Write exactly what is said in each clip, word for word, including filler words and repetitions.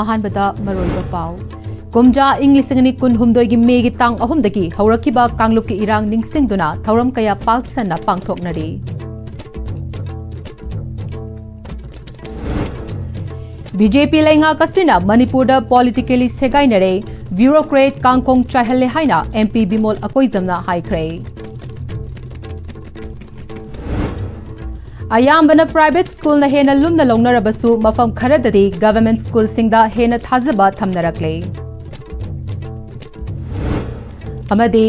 ꯑꯍꯥꯟꯕꯗ ꯃꯔꯨꯑꯣꯏꯕ ꯄꯥꯎ꯫ ꯀꯨꯝꯖꯥ ꯏꯪ ꯂꯤꯁꯤꯡ ꯑꯅꯤ ꯀꯨꯟꯍꯨꯝꯗꯣꯏꯒꯤ ꯃꯦꯒꯤ ꯇꯥꯡ ꯑꯍꯨꯝꯗꯒꯤ ꯍꯧꯔꯛꯈꯤꯕ ꯀꯥꯡꯂꯨꯞꯀꯤ ꯏꯔꯥꯡ ꯅꯤꯡꯁꯤꯡꯗꯨꯅ ꯊꯧꯔꯝ ꯀꯌꯥ ꯄꯥꯛ ꯁꯟꯅ ꯄꯥꯡꯊꯣꯛꯅꯔꯤ꯫ ꯕꯤ ꯖꯦ ꯄꯤ ꯂꯩꯉꯥꯛ ꯑꯁꯤꯅ ꯃꯅꯤꯄꯨꯔꯗ politically ꯁꯦꯒꯥꯏꯅꯔꯦ, bureaucrat ꯀꯥꯡꯈꯣꯡ ꯆꯥꯏꯍꯜꯂꯦ ꯍꯥꯏꯅ ꯑꯦꯝ ꯄꯤ ꯕꯤꯃꯣꯜ ꯑꯀꯣꯏꯖꯝꯅ ꯍꯥꯏꯈ꯭ꯔꯦ꯫ ꯑꯌꯥꯝꯕꯅ private schoolꯅ ꯍꯦꯟꯅ ꯂꯨꯝꯅ ꯂꯧꯅꯔꯕꯁꯨ, ꯃꯐꯝ ꯈꯔꯗꯗꯤ government schoolꯁꯤꯡꯗ ꯍꯦꯟꯅ ꯊꯥꯖꯕ ꯊꯝꯅꯔꯛꯂꯦ꯫ ꯑꯃꯗꯤ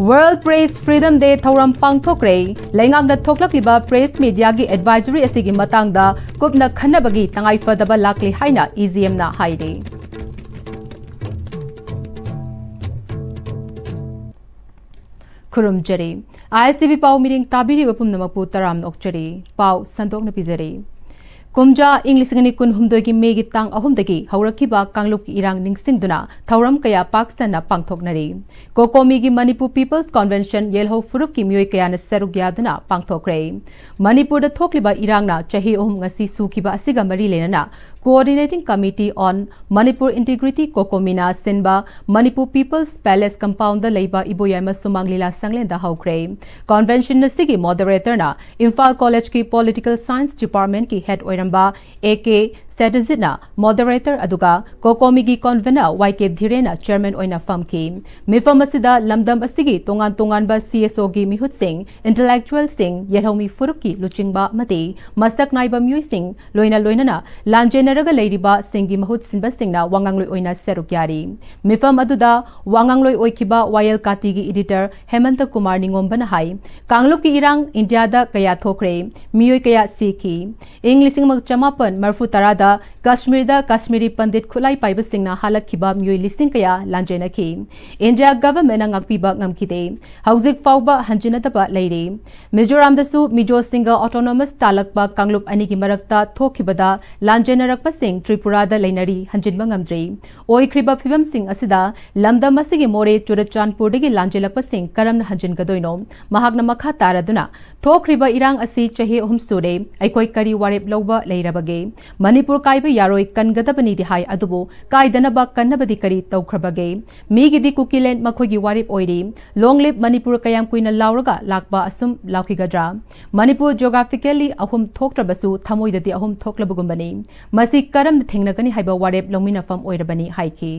World Press Freedom Day ꯊꯧꯔꯝ ꯄꯥꯡꯊꯣꯛꯈ꯭ꯔꯦ꯫ ꯂꯩꯉꯥꯛꯅ ꯊꯣꯛꯂꯛꯂꯤꯕ press mediaꯒꯤ advisory ꯑꯁꯤꯒꯤ ꯃꯇꯥꯡꯗ ꯀꯨꯞꯅ ꯈꯟꯅꯕꯒꯤ ꯇꯉꯥꯏꯐꯗꯕ ꯂꯥꯛꯂꯦ ꯍꯥꯏꯅ ꯏ ꯖꯤ ꯑꯦꯝꯅ ꯍꯥꯏꯔꯤ꯫ ꯈꯨꯔꯨꯝꯖꯔꯤ꯫ ꯑꯥꯏ ꯑꯦꯁ ꯇꯤ ꯚꯤ ꯄꯥꯎ ꯃꯤꯔꯤꯡ ꯇꯥꯕꯤꯔꯤꯕ ꯄꯨꯝꯅꯃꯛꯄꯨ ꯇꯔꯥꯝꯅ ꯑꯣꯛꯆꯔꯤ꯫ ꯄꯥꯎ ꯁꯟꯗꯣꯛꯅ ꯄꯤꯖꯔꯤ꯫ ꯀꯨꯝꯖꯥ ꯏꯪ ꯂꯤꯁꯤꯡ ꯑꯅꯤ ꯀꯨꯟꯍꯨꯝꯗꯣꯏꯒꯤ ꯃꯦꯒꯤ ꯇꯥꯡ ꯑꯍꯨꯝꯗꯒꯤ ꯍꯧꯔꯛꯈꯤꯕ ꯀꯥꯡꯂꯨꯞꯀꯤ ꯏꯔꯥꯡ ꯅꯤꯡꯁꯤꯡꯗꯨꯅ ꯊꯧꯔꯝ ꯀꯌꯥ ꯄꯥꯛ ꯁꯟꯅ ꯄꯥꯡꯊꯣꯛꯅꯔꯤ꯫ ꯀꯣꯀꯣꯃꯤꯒꯤ Manipur People's Convention ꯌꯦꯜꯍꯧ ꯐꯨꯔꯨꯞꯀꯤ ꯃꯤꯑꯣꯏ ꯀꯌꯥꯅ ꯁꯔꯨꯛ ꯌꯥꯗꯨꯅ ꯄꯥꯡꯊꯣꯛꯈ꯭ꯔꯦ꯫ ꯃꯅꯤꯄꯨꯔꯗ ꯊꯣꯛꯂꯤꯕ ꯏꯔꯥꯡꯅ ꯆꯍꯤ ꯑꯍꯨꯝ ꯉꯁꯤ ꯁꯨꯈꯤꯕ ꯑꯁꯤꯒ ꯃꯔꯤ ꯂꯩꯅꯅ Coordinating Committee on Manipur Integrity, ꯀꯣꯀꯣꯃꯤꯅ ꯁꯤꯟꯕ Manipur People's Palace compoundꯗ ꯂꯩꯕ ꯏꯕꯣꯌꯥꯏꯃ ꯁꯨꯃꯥꯡ ꯂꯤꯂꯥ ꯁꯪꯂꯦꯟꯗ ꯍꯧꯈ꯭ꯔꯦ꯫ Convention ꯑꯁꯤꯒꯤ moderatorꯅ ꯏꯝꯐꯥꯜ ꯀꯣꯂꯦꯖꯀꯤ Political Science Departmentꯀꯤ head ꯑꯣꯏꯔꯝꯕ ꯑꯦ ꯀꯦ ꯁꯦꯇꯖꯤꯠꯅ moderator, ꯑꯗꯨꯒ ꯀꯣꯀꯣꯃꯤꯒꯤ convener ꯋꯥꯏ ꯀꯦ ꯙꯤꯔꯦꯟꯅ chairman ꯑꯣꯏꯅ ꯐꯝꯈꯤ꯫ ꯃꯤꯐꯝ ꯑꯁꯤꯗ ꯂꯝꯗꯝ ꯑꯁꯤꯒꯤ ꯇꯣꯉꯥꯟ ꯇꯣꯉꯥꯟꯕ ꯁꯤ ꯑꯦꯁ ꯑꯣꯒꯤ ꯃꯤꯍꯨꯠꯁꯤꯡ, intellectualꯁꯤꯡ, ꯌꯦꯜꯍꯧꯃꯤ ꯐꯨꯔꯨꯞꯀꯤ ꯂꯨꯆꯤꯡꯕ ꯑꯃꯗꯤ ꯃꯁꯛ ꯅꯥꯏꯕ ꯃꯤꯑꯣꯏꯁꯤꯡ, ꯂꯣꯏꯅ ꯂꯣꯏꯅꯅ ꯂꯥꯟꯖꯦꯟꯅꯔꯒ ꯂꯩꯔꯤꯕꯁꯤꯡꯒꯤ ꯃꯍꯨꯠ ꯁꯤꯟꯕꯁꯤꯡꯅ ꯋꯥꯉꯥꯡꯂꯣꯏ ꯑꯣꯏꯅ ꯁꯔꯨꯛ ꯌꯥꯔꯤ꯫ ꯃꯤꯐꯝ ꯑꯗꯨꯗ ꯋꯥꯉꯥꯡꯂꯣꯏ ꯑꯣꯏꯈꯤꯕ ꯋꯥꯌꯦꯜ ꯀꯥꯇꯤꯒꯤ editor ꯍꯦꯃꯟꯇ ꯀꯨꯃꯥꯔ ꯅꯤꯉꯣꯝꯕꯅ ꯍꯥꯏ, ꯀꯥꯡꯂꯨꯞꯀꯤ ꯏꯔꯥꯡ ꯏꯟꯗꯤꯌꯥꯗ ꯀꯌꯥ ꯊꯣꯛꯈ꯭ꯔꯦ, ꯃꯤꯑꯣꯏ ꯀꯌꯥ ꯁꯤꯈꯤ꯫ ꯏꯪ ꯂꯤꯁꯤꯡ ꯑꯃ ꯆꯃꯥꯄꯟ ꯃꯔꯤꯐꯨ ꯇꯔꯥꯗ ꯀꯥꯁꯃꯤꯔꯗ ꯀꯥꯁꯃꯤꯔꯤ ꯄꯟꯗꯤꯠ ꯈꯨꯠꯂꯥꯏ ꯄꯥꯏꯕꯁꯤꯡꯅ ꯍꯥꯠꯂꯛꯈꯤꯕ ꯃꯤꯑꯣꯏ ꯂꯤꯁꯤꯡ ꯀꯌꯥ ꯂꯥꯟꯖꯦꯟꯅꯈꯤ꯫ ꯏꯟꯗꯤꯌꯥ governmentꯅ ꯉꯥꯛꯄꯤꯕ ꯉꯝꯈꯤꯗꯦ꯫ ꯍꯧꯖꯤꯛ ꯐꯥꯎꯕ ꯍꯟꯖꯤꯟꯅꯗꯕ ꯂꯩꯔꯤ꯫ ꯃꯤꯖꯣꯔꯥꯝꯗꯁꯨ ꯃꯤꯖꯣꯁꯤꯡꯒ autonomous ꯇꯥꯂꯛꯄ ꯀꯥꯡꯂꯨꯞ ꯑꯅꯤꯒꯤ ꯃꯔꯛꯇ ꯊꯣꯛꯈꯤꯕꯗ ꯂꯥꯟꯖꯦꯟꯅꯔꯛꯄꯁꯤꯡ ꯇ꯭ꯔꯤꯄꯨꯔꯥꯗ ꯂꯩꯅꯔꯤ, ꯍꯟꯖꯤꯟꯕ ꯉꯝꯗ꯭ꯔꯤ꯫ ꯑꯣꯏꯈ꯭ꯔꯤꯕ ꯐꯤꯕꯝꯁꯤꯡ ꯑꯁꯤꯗ ꯂꯝꯗꯝ ꯑꯁꯤꯒꯤ ꯃꯣꯔꯦ ꯆꯨꯔꯆꯥꯟꯄꯨꯔꯗꯒꯤ ꯂꯥꯟꯖꯦꯜꯂꯛꯄꯁꯤꯡ ꯀꯔꯝꯅ ꯍꯟꯖꯤꯟꯒꯗꯣꯏꯅꯣ? ꯃꯍꯥꯛꯅ ꯃꯈꯥ ꯇꯥꯔꯗꯨꯅ, ꯊꯣꯛꯈ꯭ꯔꯤꯕ ꯏꯔꯥꯡ ꯑꯁꯤ ꯆꯍꯤ ꯑꯍꯨꯝ ꯁꯨꯔꯦ, ꯑꯩꯈꯣꯏ ꯀꯔꯤ ꯋꯥꯔꯦꯞ ꯂꯧꯕ ꯂꯩꯔꯕꯒꯦ? ꯃꯅꯤꯄꯨꯔ ꯀꯥꯏꯕ ꯌꯥꯔꯣꯏ, ꯀꯟꯒꯗꯕꯅꯤꯗꯤ ꯍꯥꯏ, ꯑꯗꯨꯕꯨ ꯀꯥꯏꯗꯅꯕ ꯀꯟꯅꯕꯗꯤ ꯀꯔꯤ ꯇꯧꯈ꯭ꯔꯕꯒꯦ? ꯃꯤꯒꯤꯗꯤ ꯀꯨꯀꯤꯂꯦꯟ ꯃꯈꯣꯏꯒꯤ ꯋꯥꯔꯦꯞ ꯑꯣꯏꯔꯤ꯫ Long live ꯃꯅꯤꯄꯨꯔ ꯀꯌꯥꯝ ꯀꯨꯏꯅ ꯂꯥꯎꯔꯒ ꯂꯥꯛꯄ ꯑꯁꯨꯝ ꯂꯥꯎꯈꯤꯒꯗ꯭ꯔꯥ? ꯃꯅꯤꯄꯨꯔ geographically ꯑꯍꯨꯝ ꯊꯣꯛꯇ꯭ꯔꯕꯁꯨ ꯊꯃꯣꯏꯗꯗꯤ ꯑꯍꯨꯝ ꯊꯣꯛꯂꯕꯒꯨꯝꯕꯅꯤ꯫ ꯃꯁꯤ ꯀꯔꯝꯅ ꯊꯦꯡꯅꯒꯅꯤ ꯍꯥꯏꯕ ꯋꯥꯔꯦꯞ ꯂꯧꯃꯤꯟꯅꯐꯝ ꯑꯣꯏꯔꯕꯅꯤ ꯍꯥꯏꯈꯤ꯫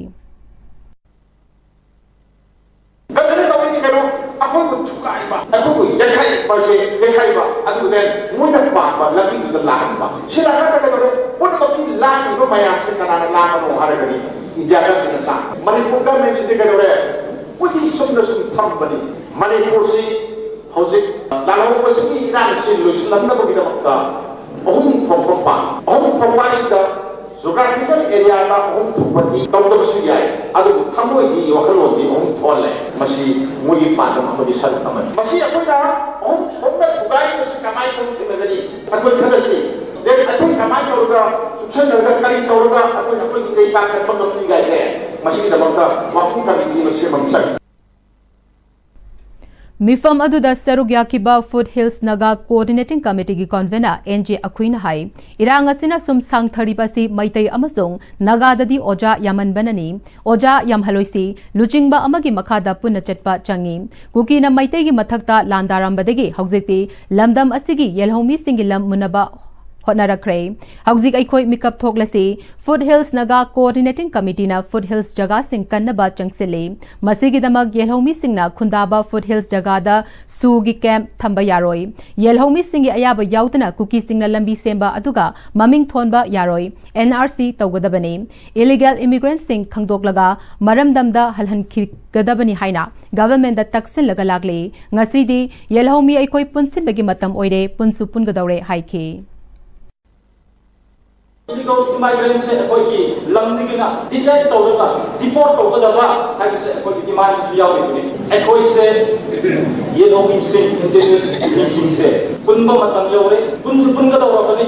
ꯀꯩꯅꯣ ꯇꯧꯔꯤꯅꯤ ꯀꯩꯅꯣ, ꯑꯩꯈꯣꯏꯕꯨ ꯊꯨꯒꯥꯏꯕ, ꯑꯩꯈꯣꯏꯕꯨ ꯌꯩꯈꯥꯏꯕꯁꯦ, ꯌꯩꯈꯥꯏꯕ, ꯑꯗꯨꯒ ꯃꯣꯏꯅ ꯄꯥꯝꯕ ꯂꯝꯕꯤꯗꯨꯗ ꯂꯥꯛꯍꯟꯕ꯫ ꯁꯤ ꯂꯥꯛꯍꯟꯕ ꯀꯩꯗꯧꯔꯦ? ꯄꯨꯝꯅꯃꯛꯀꯤ ꯂꯥꯡꯉꯤꯕ ꯃꯌꯥꯝꯁꯦ ꯀꯅꯥꯅ ꯂꯥꯡꯕꯅꯣ ꯍꯥꯏꯔꯒꯗꯤ ꯏꯟꯗꯤꯌꯥ ꯒꯃꯦꯟꯅ ꯂꯥꯡꯕ꯫ ꯃꯅꯤꯄꯨꯔ ꯒꯃꯦꯟꯁꯤꯗꯤ ꯀꯩꯗꯧꯔꯦ? ꯄꯨꯗꯤ ꯆꯨꯝꯅ ꯁꯨꯝ ꯊꯝꯕꯅꯤ꯫ ꯃꯅꯤꯄꯨꯔꯁꯤ ꯍꯧꯖꯤꯛ ꯂꯥꯜꯍꯧꯕꯁꯤꯒꯤ ꯏꯔꯥꯡꯁꯤ ꯂꯣꯏꯁꯤꯜꯂꯝꯅꯕꯒꯤꯗꯃꯛꯇ ꯑꯍꯨꯝ ꯊꯣꯛꯄ ꯄꯥꯝꯃꯤ꯫ ꯑꯍꯨꯝ ꯊꯣꯛꯄ ꯍꯥꯏꯁꯤꯗ geographical areaꯗ ꯑꯍꯨꯝ ꯊꯣꯛꯄꯗꯤ ꯇꯧꯗꯕꯁꯨ ꯌꯥꯏ, ꯑꯗꯨꯕꯨ ꯊꯃꯣꯏꯗꯤ ꯋꯥꯈꯜꯂꯣꯟꯗꯤ ꯑꯍꯨꯝ ꯊꯣꯛꯍꯜꯂꯦ꯫ ꯃꯁꯤ ꯃꯣꯏꯒꯤ ꯄꯥꯟꯗꯝ ꯑꯃꯗꯤ ꯁꯔꯨꯛ ꯑꯃꯅꯤ꯫ ꯃꯁꯤ ꯑꯩꯈꯣꯏꯅ ꯑꯍꯨꯝ ꯊꯣꯛꯅ ꯊꯨꯒꯥꯏꯔꯤꯕꯁꯤ ꯀꯃꯥꯏꯅ ꯇꯧꯅ ꯊꯦꯡꯅꯒꯅꯤ? ꯑꯩꯈꯣꯏ ꯈꯟꯅꯁꯤ꯫ ꯑꯦ, ꯑꯩꯈꯣꯏ ꯀꯃꯥꯏꯅ ꯇꯧꯔꯒ ꯆꯨꯞꯁꯟꯅꯔꯒ ꯀꯔꯤ ꯇꯧꯔꯒ ꯑꯩꯈꯣꯏꯅ ꯑꯩꯈꯣꯏꯒꯤ ꯏꯔꯩꯄꯥꯛ ꯀꯟꯕ ꯉꯝꯅꯤ ꯀꯥꯏꯁꯦ, ꯃꯁꯤꯒꯤꯗꯃꯛꯇ ꯋꯥꯐꯝ ꯀꯃꯤꯇꯤ ꯑꯃ ꯁꯦꯝꯕ ꯑꯃ ꯆꯪꯉꯤ꯫ ꯃꯤꯐꯝ ꯑꯗꯨꯗ ꯁꯔꯨꯛ ꯌꯥꯈꯤꯕ Foot Hills Naga Coordinating Committeeꯒꯤ convener ꯑꯦꯟ ꯖꯦ ꯑꯈꯨꯏꯅ ꯍꯥꯏ, ꯏꯔꯥꯡ ꯑꯁꯤꯅ ꯁꯨꯝ ꯁꯥꯡꯊꯔꯤꯕ ꯑꯁꯤ ꯃꯩꯇꯩ ꯑꯃꯁꯨꯡ ꯅꯥꯒꯥꯗꯗꯤ ꯑꯣꯖꯥ ꯌꯥꯝꯃꯟꯕꯅꯅꯤ꯫ ꯑꯣꯖꯥ ꯌꯥꯝꯍꯜꯂꯣꯏꯁꯤ, ꯂꯨꯆꯤꯡꯕ ꯑꯃꯒꯤ ꯃꯈꯥꯗ ꯄꯨꯟꯅ ꯆꯠꯄ ꯆꯪꯏ꯫ ꯀꯨꯀꯤꯅ ꯃꯩꯇꯩꯒꯤ ꯃꯊꯛꯇ ꯂꯥꯟꯗꯥꯔꯝꯕꯗꯒꯤ ꯍꯧꯖꯤꯛꯇꯤ ꯂꯝꯗꯝ ꯑꯁꯤꯒꯤ ꯌꯦꯜꯍꯧꯃꯤꯁꯤꯡꯒꯤ ꯂꯝ ꯃꯨꯟꯅꯕ ꯍꯣꯠꯅꯔꯛꯈ꯭ꯔꯦ꯫ ꯍꯧꯖꯤꯛ ꯑꯩꯈꯣꯏ ꯃꯤꯀꯞ ꯊꯣꯛꯂꯁꯤ꯫ Foot Hills Naga Coordinating Committeeꯅ Foot Hills ꯖꯒꯥꯁꯤꯡ ꯀꯟꯅꯕ ꯆꯪꯁꯤꯜꯂꯤ꯫ ꯃꯁꯤꯒꯤꯗꯃꯛ ꯌꯦꯜꯍꯧꯃꯤꯁꯤꯡꯅ ꯈꯨꯟꯗꯥꯕ Foot Hills ꯖꯒꯥꯗ ꯁꯨꯒꯤ camp ꯊꯝꯕ ꯌꯥꯔꯣꯏ꯫ ꯌꯦꯜꯍꯧꯃꯤꯁꯤꯡꯒꯤ ꯑꯌꯥꯕ ꯌꯥꯎꯗꯅ ꯀꯨꯀꯤꯁꯤꯡꯅ ꯂꯝꯕꯤ ꯁꯦꯝꯕ ꯑꯗꯨꯒ ꯃꯃꯤꯡ ꯊꯣꯟꯕ ꯌꯥꯔꯣꯏ꯫ ꯑꯦꯟ ꯑꯥꯔ ꯁꯤ ꯇꯧꯒꯗꯕꯅꯤ꯫ Illegal immigrantꯁꯤꯡ ꯈꯪꯗꯣꯛꯂꯒ ꯃꯔꯝꯗꯝꯗ ꯍꯜꯍꯟꯈꯤꯒꯗꯕꯅꯤ ꯍꯥꯏꯅ governmentꯗ ꯇꯛꯁꯤꯜꯂꯒ ꯂꯥꯛꯂꯤ꯫ ꯉꯁꯤꯗꯤ ꯌꯦꯜꯍꯧꯃꯤ ꯑꯩꯈꯣꯏ ꯄꯨꯟꯁꯤꯟꯕꯒꯤ ꯃꯇꯝ ꯑꯣꯏꯔꯦ, ꯄꯨꯟꯁꯨ ꯄꯨꯟꯒꯗꯧꯔꯦ ꯍꯥꯏꯈꯤ꯫ Illegal immigrantꯁꯦ ꯑꯩꯈꯣꯏꯒꯤ ꯂꯝꯗꯒꯤꯅ detect ꯇꯧꯔꯒ deport ꯇꯧꯒꯗꯕ ꯍꯥꯏꯕꯁꯦ ꯑꯩꯈꯣꯏꯒꯤ demandꯁꯨ ꯌꯥꯎꯔꯤꯕꯅꯤ꯫ ꯑꯩꯈꯣꯏꯁꯦ ꯌꯦꯜꯍꯧꯃꯤꯁꯤꯡ, indigenous ꯃꯤꯁꯤꯡꯁꯦ ꯄꯨꯟꯕ ꯃꯇꯝ ꯌꯧꯔꯦ, ꯄꯨꯟꯁꯨ ꯄꯨꯟꯒꯗꯧꯔꯕꯅꯤ꯫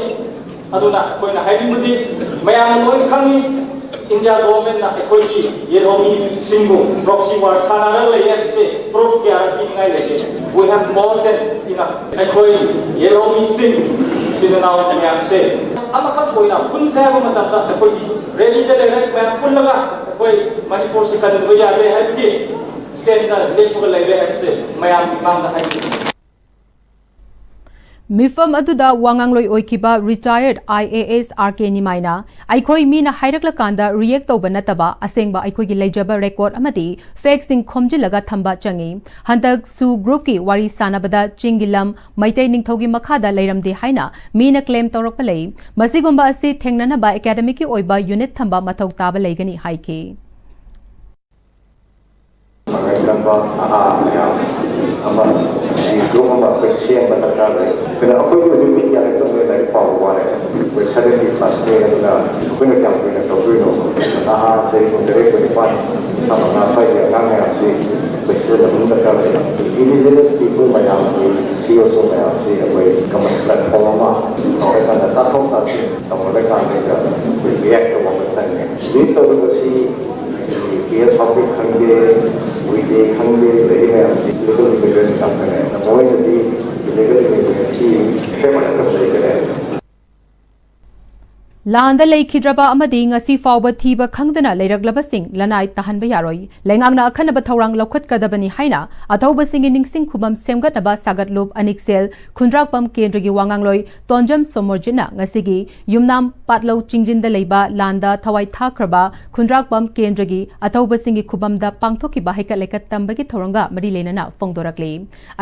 ꯑꯗꯨꯅ ꯑꯩꯈꯣꯏꯅ ꯍꯥꯏꯅꯤꯡꯕꯗꯤ ꯃꯌꯥꯝꯅ ꯂꯣꯏ ꯈꯪꯉꯤ, India governmentꯅ ꯑꯩꯈꯣꯏꯒꯤ ꯌꯦꯜꯍꯧꯃꯤꯁꯤꯡꯕꯨ proxy war ꯁꯥꯟꯅꯔꯒ ꯂꯩ ꯍꯥꯏꯕꯁꯦ proof ꯀꯌꯥꯔꯛ ꯄꯤꯅꯤꯡꯉꯥꯏ ꯂꯩꯒꯦ? We have more than enough꯫ ꯑꯩꯈꯣꯏ ꯌꯦꯜꯍꯧꯃꯤꯁꯤꯡ, ꯏꯆꯤꯟ ꯏꯅꯥꯎ ꯃꯌꯥꯝꯁꯦ ꯑꯃꯈꯛ ꯑꯣꯏꯅ ꯄꯨꯟꯁꯦ ꯍꯥꯏꯕ ꯃꯇꯝꯗ ꯑꯩꯈꯣꯏꯒꯤ ꯔꯦꯂꯤꯗ ꯂꯩꯔꯦ, ꯃꯌꯥꯝ ꯄꯨꯜꯂꯒ ꯑꯩꯈꯣꯏ ꯃꯅꯤꯄꯨꯔꯁꯤ ꯀꯟꯗꯕ ꯌꯥꯗꯦ ꯍꯥꯏꯕꯒꯤ ꯁ꯭ꯇꯦꯟꯗ ꯂꯦꯞꯄꯒ ꯂꯩꯔꯦ ꯍꯥꯏꯕꯁꯦ ꯃꯌꯥꯝꯒꯤ ꯃꯥꯡꯗ ꯍꯥꯏꯖꯔꯤ꯫ ꯃꯤꯐꯝ ꯑꯗꯨꯗ ꯋꯥ ꯉꯥꯡꯂꯣꯏ ꯑꯣꯏꯈꯤꯕ retired I A S R K ꯅꯤꯃꯥꯏꯅ, "ꯑꯩꯈꯣꯏ ꯃꯤꯅ ꯍꯥꯏꯔꯛꯂꯀꯥꯟꯗ react ꯇꯧꯕ ꯅꯠꯇꯕ, ꯑꯁꯦꯡꯕ ꯑꯩꯈꯣꯏꯒꯤ ꯂꯩꯖꯕ record ꯑꯃꯗꯤ factꯁꯤꯡ ꯈꯣꯝꯖꯤꯜꯂꯒ ꯊꯝꯕ ꯆꯪꯏ꯫ ꯍꯟꯗꯛ SoO groupꯀꯤ ꯋꯥꯔꯤ ꯁꯥꯟꯅꯕꯗ ꯆꯤꯡꯒꯤ ꯂꯝ ꯃꯩꯇꯩ ꯅꯤꯡꯊꯧꯒꯤ ꯃꯈꯥꯗ ꯂꯩꯔꯝꯗꯦ ꯍꯥꯏꯅ ꯃꯤꯅ claim ꯇꯧꯔꯛꯄ ꯂꯩ꯫ ꯃꯁꯤꯒꯨꯝꯕ ꯑꯁꯤ ꯊꯦꯡꯅꯅꯕ academicꯀꯤ ꯑꯣꯏꯕ unit ꯊꯝꯕ ꯃꯊꯧ ꯇꯥꯕ ꯂꯩꯒꯅꯤ" ꯍꯥꯏꯈꯤ꯫ ꯃꯔꯝ ꯅꯝꯕ ꯅꯍꯥ ꯃꯌꯥꯝ ꯑꯃ ꯒ꯭ꯔꯨꯞ ꯑꯃ ꯑꯩꯈꯣꯏ ꯁꯦꯝꯕ ꯗꯔꯀꯥꯔ ꯂꯩ꯫ ꯑꯗꯨꯅ ꯑꯩꯈꯣꯏꯗꯤ ꯍꯧꯖꯤꯛ ꯃꯤ ꯀꯌꯥ ꯂꯩꯇ꯭ꯔꯕꯅꯤꯅ ꯂꯥꯏꯔꯤꯛ ꯄꯥꯕ ꯋꯥꯔꯦ꯫ ꯑꯩꯈꯣꯏ seventy plus ꯂꯩ, ꯑꯗꯨꯅ ꯑꯩꯈꯣꯏꯅ ꯀꯌꯥꯝ ꯀꯨꯏꯅ ꯇꯧꯗꯣꯏꯅꯣ? ꯅꯍꯥ ꯆꯍꯤ ꯀꯨꯟꯇꯔꯦꯠ ꯀꯨꯟꯅꯤꯄꯥꯟ, ꯀꯨꯟꯊ꯭ꯔꯥ ꯃꯉꯥ ꯁ꯭ꯋꯥꯏꯒꯤ ꯑꯉꯥꯡ ꯃꯌꯥꯝꯁꯤ ꯑꯩꯈꯣꯏ ꯁꯤꯖꯤꯟꯅꯕ ꯑꯃ ꯗꯔꯀꯥꯔ ꯂꯩ꯫ Indigenous people ꯃꯌꯥꯝꯒꯤ, C S O ꯃꯌꯥꯝꯁꯤ ꯑꯩꯈꯣꯏ common platform ꯑꯃ ꯇꯧꯔꯀꯥꯟꯗ ꯇꯥꯊꯣꯛ ꯇꯥꯁꯤꯟ ꯇꯧꯅꯔꯀꯥꯟꯗ ꯑꯩꯈꯣꯏ react ꯇꯧꯕ ꯑꯃ ꯆꯪꯉꯦ꯫ React ꯇꯧꯔꯤꯕꯁꯤ ꯄꯤ ꯑꯦꯁ ꯍꯥꯎꯀꯤꯞ ꯈꯪꯗꯦ, ꯎꯏꯗꯦ ꯈꯪꯗꯦ, ꯂꯩꯔꯤ ꯃꯌꯥꯝꯁꯤ legal immigrant ꯉꯥꯛꯇꯅꯦ꯫ ꯃꯣꯏꯅꯗꯤ illegal immigrantꯀꯤ framework ꯑꯃ ꯂꯩꯈꯔꯦ꯫ ꯂꯥꯟꯗ ꯂꯩꯈꯤꯗ꯭ꯔꯕ ꯑꯃꯗꯤ ꯉꯁꯤ ꯐꯥꯎꯕ ꯊꯤꯕ ꯈꯪꯗꯅ ꯂꯩꯔꯛꯂꯕꯁꯤꯡ ꯂꯅꯥꯏ ꯇꯥꯍꯟꯕ ꯌꯥꯔꯣꯏ꯫ ꯂꯩꯉꯥꯛꯅ ꯑꯈꯟꯅꯕ ꯊꯧꯔꯥꯡ ꯂꯧꯈꯠꯀꯗꯕꯅꯤ ꯍꯥꯏꯅ ꯑꯊꯧꯕꯁꯤꯡꯒꯤ ꯅꯤꯡꯁꯤꯡ ꯈꯨꯕꯝ ꯁꯦꯝꯒꯠꯅꯕ ꯁꯥꯒꯠꯂꯨꯞ ꯑꯅꯤꯛꯁꯦꯜ ꯈꯨꯟꯗ꯭ꯔꯥꯛꯄꯝ ꯀꯦꯟꯗ꯭ꯔꯒꯤ ꯋꯥꯉꯥꯡꯂꯣꯏ ꯇꯣꯟꯖꯝ ꯁꯣꯃꯣꯔꯖꯤꯠꯅ ꯉꯁꯤꯒꯤ ꯌꯨꯝꯅꯥꯝ ꯄꯥꯠꯂꯧ ꯆꯤꯡꯖꯤꯟꯗ ꯂꯩꯕ ꯂꯥꯟꯗ ꯊꯋꯥꯏ ꯊꯥꯈ꯭ꯔꯕ ꯈꯨꯟꯗ꯭ꯔꯥꯛꯄꯝ ꯀꯦꯟꯗ꯭ꯔꯒꯤ ꯑꯊꯧꯕꯁꯤꯡꯒꯤ ꯈꯨꯕꯝꯗ ꯄꯥꯡꯊꯣꯛꯈꯤꯕ ꯍꯩꯀꯠ ꯂꯩꯀꯠ ꯇꯝꯕꯒꯤ ꯊꯧꯔꯝꯒ ꯃꯔꯤ ꯂꯩꯅꯅ ꯐꯣꯡꯗꯣꯔꯛꯂꯤ꯫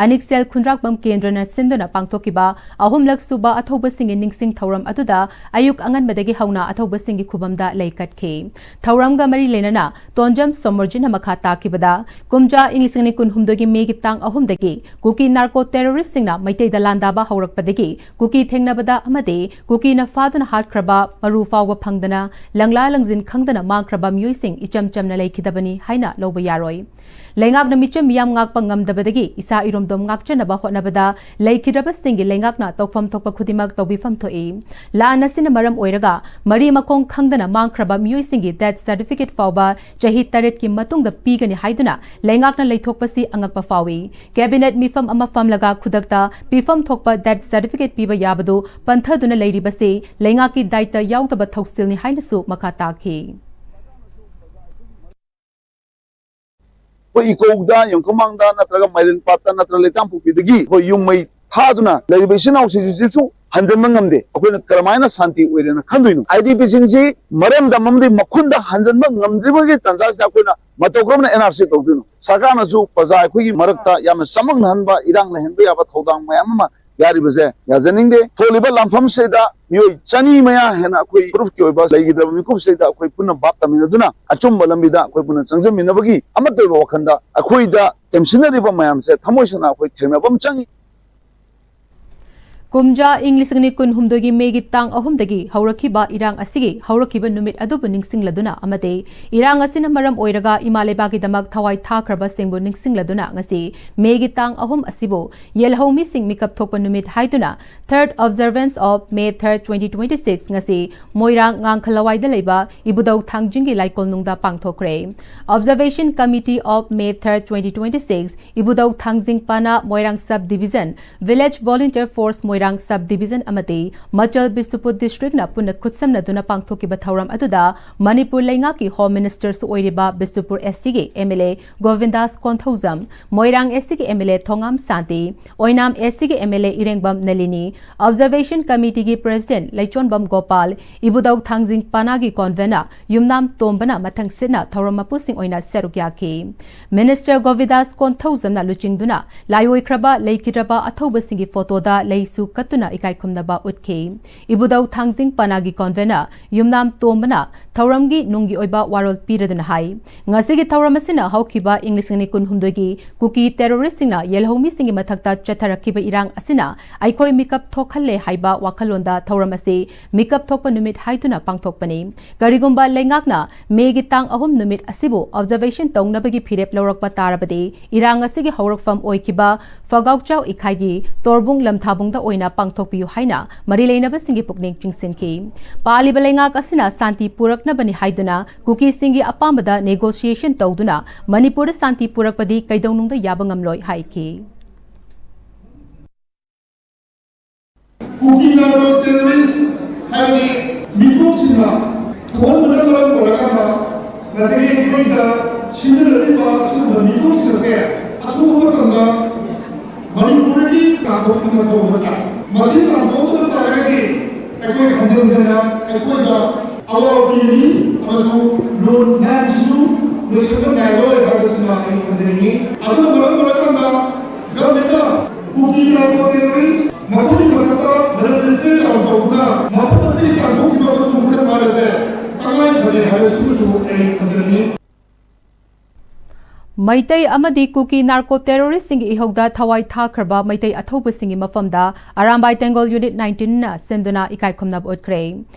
ꯑꯅꯤꯛꯁꯦꯜ ꯈꯨꯟꯗ꯭ꯔꯥꯛꯄꯝ ꯀꯦꯟꯗ꯭ꯔꯅ ꯁꯤꯟꯗꯨꯅ ꯄꯥꯡꯊꯣꯛꯈꯤꯕ ꯑꯍꯨꯝꯂꯛ ꯁꯨꯕ ꯑꯊꯧꯕꯁꯤꯡꯒꯤ ꯅꯤꯡꯁꯤꯡ ꯊꯧꯔꯝ ꯑꯗꯨꯗ ꯑꯌꯨꯛ ꯑꯉꯟꯕꯗꯒꯤ ꯍꯧꯅ ꯑꯊꯧꯕꯁꯤꯡꯒꯤ ꯈꯨꯕꯝꯗ ꯂꯩ ꯀꯠꯈꯤ꯫ ꯊꯧꯔꯝꯒ ꯃꯔꯤ ꯂꯩꯅꯅ ꯇꯣꯟꯖꯝ ꯁꯣꯃꯣꯔꯖꯤꯠꯅ ꯃꯈꯥ ꯇꯥꯈꯤꯕꯗ, ꯀꯨꯝꯖꯥ ꯏꯪ ꯂꯤꯁꯤꯡ ꯑꯅꯤ ꯀꯨꯟꯍꯨꯝꯗꯣꯏꯒꯤ ꯃꯦꯒꯤ ꯇꯥꯡ ꯑꯍꯨꯝꯗꯒꯤ ꯀꯨꯀꯤ narco terroristꯁꯤꯡꯅ ꯃꯩꯇꯩꯗ ꯂꯥꯟꯗꯥꯕ ꯍꯧꯔꯛꯄꯗꯒꯤ ꯀꯨꯀꯤ ꯊꯦꯡꯅꯕꯗ ꯑꯃꯗꯤ ꯀꯨꯀꯤꯅ ꯐꯥꯗꯨꯅ ꯍꯥꯠꯈ꯭ꯔꯕ, ꯃꯔꯨ ꯐꯥꯎꯕ ꯐꯪꯗꯅ, ꯂꯪꯂꯥ ꯂꯪꯖꯤꯟ ꯈꯪꯗꯅ ꯃꯥꯡꯈ꯭ꯔꯕ ꯃꯤꯑꯣꯏꯁꯤꯡ ꯏꯆꯝ ꯆꯝꯅ ꯂꯩꯈꯤꯗꯕꯅꯤ ꯍꯥꯏꯅ ꯂꯧꯕ ꯌꯥꯔꯣꯏ꯫ ꯂꯩꯉꯥꯛꯅ ꯃꯤꯆꯝ ꯃꯤꯌꯥꯝ ꯉꯥꯛꯄ ꯉꯝꯗꯕꯗꯒꯤ ꯏꯁꯥ ꯏꯔꯣꯝꯗꯣꯝ ꯉꯥꯛꯆꯅꯕ ꯍꯣꯠꯅꯕꯗ ꯂꯩꯈꯤꯗ꯭ꯔꯕꯁꯤꯡꯒꯤ ꯂꯩꯉꯥꯛꯅ ꯇꯧꯐꯝ ꯊꯣꯛꯄ ꯈꯨꯗꯤꯡꯃꯛ ꯇꯧꯕꯤꯐꯝ ꯊꯣꯛꯏ꯫ ꯂꯥꯟ ꯑꯁꯤꯅ ꯃꯔꯝ ꯑꯣꯏꯔꯒ ꯃꯔꯤ ꯃꯈꯣꯡ ꯈꯪꯗꯅ ꯃꯥꯡꯈ꯭ꯔꯕ ꯃꯤꯑꯣꯏꯁꯤꯡꯒꯤ death certificate ꯐꯥꯎꯕ ꯆꯍꯤ ꯇꯔꯦꯠꯀꯤ ꯃꯇꯨꯡꯗ ꯄꯤꯒꯅꯤ ꯍꯥꯏꯗꯨꯅ ꯂꯩꯉꯥꯛꯅ ꯂꯩꯊꯣꯛꯄꯁꯤ ꯑꯉꯛꯄ ꯐꯥꯎꯏ꯫ Cabinet ꯃꯤꯐꯝ ꯑꯃ ꯐꯝꯂꯒ ꯈꯨꯗꯛꯇ ꯄꯤꯐꯝ ꯊꯣꯛꯄ death certificate ꯄꯤꯕ ꯌꯥꯕꯗꯨ ꯄꯟꯊꯗꯨꯅ ꯂꯩꯔꯤꯕꯁꯤ ꯂꯩꯉꯥꯛꯀꯤ ꯗꯥꯏꯇ ꯌꯥꯎꯗꯕ ꯊꯧꯁꯤꯜꯅꯤ ꯍꯥꯏꯅꯁꯨ ꯃꯈꯥ ꯇꯥꯈꯤ꯫ ꯑꯩꯈꯣꯏ ꯏꯀꯣꯛꯇ, ꯌꯣꯡꯈꯃꯥꯡꯗ ꯅꯠꯇ꯭ꯔꯒ ꯃꯥꯏꯔꯦꯟ ꯄꯥꯠꯇ ꯅꯠꯇ꯭ꯔꯒ ꯂꯩꯇꯥꯝꯄꯣꯛꯄꯤꯗꯒꯤ ꯑꯩꯈꯣꯏ ꯌꯨꯝ ꯃꯩ ꯊꯥꯗꯨꯅ ꯂꯩꯔꯤꯕ ꯏꯆꯤꯟ ꯏꯅꯥꯎꯁꯤꯡꯁꯤꯁꯨ ꯍꯟꯖꯤꯟꯕ ꯉꯝꯗꯦ꯫ ꯑꯩꯈꯣꯏꯅ ꯀꯔꯝꯍꯥꯏꯅ ꯁꯥꯟꯇꯤ ꯑꯣꯏꯔꯦꯅ ꯈꯟꯗꯣꯏꯅꯣ? IDPꯁꯤꯡꯁꯤ ꯃꯔꯝꯗꯝ ꯑꯃꯗꯤ ꯃꯈꯨꯟꯗ ꯍꯟꯖꯤꯟꯕ ꯉꯝꯗ꯭ꯔꯤꯕꯒꯤ ꯇꯥꯟꯖꯥꯁꯤꯗ ꯑꯩꯈꯣꯏꯅ ꯃꯇꯧ ꯀꯔꯝꯅ NRC ꯇꯧꯗꯣꯏꯅꯣ? ꯁꯔꯀꯥꯔꯅꯁꯨ ꯄ꯭ꯔꯖꯥ ꯑꯩꯈꯣꯏꯒꯤ ꯃꯔꯛꯇ ꯌꯥꯝꯅ ꯆꯃꯝꯅꯍꯟꯕ, ꯏꯔꯥꯡ ꯂꯩꯍꯟꯕ ꯌꯥꯕ ꯊꯧꯗꯥꯡ ꯃꯌꯥꯝ ꯑꯃ ꯌꯥꯔꯤꯕꯁꯦ ꯌꯥꯖꯅꯤꯡꯗꯦ꯫ ꯊꯣꯛꯂꯤꯕ ꯂꯥꯟꯐꯝꯁꯤꯗ ꯃꯤꯑꯣꯏ ꯆꯅꯤ ꯃꯌꯥ ꯍꯦꯟꯅ ꯑꯩꯈꯣꯏ ꯐꯨꯔꯨꯞꯀꯤ ꯑꯣꯏꯕ ꯂꯩꯈꯤꯗ꯭ꯔꯕ ꯃꯤꯀꯨꯞꯁꯤꯗ ꯑꯩꯈꯣꯏ ꯄꯨꯟꯅ ꯚꯥꯞ ꯇꯥꯃꯤꯟꯅꯗꯨꯅ ꯑꯆꯨꯝꯕ ꯂꯝꯕꯤꯗ ꯑꯩꯈꯣꯏ ꯄꯨꯟꯅ ꯆꯪꯖꯃꯤꯟꯅꯕꯒꯤ ꯑꯃꯠꯇ ꯑꯣꯏꯕ ꯋꯥꯈꯜꯗ ꯑꯩꯈꯣꯏꯗ ꯇꯦꯝꯁꯤꯟꯅꯔꯤꯕ ꯃꯌꯥꯝꯁꯦ ꯊꯃꯣꯏ ꯁꯦꯡꯅ ꯑꯩꯈꯣꯏ ꯊꯦꯡꯅꯕ ꯑꯃ ꯆꯪꯉꯤ꯫ ꯀꯨꯝꯖꯥ ꯏꯪ ꯂꯤꯁꯤꯡ ꯑꯅꯤ ꯀꯨꯟꯍꯨꯝꯗꯣꯏꯒꯤ ꯃꯦꯒꯤ ꯇꯥꯡ ꯑꯍꯨꯝꯗꯒꯤ ꯍꯧꯔꯛꯈꯤꯕ ꯏꯔꯥꯡ ꯑꯁꯤꯒꯤ ꯍꯧꯔꯛꯈꯤꯕ ꯅꯨꯃꯤꯠ ꯑꯗꯨꯕꯨ ꯅꯤꯡꯁꯤꯡꯂꯗꯨꯅ ꯑꯃꯗꯤ ꯏꯔꯥꯡ ꯑꯁꯤꯅ ꯃꯔꯝ ꯑꯣꯏꯔꯒ ꯏꯃꯥ ꯂꯩꯕꯥꯛꯀꯤꯗꯃꯛ ꯊꯋꯥꯏ ꯊꯥꯈ꯭ꯔꯕꯁꯤꯡꯕꯨ ꯅꯤꯡꯁꯤꯡꯂꯗꯨꯅ ꯉꯁꯤ ꯃꯦꯒꯤ ꯇꯥꯡ ꯑꯍꯨꯝ ꯑꯁꯤꯕꯨ ꯌꯦꯜꯍꯧꯃꯤꯁꯤꯡ ꯃꯤꯀꯞ ꯊꯣꯛꯄ ꯅꯨꯃꯤꯠ ꯍꯥꯏꯗꯨꯅ Third Observance of May third, twenty twenty-six ꯉꯁꯤ ꯃꯣꯏꯔꯥꯡ ꯉꯥꯡꯈꯂꯋꯥꯏꯗ ꯂꯩꯕ ꯏꯕꯨꯙꯧ ꯊꯥꯡꯖꯤꯡꯒꯤ ꯂꯥꯏꯀꯣꯜꯅꯨꯡꯗ ꯄꯥꯡꯊꯣꯛꯈ꯭ꯔꯦ꯫ Observation Committee of May third, twenty twenty-six, ꯏꯕꯨꯙꯧ ꯊꯥꯡꯖꯤꯡ ꯄꯥꯅꯥ ꯃꯣꯏꯔꯥꯡ Sub Division, Village Volunteer Force ꯃꯣꯏꯔꯥꯡ Sub Division ꯑꯃꯗꯤ ꯃꯆꯜ ꯕꯤꯁꯅꯨꯄꯨꯔ Districtꯅ ꯄꯨꯟꯅ ꯈꯨꯠꯁꯝꯅꯗꯨꯅ ꯄꯥꯡꯊꯣꯛꯈꯤꯕ ꯊꯧꯔꯝ ꯑꯗꯨꯗ ꯃꯅꯤꯄꯨꯔ ꯂꯩꯉꯥꯛꯀꯤ Home Ministerꯁꯨ ꯑꯣꯏꯔꯤꯕ ꯕꯤꯁꯅꯨꯄꯨꯔ SCꯒꯤ MLA ꯒꯣꯕꯤꯟꯗꯥꯁ ꯀꯣꯟꯊꯧꯖꯝ, ꯃꯣꯏꯔꯥꯡ SCꯒꯤ MLA ꯊꯣꯉꯥꯝ ꯁꯥꯟꯇꯤ, ꯑꯣꯏꯅꯥꯝ SCꯒꯤ MLA ꯏꯔꯦꯡꯕꯝ ꯅꯂꯤꯅꯤ, Observation Committeeꯒꯤ President ꯂꯩꯆꯣꯟꯕꯝ ꯒꯣꯄꯥꯜ, ꯏꯕꯨꯙꯧ ꯊꯥꯡꯖꯤꯡ ꯄꯥꯅꯥꯒꯤ Convener ꯌꯨꯝꯅꯥꯝ ꯇꯣꯝꯕꯅ ꯃꯊꯪ ꯁꯤꯠꯅ ꯊꯧꯔꯝ ꯃꯄꯨꯁꯤꯡ ꯑꯣꯏꯅ ꯁꯔꯨꯛ ꯌꯥꯈꯤ꯫ Minister ꯒꯣꯕꯤꯟꯗꯥꯁ ꯀꯣꯟꯊꯧꯖꯝꯅ ꯂꯨꯆꯤꯡꯗꯨꯅ ꯂꯥꯏꯑꯣꯏꯈ꯭ꯔꯕ ꯂꯩꯈꯤꯗ꯭ꯔꯕ ꯑꯊꯧꯕꯁꯤꯡꯒꯤ photoꯗ ꯂꯩꯁꯨ ꯀꯠꯇꯨꯅ ꯏꯀꯥꯏ ꯈꯨꯝꯅꯕ ꯎꯠꯈꯤ꯫ ꯏꯕꯨꯙꯧ ꯊꯥꯡꯖꯤꯡ ꯄꯅꯥꯒꯤ convener ꯌꯨꯝꯅꯥꯝ ꯇꯣꯝꯕꯅ ꯊꯧꯔꯝꯒꯤ ꯅꯨꯡꯒꯤ ꯑꯣꯏꯕ ꯋꯥꯔꯣꯜ ꯄꯤꯔꯗꯨꯅ ꯍꯥꯏ, ꯉꯁꯤꯒꯤ ꯊꯧꯔꯝ ꯑꯁꯤꯅ ꯍꯧꯈꯤꯕ ꯏꯪ ꯂꯤꯁꯤꯡ ꯑꯅꯤ ꯀꯨꯟꯍꯨꯝꯗꯣꯏꯒꯤ ꯀꯨꯀꯤ terroristꯁꯤꯡꯅ ꯌꯦꯜꯍꯧꯃꯤꯁꯤꯡꯒꯤ ꯃꯊꯛꯇ ꯆꯠꯊꯔꯛꯈꯤꯕ ꯏꯔꯥꯡ ꯑꯁꯤꯅ ꯑꯩꯈꯣꯏ ꯃꯤꯀꯞ ꯊꯣꯛꯍꯜꯂꯦ ꯍꯥꯏꯕ ꯋꯥꯈꯜꯂꯣꯟꯗ ꯊꯧꯔꯝ ꯑꯁꯤ ꯃꯤꯀꯞ ꯊꯣꯛꯄ ꯅꯨꯃꯤꯠ ꯍꯥꯏꯗꯨꯅ ꯄꯥꯡꯊꯣꯛꯄꯅꯤ꯫ ꯀꯔꯤꯒꯨꯝꯕ ꯂꯩꯉꯥꯛꯅ ꯃꯦꯒꯤ ꯇꯥꯡ ꯑꯍꯨꯝ ꯅꯨꯃꯤꯠ ꯑꯁꯤꯕꯨ observation ꯇꯧꯅꯕꯒꯤ ꯐꯤꯔꯦꯞ ꯂꯧꯔꯛꯄ ꯇꯥꯔꯕꯗꯤ, ꯏꯔꯥꯡ ꯑꯁꯤꯒꯤ ꯍꯧꯔꯛꯐꯝ ꯑꯣꯏꯈꯤꯕ ꯐꯒꯥꯎꯆꯥꯎ ꯏꯈꯥꯏꯒꯤ ꯇꯣꯔꯕꯨꯡ ꯂꯝꯊꯥꯕꯨꯡꯗ ꯑꯣꯏꯅ ꯄꯥꯡꯊꯣꯛꯄꯤꯌꯨ ꯍꯥꯏꯅ ꯃꯔꯤ ꯂꯩꯅꯕꯁꯤꯡꯒꯤ ꯄꯨꯛꯅꯤꯡ ꯆꯤꯡꯁꯤꯟꯈꯤ꯫ ꯄꯥꯜꯂꯤꯕ ꯂꯩꯉꯥꯛ ꯑꯁꯤꯅ ꯁꯥꯟꯇꯤ ꯄꯨꯔꯛꯅꯕꯅꯤ ꯍꯥꯏꯗꯨꯅ ꯀꯨꯀꯤꯁꯤꯡꯒꯤ ꯑꯄꯥꯝꯕꯗ negotiation ꯇꯧꯗꯨꯅ ꯃꯅꯤꯄꯨꯔꯗ ꯁꯥꯟꯇꯤ ꯄꯨꯔꯛꯄꯗꯤ ꯀꯩꯗꯧꯅꯨꯡꯗ ꯌꯥꯕ ꯉꯝꯂꯣꯏ ꯍꯥꯏꯈꯤ꯫ ꯀꯨꯀꯤ narco terrorist ꯍꯥꯏꯕꯗꯤ ꯃꯤꯇꯣꯞꯁꯤꯡꯅ ꯊꯣꯛꯍꯟꯕꯅ ꯃꯔꯝ ꯑꯣꯏꯔꯀꯥꯟꯗ ꯉꯁꯥꯏꯒꯤ ꯑꯩꯈꯣꯏꯗ ꯁꯤꯖꯤꯟꯅꯔꯤꯕ ꯑꯁꯤꯒꯨꯝꯕ ꯃꯤꯇꯣꯞꯁꯤꯡ ꯑꯁꯦ ꯑꯊꯨꯕ ꯃꯇꯝꯗ ꯃꯅꯤꯄꯨꯔꯗꯒꯤ ꯇꯥꯟꯊꯣꯛꯄ ꯃꯊꯧ ꯑꯃ ꯇꯥꯏ꯫ ꯃꯁꯤ ꯇꯥꯟꯊꯣꯛꯇꯕ ꯇꯥꯔꯒꯗꯤ ꯑꯩꯈꯣꯏ ꯍꯟꯖꯤꯟ ꯍꯟꯖꯤꯟꯅ ꯑꯩꯈꯣꯏꯗ ꯑꯋꯥꯕ ꯄꯤꯒꯅꯤ ꯑꯃꯁꯨꯡ ꯂꯨꯟ ꯅꯥꯏꯟꯁꯤꯁꯨ ꯂꯣꯏꯁꯤꯟꯕ ꯅꯥꯏꯔꯣꯏ ꯍꯥꯏꯕꯁꯤꯃ ꯑꯩ ꯊꯝꯖꯅꯤꯡꯏ꯫ ꯑꯗꯨꯅ ꯃꯔꯝ ꯑꯣꯏꯔꯀꯥꯟꯗ governmentꯅ ꯀꯨꯀꯤ narco terrorist ꯃꯈꯣꯏꯒꯤ ꯃꯊꯛꯇ military crackdown ꯇꯧꯗꯨꯅ ꯃꯐꯝ ꯑꯁꯤꯗꯒꯤ ꯇꯥꯟꯊꯣꯛꯈꯤꯕ ꯑꯃꯁꯨꯡ ꯃꯨꯊꯠꯄ ꯍꯥꯏꯕꯁꯦ ꯇꯉꯥꯏ ꯐꯗꯦ ꯍꯥꯏꯕꯁꯤꯃꯁꯨ ꯑꯩ ꯊꯝꯖꯅꯤꯡꯏ꯫ ꯃꯩꯇꯩ ꯑꯃꯗꯤ ꯀꯨꯀꯤ narco terroristꯁꯤꯡꯒꯤ ꯏꯍꯧꯗ ꯊꯋꯥꯏ ꯊꯥꯈ꯭ꯔꯕ ꯃꯩꯇꯩ ꯑꯊꯧꯕꯁꯤꯡꯒꯤ ꯃꯐꯝꯗ ꯑꯔꯥꯝꯕꯥꯏ ꯇꯦꯡꯒꯣꯜ Unit nineteenꯅ ꯁꯤꯟꯗꯨꯅ ꯏꯀꯥꯏ ꯈꯨꯝꯅꯕ ꯎꯠꯈ꯭ꯔꯦ꯫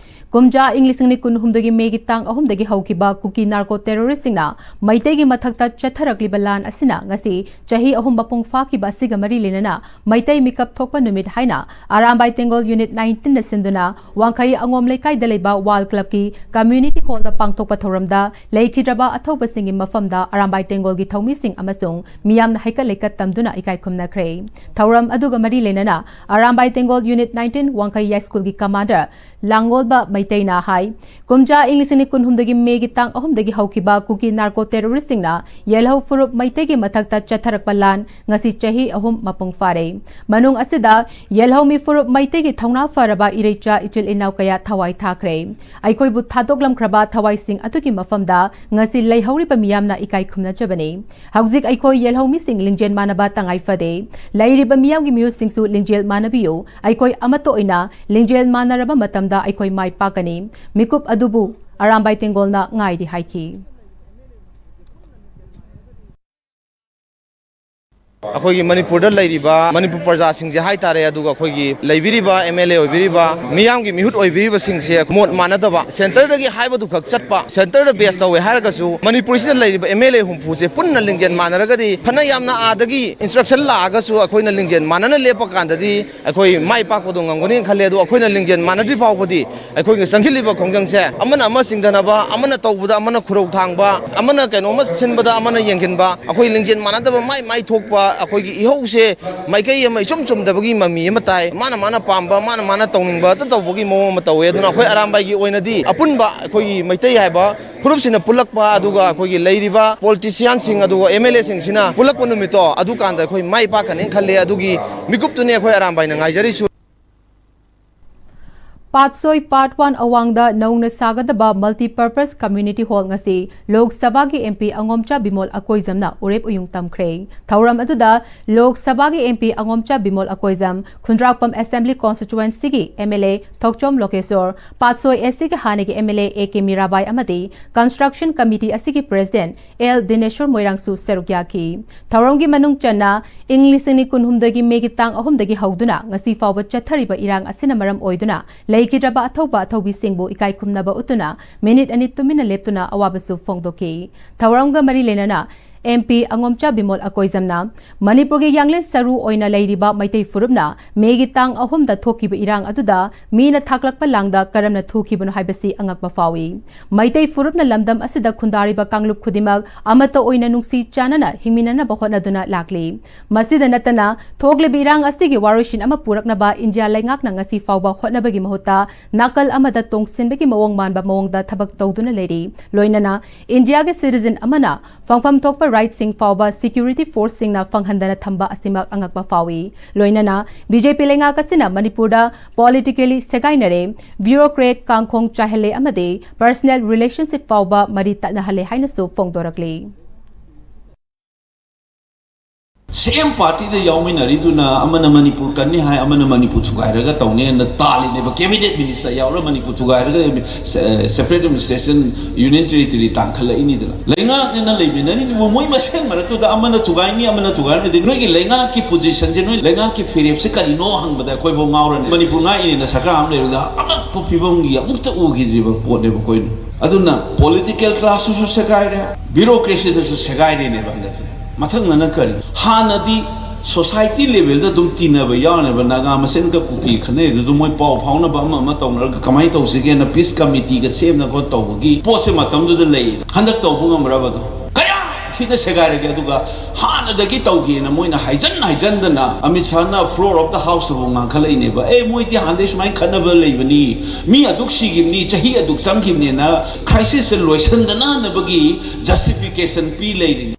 ꯀꯨꯝꯖꯥ ꯏꯪ ꯂꯤꯁꯤꯡ ꯑꯅꯤ ꯀꯨꯟꯍꯨꯝꯗꯣꯏꯒꯤ ꯃꯦꯒꯤ ꯇꯥꯡ ꯑꯍꯨꯝꯗꯒꯤ ꯍꯧꯈꯤꯕ ꯀꯨꯀꯤ narco terroristꯁꯤꯡꯅ ꯃꯩꯇꯩꯒꯤ ꯃꯊꯛꯇ ꯆꯠꯊꯔꯛꯂꯤꯕ ꯂꯥꯟ ꯑꯁꯤꯅ ꯉꯁꯤ ꯆꯍꯤ ꯑꯍꯨꯝ ꯃꯄꯨꯡ ꯐꯥꯈꯤꯕ ꯑꯁꯤꯒ ꯃꯔꯤ ꯂꯩꯅꯅ ꯃꯩꯇꯩ ꯃꯤꯀꯞ ꯊꯣꯛꯄ ꯅꯨꯃꯤꯠ ꯍꯥꯏꯅ ꯑꯔꯥꯝꯕꯥꯏ ꯇꯦꯡꯒꯣꯜ Unit nineteenꯅ ꯁꯤꯟꯗꯨꯅ ꯋꯥꯡꯈꯩ ꯑꯉꯣꯝ ꯂꯩꯀꯥꯏꯗ ꯂꯩꯕ Wall Clubꯀꯤ community hallꯗ ꯄꯥꯡꯊꯣꯛꯄ ꯊꯧꯔꯝꯗ ꯂꯩꯈꯤꯗ꯭ꯔꯕ ꯑꯊꯧꯕꯁꯤꯡꯒꯤ ꯃꯐꯝꯗ ꯑꯔꯥꯝꯕꯥꯏ ꯇꯦꯡꯒꯣꯜꯒꯤ ꯊꯧꯃꯤꯁꯤꯡ ꯑꯃꯁꯨꯡ ꯃꯤꯌꯥꯝꯅ ꯍꯩꯀꯠ ꯂꯩꯀꯠ ꯇꯝꯗꯨꯅ ꯏꯀꯥꯏ ꯈꯨꯝꯅꯈ꯭ꯔꯦ꯫ ꯊꯧꯔꯝ ꯑꯗꯨꯒ ꯃꯔꯤ ꯂꯩꯅꯅ ꯑꯔꯥꯝꯕꯥꯏ ꯇꯦꯡꯒꯣꯜ Unit nineteen ꯋꯥꯡꯈꯩ ꯌꯥꯏꯁ꯭ꯀꯨꯜꯒꯤ commander ꯂꯥꯡꯒꯣꯜꯕ ꯃꯩꯇꯩꯅ ꯍꯥꯏ, ꯀꯨꯝꯖꯥ ꯏꯪ ꯂꯤꯁꯤꯡ ꯑꯅꯤ ꯀꯨꯟꯍꯨꯝꯗꯣꯏꯒꯤ ꯃꯦꯒꯤ ꯇꯥꯡ ꯑꯍꯨꯝꯗꯒꯤ ꯍꯧꯈꯤꯕ ꯀꯨꯀꯤ narco terroristꯁꯤꯡꯅ ꯌꯦꯜꯍꯧ ꯐꯨꯔꯨꯞ ꯃꯩꯇꯩꯒꯤ ꯃꯊꯛꯇ ꯆꯠꯊꯔꯛꯄ ꯂꯥꯟ ꯉꯁꯤ ꯆꯍꯤ ꯑꯍꯨꯝ ꯃꯄꯨꯡ ꯐꯥꯔꯦ꯫ ꯃꯅꯨꯡ ꯑꯁꯤꯗ ꯌꯦꯜꯍꯧꯃꯤ ꯐꯨꯔꯨꯞ ꯃꯩꯇꯩꯒꯤ ꯊꯧꯅꯥ ꯐꯔꯕ ꯏꯔꯩꯆꯥ ꯏꯆꯤꯜ ꯏꯅꯥꯎ ꯀꯌꯥ ꯊꯋꯥꯏ ꯊꯥꯈ꯭ꯔꯦ꯫ ꯑꯩꯈꯣꯏꯕꯨ ꯊꯥꯗꯣꯛꯂꯝꯈ꯭ꯔꯕ ꯊꯋꯥꯏꯁꯤꯡ ꯑꯗꯨꯒꯤ ꯃꯐꯝꯗ ꯉꯁꯤ ꯂꯩꯍꯧꯔꯤꯕ ꯃꯤꯌꯥꯝꯅ ꯏꯀꯥꯏ ꯈꯨꯝꯅꯖꯕꯅꯤ꯫ ꯍꯧꯖꯤꯛ ꯑꯩꯈꯣꯏ ꯌꯦꯜꯍꯧꯃꯤꯁꯤꯡ ꯂꯤꯡꯖꯦꯜ ꯃꯥꯟꯅꯕ ꯇꯉꯥꯏ ꯐꯗꯦ꯫ ꯂꯩꯔꯤꯕ ꯃꯤꯌꯥꯝꯒꯤ ꯃꯤꯍꯨꯠꯁꯤꯡꯁꯨ ꯂꯤꯡꯖꯦꯜ ꯃꯥꯟꯅꯕꯤꯌꯨ꯫ ꯑꯩꯈꯣꯏ ꯑꯃꯠꯇ ꯑꯣꯏꯅ ꯂꯤꯡꯖꯦꯜ ꯃꯥꯟꯅꯔꯕ ꯃꯇꯝꯗ ꯑꯩꯈꯣꯏ ꯃꯥꯏ ꯄꯥꯛꯀꯅꯤ꯫ ꯃꯤꯀꯨꯞ ꯑꯗꯨꯕꯨ ꯑꯔꯥꯝꯕꯥꯏ ꯇꯦꯡꯒꯣꯜꯅ ꯉꯥꯏꯔꯤ ꯍꯥꯏꯈꯤ꯫ ꯑꯩꯈꯣꯏꯒꯤ ꯃꯅꯤꯄꯨꯔꯗ ꯂꯩꯔꯤꯕ ꯃꯅꯤꯄꯨꯔ ꯄ꯭ꯔꯖꯥꯁꯤꯡꯁꯦ ꯍꯥꯏꯇꯥꯔꯦ, ꯑꯗꯨꯒ ꯑꯩꯈꯣꯏꯒꯤ ꯂꯩꯕꯤꯔꯤꯕ ꯑꯦꯝ ꯑꯦꯜ ꯑꯦ ꯑꯣꯏꯕꯤꯔꯤꯕ ꯃꯤꯌꯥꯝꯒꯤ ꯃꯤꯍꯨꯠ ꯑꯣꯏꯕꯤꯔꯤꯕꯁꯤꯡꯁꯦ ꯃꯣꯠ ꯃꯥꯟꯅꯗꯕ, ꯁꯦꯟꯇꯔꯗꯒꯤ ꯍꯥꯏꯕꯗꯨ ꯈꯛ ꯆꯠꯄ, ꯁꯦꯟꯇꯔꯗ ꯕꯦꯁ ꯇꯧꯋꯦ ꯍꯥꯏꯔꯒꯁꯨ ꯃꯅꯤꯄꯨꯔꯁꯤꯗ ꯂꯩꯔꯤꯕ ꯑꯦꯝ ꯑꯦꯜ ꯑꯦ ꯍꯨꯝꯐꯨꯁꯦ ꯄꯨꯟꯅ ꯂꯤꯡꯖꯦꯜ ꯃꯥꯟꯅꯔꯒꯗꯤ, ꯐꯅ ꯌꯥꯝꯅ ꯑꯥꯗꯒꯤ ꯏꯟꯁꯇ꯭ꯔꯛꯁꯟ ꯂꯥꯛꯑꯒꯁꯨ ꯑꯩꯈꯣꯏꯅ ꯂꯤꯡꯖꯦꯜ ꯃꯥꯟꯅꯅ ꯂꯦꯞꯄ ꯀꯥꯟꯗꯗꯤ ꯑꯩꯈꯣꯏ ꯃꯥꯏ ꯄꯥꯛꯄꯗꯣ ꯉꯝꯒꯅꯤ ꯈꯜꯂꯦ꯫ ꯑꯗꯣ ꯑꯩꯈꯣꯏꯅ ꯂꯤꯡꯖꯦꯜ ꯃꯥꯟꯅꯗ꯭ꯔꯤ ꯐꯥꯎꯕꯗꯤ ꯑꯩꯈꯣꯏꯒꯤ ꯆꯪꯁꯤꯜꯂꯤꯕ ꯈꯣꯡꯖꯪꯁꯦ ꯑꯃꯅ ꯑꯃ ꯆꯤꯡꯊꯅꯕ, ꯑꯃꯅ ꯇꯧꯕꯗ ꯑꯃꯅ ꯈꯨꯔꯧ ꯊꯥꯡꯕ, ꯑꯃꯅ ꯀꯩꯅꯣꯝꯃ ꯁꯤꯟꯕꯗ ꯑꯃꯅ ꯌꯦꯡꯁꯤꯟꯕ, ꯑꯩꯈꯣꯏ ꯂꯤꯡꯖꯦꯜ ꯃꯥꯟꯅꯗꯕ ꯃꯥꯏ ꯃꯥꯏ ꯊꯣꯛꯄ, ꯑꯩꯈꯣꯏꯒꯤ ꯏꯍꯧꯁꯦ ꯃꯥꯏꯀꯩ ꯑꯃ ꯏꯆꯨꯝ ꯆꯨꯝꯗꯕꯒꯤ ꯃꯃꯤ ꯑꯃ ꯇꯥꯏ꯫ ꯃꯥꯅ ꯃꯥꯅ ꯄꯥꯝꯕ, ꯃꯥꯅ ꯃꯥꯅ ꯇꯧꯅꯤꯡꯕ ꯑꯗꯨ ꯇꯧꯕꯒꯤ ꯃꯑꯣꯡ ꯑꯃ ꯇꯧꯋꯦ꯫ ꯑꯗꯨꯅ ꯑꯩꯈꯣꯏ ꯑꯔꯥꯝꯕꯥꯏꯒꯤ ꯑꯣꯏꯅꯗꯤ ꯑꯄꯨꯟꯕ ꯑꯩꯈꯣꯏꯒꯤ ꯃꯩꯇꯩ ꯍꯥꯏꯕ ꯐꯨꯔꯨꯞꯁꯤꯅ ꯄꯨꯜꯂꯛꯄ, ꯑꯗꯨꯒ ꯑꯩꯈꯣꯏꯒꯤ ꯂꯩꯔꯤꯕ ꯄꯣꯂꯤꯇꯤꯁꯤꯌꯥꯟꯁꯤꯡ ꯑꯗꯨꯒ ꯑꯦꯝ ꯑꯦꯜ ꯑꯦꯁꯤꯡꯁꯤꯅ ꯄꯨꯜꯂꯛꯄ ꯅꯨꯃꯤꯠꯇꯣ, ꯑꯗꯨꯀꯥꯟꯗ ꯑꯩꯈꯣꯏ ꯃꯥꯏ ꯄꯥꯛꯀꯅꯤ ꯈꯜꯂꯦ꯫ ꯑꯗꯨꯒꯤ ꯃꯤꯀꯨꯞꯇꯨꯅꯤ ꯑꯩꯈꯣꯏ ꯑꯔꯥꯝꯕꯥꯏꯅ ꯉꯥꯏꯖꯔꯤꯁꯨ꯫ ꯄꯥꯠꯁꯣꯏ ꯄꯥꯔꯠ ꯋꯥꯟ ꯑꯋꯥꯡꯗ ꯅꯧꯅ ꯁꯥꯒꯗꯕ multipurpose community hall ꯉꯁꯤ ꯂꯣꯛ ꯁꯚꯥꯒꯤ ꯑꯦꯝ ꯄꯤ ꯑꯉꯣꯝꯆꯥ ꯕꯤꯃꯣꯜ ꯑꯀꯣꯏꯖꯝꯅ ꯎꯔꯦꯞ ꯎꯌꯨꯡ ꯇꯝꯈ꯭ꯔꯦ꯫ ꯊꯧꯔꯝ ꯑꯗꯨꯗ ꯂꯣꯛ ꯁꯚꯥꯒꯤ ꯑꯦꯝ ꯄꯤ ꯑꯉꯣꯝꯆꯥ ꯕꯤꯃꯣꯜ ꯑꯀꯣꯏꯖꯝ, ꯈꯨꯟꯗ꯭ꯔꯥꯛꯄꯝ ꯑꯦꯁꯦꯝꯕ꯭ꯂꯤ ꯀꯣꯟꯁꯇꯤꯇ꯭ꯋꯦꯟꯁꯤꯒꯤ M L A Thokchom Lokeshore, Patsoi S ꯁꯤꯒꯤ ꯍꯥꯟꯅꯒꯤ M L A A K Mirabai ꯑꯃꯗꯤ ꯀꯟꯁꯇ꯭ꯔꯛꯁꯟ ꯀꯃꯤꯇꯤ ꯑꯁꯤꯒꯤ ꯄ꯭ꯔꯦꯁꯤꯗꯦꯟꯠ ꯑꯦꯜ ꯗꯤꯅꯦꯁꯣꯔ ꯃꯣꯏꯔꯥꯡꯁꯨ ꯁꯔꯨꯛ ꯌꯥꯈꯤ꯫ ꯊꯧꯔꯝꯒꯤ ꯃꯅꯨꯡ ꯆꯟꯅ ꯏꯪ ꯂꯤꯁꯤꯡ ꯑꯅꯤ ꯀꯨꯟꯍꯨꯝꯗꯣꯏꯒꯤ ꯃꯦꯒꯤ ꯇꯥꯡ ꯑꯍꯨꯝꯗꯒꯤ ꯍꯧꯗꯨꯅ ꯉꯁꯤ ꯐꯥꯎꯕ ꯆꯠꯊꯔꯤꯕ ꯏꯔꯥꯡ ꯑꯁꯤꯅ ꯃꯔꯝ ꯑꯣꯏꯗꯨꯅ ꯂꯩꯈꯤꯗ꯭ꯔꯕ ꯑꯊꯧꯕ ꯑꯊꯧꯕꯤꯁꯤꯡꯕꯨ ꯏꯀꯥꯏ ꯈꯨꯝꯅꯕ ꯎꯠꯇꯨꯅ ꯃꯤꯅꯤꯠ ꯑꯅꯤ ꯇꯨꯃꯤꯟꯅ ꯂꯦꯞꯇꯨꯅ ꯑꯋꯥꯕꯁꯨ ꯐꯣꯡꯗꯣꯛꯈꯤ꯫ ꯊꯧꯔꯝꯒ ꯃꯔꯤ ꯂꯩꯅꯅ ꯑꯦꯝ ꯄꯤ ꯑꯉꯣꯝꯆꯥ ꯕꯤꯃꯣꯜ ꯑꯀꯣꯏꯖꯝꯅ ꯃꯅꯤꯄꯨꯔꯒꯤ ꯌꯥꯡꯂꯦꯟ ꯁꯔꯨ ꯑꯣꯏꯅ ꯂꯩꯔꯤꯕ ꯃꯩꯇꯩ ꯐꯨꯔꯨꯞꯅ ꯃꯦꯒꯤ ꯇꯥꯡ ꯑꯍꯨꯝꯗ ꯊꯣꯛꯈꯤꯕ ꯏꯔꯥꯡ ꯑꯗꯨꯗ ꯃꯤꯅ ꯊꯥꯛꯂꯛꯄ ꯂꯥꯡꯗ ꯀꯔꯝꯅ ꯊꯣꯛꯈꯤꯕꯅꯣ ꯍꯥꯏꯕꯁꯤ ꯑꯉꯛꯄ ꯐꯥꯎꯏ꯫ ꯃꯩꯇꯩ ꯐꯨꯔꯨꯞꯅ ꯂꯝꯗꯝ ꯑꯁꯤꯗ ꯈꯨꯟꯗꯥꯔꯤꯕ ꯀꯥꯡꯂꯨꯞ ꯈꯨꯗꯤꯡꯃꯛ ꯑꯃꯠꯇ ꯑꯣꯏꯅ ꯅꯨꯡꯁꯤ ꯆꯥꯟꯅꯅ ꯍꯤꯡꯃꯤꯟꯅꯅꯕ ꯍꯣꯠꯅꯗꯨꯅ ꯂꯥꯛꯂꯤ꯫ ꯃꯁꯤꯗ ꯅꯠꯇꯅ ꯊꯣꯛꯂꯤꯕ ꯏꯔꯥꯡ ꯑꯁꯤꯒꯤ ꯋꯥꯔꯣꯏꯁꯤꯟ ꯑꯃ ꯄꯨꯔꯛꯅꯕ ꯏꯟꯗꯤꯌꯥ ꯂꯩꯉꯥꯛꯅ ꯉꯁꯤ ꯐꯥꯎꯕ ꯍꯣꯠꯅꯕꯒꯤ ꯃꯍꯨꯠꯇ ꯅꯥꯀꯜ ꯑꯃꯗ ꯇꯣꯡꯁꯤꯟꯕꯒꯤ ꯃꯑꯣꯡ ꯃꯥꯟꯕ ꯃꯑꯣꯡꯗ ꯊꯕꯛ ꯇꯧꯗꯨꯅ ꯂꯩꯔꯤ꯫ ꯂꯣꯏꯅꯅ ꯏꯟꯗꯤꯌꯥꯒꯤ ꯁꯤꯇꯤꯖꯦꯟ ꯑꯃꯅ ꯐꯪꯐꯝ ꯊꯣꯛꯄ ꯔꯥꯏꯠꯁꯤꯡ ꯐꯥꯎꯕ ꯁꯦꯀ꯭ꯌꯨꯔꯤꯇꯤ ꯐꯣꯔꯁꯁꯤꯡꯅ ꯐꯪꯍꯟꯗꯅ ꯊꯝꯕ ꯑꯁꯤꯃꯛ ꯑꯉꯛꯄ ꯐꯥꯎꯏ꯫ ꯂꯣꯏꯅꯅ ꯕꯤ ꯖꯦ ꯄꯤ ꯂꯩꯉꯥꯛ ꯑꯁꯤꯅ ꯃꯅꯤꯄꯨꯔꯗ ꯄꯣꯂꯤꯇꯤꯀꯦꯂꯤ ꯁꯦꯒꯥꯏꯅꯔꯦ, ꯕ꯭ꯌꯨꯔꯣꯀ꯭ꯔꯦꯠ ꯀꯥꯡꯈꯣꯡ ꯆꯥꯏꯍꯜꯂꯦ ꯑꯃꯗꯤ ꯄꯔꯁꯅꯦꯜ ꯔꯤꯂꯦꯁꯟꯁꯤꯞ ꯐꯥꯎꯕ ꯃꯔꯤ ꯇꯠꯅꯍꯜꯂꯦ ꯍꯥꯏꯅꯁꯨ ꯐꯣꯡꯗꯣꯔꯛꯂꯤ꯫ ꯁꯦꯝ ꯄꯥꯔꯇꯤꯗ ꯌꯥꯎꯃꯤꯟꯅꯔꯤꯗꯨꯅ ꯑꯃꯅ ꯃꯅꯤꯄꯨꯔ ꯀꯟꯅꯤ ꯍꯥꯏ, ꯑꯃꯅ ꯃꯅꯤꯄꯨꯔ ꯊꯨꯒꯥꯏꯔꯒ ꯇꯧꯅꯦꯅ ꯇꯥꯜꯂꯤꯅꯦꯕ꯫ ꯀꯦꯕꯤꯅꯦꯠ ꯃꯤꯅꯤꯁꯇꯔ ꯌꯥꯎꯔ ꯃꯅꯤꯄꯨꯔ ꯊꯨꯒꯥꯏꯔꯒ ꯁꯦ-, ꯁꯦꯄꯔꯦꯠ ꯑꯦꯗꯃꯤꯅꯤꯁꯇ꯭ꯔꯦꯁꯟ, ꯌꯨꯅꯤꯌꯟ ꯇꯦꯔꯤꯇꯣꯔꯤ ꯇꯥꯟꯈꯠꯂꯛꯏꯅꯤꯗꯅ꯫ ꯂꯩꯉꯥꯛꯅꯦꯅ ꯂꯩꯃꯤꯟꯅꯔꯤꯗꯨꯕꯨ ꯃꯣꯏ ꯃꯁꯦꯟ ꯃꯔꯛꯇꯨꯗ ꯑꯃꯅ ꯊꯨꯒꯥꯏꯅꯤ, ꯑꯃꯅ ꯊꯨꯒꯥꯏꯔꯣꯏꯗꯤ, ꯅꯣꯏꯒꯤ ꯂꯩꯉꯥꯛꯀꯤ ꯄꯣꯖꯤꯁꯟꯁꯦ, ꯅꯣꯏ ꯂꯩꯉꯥꯛꯀꯤ ꯐꯤꯔꯦꯞꯁꯦ ꯀꯔꯤꯅꯣ ꯍꯪꯕꯗ ꯑꯩꯈꯣꯏꯐꯥꯎ ꯉꯥꯎꯔꯅꯤ꯫ ꯃꯅꯤꯄꯨꯔ ꯉꯥꯛꯏꯅꯦꯅ ꯁꯔꯀꯥꯔ ꯑꯃ ꯂꯩꯔꯒ ꯑꯉꯛꯄ ꯐꯤꯕꯝꯒꯤ ꯑꯃꯨꯛꯇ ꯎꯈꯤꯗ꯭ꯔꯤꯕ ꯄꯣꯠꯅꯦꯕ ꯑꯩꯈꯣꯏꯅ꯫ ꯑꯗꯨꯅ ꯄꯣꯂꯤꯇꯤꯀꯦꯜ ꯀ꯭ꯂꯥꯁꯇꯨꯁꯨ ꯁꯦꯒꯥꯏꯔꯦ, ꯕ꯭ꯌꯨꯔꯣꯀ꯭ꯔꯦꯁꯤꯗꯁꯨ ꯁꯦꯒꯥꯏꯔꯦꯅꯦꯕ ꯍꯟꯗꯛꯁꯦ꯫ ꯃꯊꯪꯗꯅ ꯀꯔꯤ? ꯍꯥꯟꯅꯗꯤ ꯁꯣꯁꯥꯏꯇꯤ ꯂꯦꯚꯦꯜꯗ ꯑꯗꯨꯝ ꯇꯤꯟꯅꯕ ꯌꯥꯎꯔꯅꯦꯕ, ꯅꯥꯒꯥ ꯃꯁꯦꯟꯒ ꯀꯨꯀꯤ ꯈꯠꯅꯩ, ꯑꯗꯨ ꯑꯗꯨꯝ ꯃꯣꯏ ꯄꯥꯎ ꯐꯥꯎꯅꯕ ꯑꯃ ꯑꯃ ꯇꯧꯅꯔꯒ ꯀꯃꯥꯏꯅ ꯇꯧꯁꯤꯒꯦꯅ ꯄꯤꯁ ꯀꯃꯤꯇꯤꯒ ꯁꯦꯝꯅ ꯈꯣꯠ ꯇꯧꯕꯒꯤ ꯄꯣꯠꯁꯦ ꯃꯇꯝꯗꯨꯗ ꯂꯩ꯫ ꯍꯟꯗꯛ ꯇꯧꯕ ꯉꯝꯕ꯭ꯔꯕ ꯑꯗꯣ? ꯀꯌꯥ ꯊꯤꯅ ꯁꯦꯒꯥꯏꯔꯒꯦ꯫ ꯑꯗꯨꯒ ꯍꯥꯟꯅꯗꯒꯤ ꯇꯧꯒꯦꯅ ꯃꯣꯏꯅ ꯍꯥꯏꯖꯟ ꯍꯥꯏꯖꯟꯗꯅ ꯑꯃꯤꯠ ꯁꯥꯍꯅ floor of the houseꯇꯕꯨ ꯉꯥꯡꯈꯠꯂꯛꯏꯅꯦꯕ, "ꯑꯦ, ꯃꯣꯏꯗꯤ ꯍꯥꯟꯅꯗꯩ ꯁꯨꯃꯥꯏꯅ ꯈꯠꯅꯕ ꯂꯩꯕꯅꯤ, ꯃꯤ ꯑꯗꯨꯛ ꯁꯤꯈꯤꯕꯅꯤ, ꯆꯍꯤ ꯑꯗꯨꯛ ꯆꯪꯈꯤꯕꯅꯦꯅ ꯈ꯭ꯔꯥꯏꯁꯤꯁꯁꯦ ꯂꯣꯏꯁꯤꯟꯗꯅꯅꯕꯒꯤ ꯖꯁꯇꯤꯐꯤꯀꯦꯁꯟ ꯄꯤ ꯂꯩꯔꯤꯅꯤ"꯫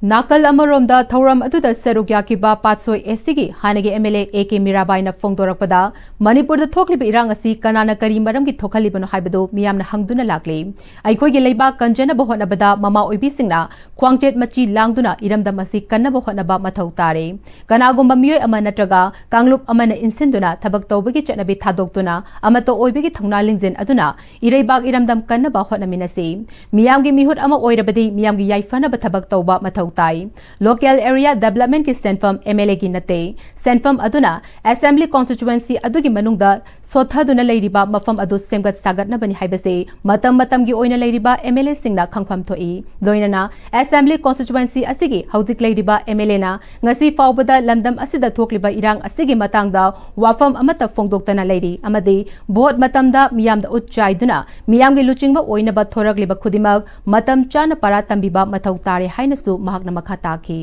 ꯅꯥꯀꯜ ꯑꯃꯔꯣꯝꯗ ꯊꯧꯔꯝ ꯑꯗꯨꯗ ꯁꯔꯨꯛ ꯌꯥꯈꯤꯕ ꯄꯥꯠꯁꯣꯏ ꯑꯦꯁ ꯁꯤꯒꯤ ꯍꯥꯟꯅꯒꯤ ꯑꯦꯝ ꯑꯦꯜ ꯑꯦ ꯑꯦ ꯀꯦ ꯃꯤꯔꯥꯕꯥꯏꯅ ꯐꯣꯡꯗꯣꯔꯛꯄꯗ, ꯃꯅꯤꯄꯨꯔꯗ ꯊꯣꯛꯂꯤꯕ ꯏꯔꯥꯡ ꯑꯁꯤ ꯀꯅꯥꯅ ꯀꯔꯤ ꯃꯔꯝꯒꯤ ꯊꯣꯛꯍꯜꯂꯤꯕꯅꯣ ꯍꯥꯏꯕꯗꯨ ꯃꯤꯌꯥꯝꯅ ꯍꯪꯗꯨꯅ ꯂꯥꯛꯂꯤ꯫ ꯑꯩꯈꯣꯏꯒꯤ ꯂꯩꯕꯥꯛ ꯀꯟꯖꯅꯕ ꯍꯣꯠꯅꯕꯗ ꯃꯃꯥ ꯑꯣꯏꯕꯤꯁꯤꯡꯅ ꯈ꯭ꯋꯥꯡꯆꯦꯠ ꯃꯆꯤ ꯂꯥꯡꯗꯨꯅ ꯏꯔꯝꯗꯝ ꯑꯁꯤ ꯀꯟꯅꯕ ꯍꯣꯠꯅꯕ ꯃꯊꯧ ꯇꯥꯔꯦ꯫ ꯀꯅꯥꯒꯨꯝꯕ ꯃꯤꯑꯣꯏ ꯑꯃ ꯅꯠꯇ꯭ꯔꯒ ꯀꯥꯡꯂꯨꯞ ꯑꯃꯅ ꯏꯟꯁꯤꯟꯗꯨꯅ ꯊꯕꯛ ꯇꯧꯕꯒꯤ ꯆꯠꯅꯕꯤ ꯊꯥꯗꯣꯛꯇꯨꯅ ꯑꯃꯠꯇ ꯑꯣꯏꯕꯒꯤ ꯊꯧꯅꯥ ꯂꯤꯡꯖꯦꯜ ꯑꯗꯨꯅ ꯏꯔꯩꯕꯥꯛ ꯏꯔꯝꯗꯝ ꯀꯟꯅꯕ ꯍꯣꯠꯅꯃꯤꯟꯅꯁꯤ꯫ ꯃꯤꯌꯥꯝꯒꯤ ꯃꯤꯍꯨꯠ ꯑꯃ ꯑꯣꯏꯔꯕꯗꯤ ꯃꯤꯌꯥꯝꯒꯤ ꯌꯥꯏꯐꯅꯕ ꯊꯕꯛ ꯇꯧꯕ ꯃꯊꯧ ꯇꯥꯏ꯫ ꯂꯣꯀꯦꯜ ꯑꯦꯔꯤꯌꯥ ꯗꯦꯕꯂꯞꯃꯦꯟꯠꯀꯤ ꯁꯦꯟꯐꯝ ꯑꯦꯝ ꯑꯦꯜ ꯑꯦꯒꯤ ꯅꯠꯇꯦ꯫ ꯁꯦꯟꯐꯝ ꯑꯗꯨꯅ ꯑꯦꯁꯦꯝꯕ꯭ꯂꯤ ꯀꯣꯟꯁꯇꯤꯇ꯭ꯌꯨꯋꯦꯟꯁꯤ ꯑꯗꯨꯒꯤ ꯃꯅꯨꯡꯗ ꯁꯣꯠꯊꯗꯨꯅ ꯂꯩꯔꯤꯕ ꯃꯐꯝ ꯑꯗꯨ ꯁꯦꯝꯒꯠ ꯁꯥꯒꯠꯅꯕꯅꯤ ꯍꯥꯏꯕꯁꯤ ꯃꯇꯝ ꯃꯇꯝꯒꯤ ꯑꯣꯏꯅ ꯂꯩꯔꯤꯕ ꯑꯦꯝ ꯑꯦꯜ ꯑꯦꯁꯤꯡꯅ ꯈꯪꯐꯝ ꯊꯣꯛꯏ꯫ ꯂꯣꯏꯅꯅ ꯑꯦꯁꯦꯝꯕ꯭ꯂꯤ ꯀꯣꯟꯁꯇꯤꯇ꯭ꯌꯨꯋꯦꯟꯁꯤ ꯑꯁꯤꯒꯤ ꯍꯧꯖꯤꯛ ꯂꯩꯔꯤꯕ ꯑꯦꯝ ꯑꯦꯜ ꯑꯦꯅ ꯉꯁꯤ ꯐꯥꯎꯕꯗ ꯂꯝꯗꯝ ꯑꯁꯤꯗ ꯊꯣꯛꯂꯤꯕ ꯏꯔꯥꯡ ꯑꯁꯤꯒꯤ ꯃꯇꯥꯡꯗ ꯋꯥꯐꯝ ꯑꯃꯠꯇ ꯐꯣꯡꯗꯣꯛꯇꯅ ꯂꯩꯔꯤ ꯑꯃꯗꯤ ꯚꯣꯠ ꯃꯇꯝꯗ ꯃꯤꯌꯥꯝꯗ ꯎꯠ ꯆꯥꯏꯗꯨꯅ ꯃꯤꯌꯥꯝꯒꯤ ꯂꯨꯆꯤꯡꯕ ꯑꯣꯏꯅꯕ ꯊꯣꯔꯛꯂꯤꯕ ꯈꯨꯗꯤꯡꯃꯛ ꯃꯇꯝ ꯆꯥꯅ ꯄꯥꯔꯥ ꯇꯝꯕꯤꯕ ꯃꯊꯧ ꯇꯥꯔꯦ ꯍꯥꯏꯅꯁꯨ ꯃꯍꯥꯛꯅ ꯃꯈꯥ ꯇꯥꯈꯤ꯫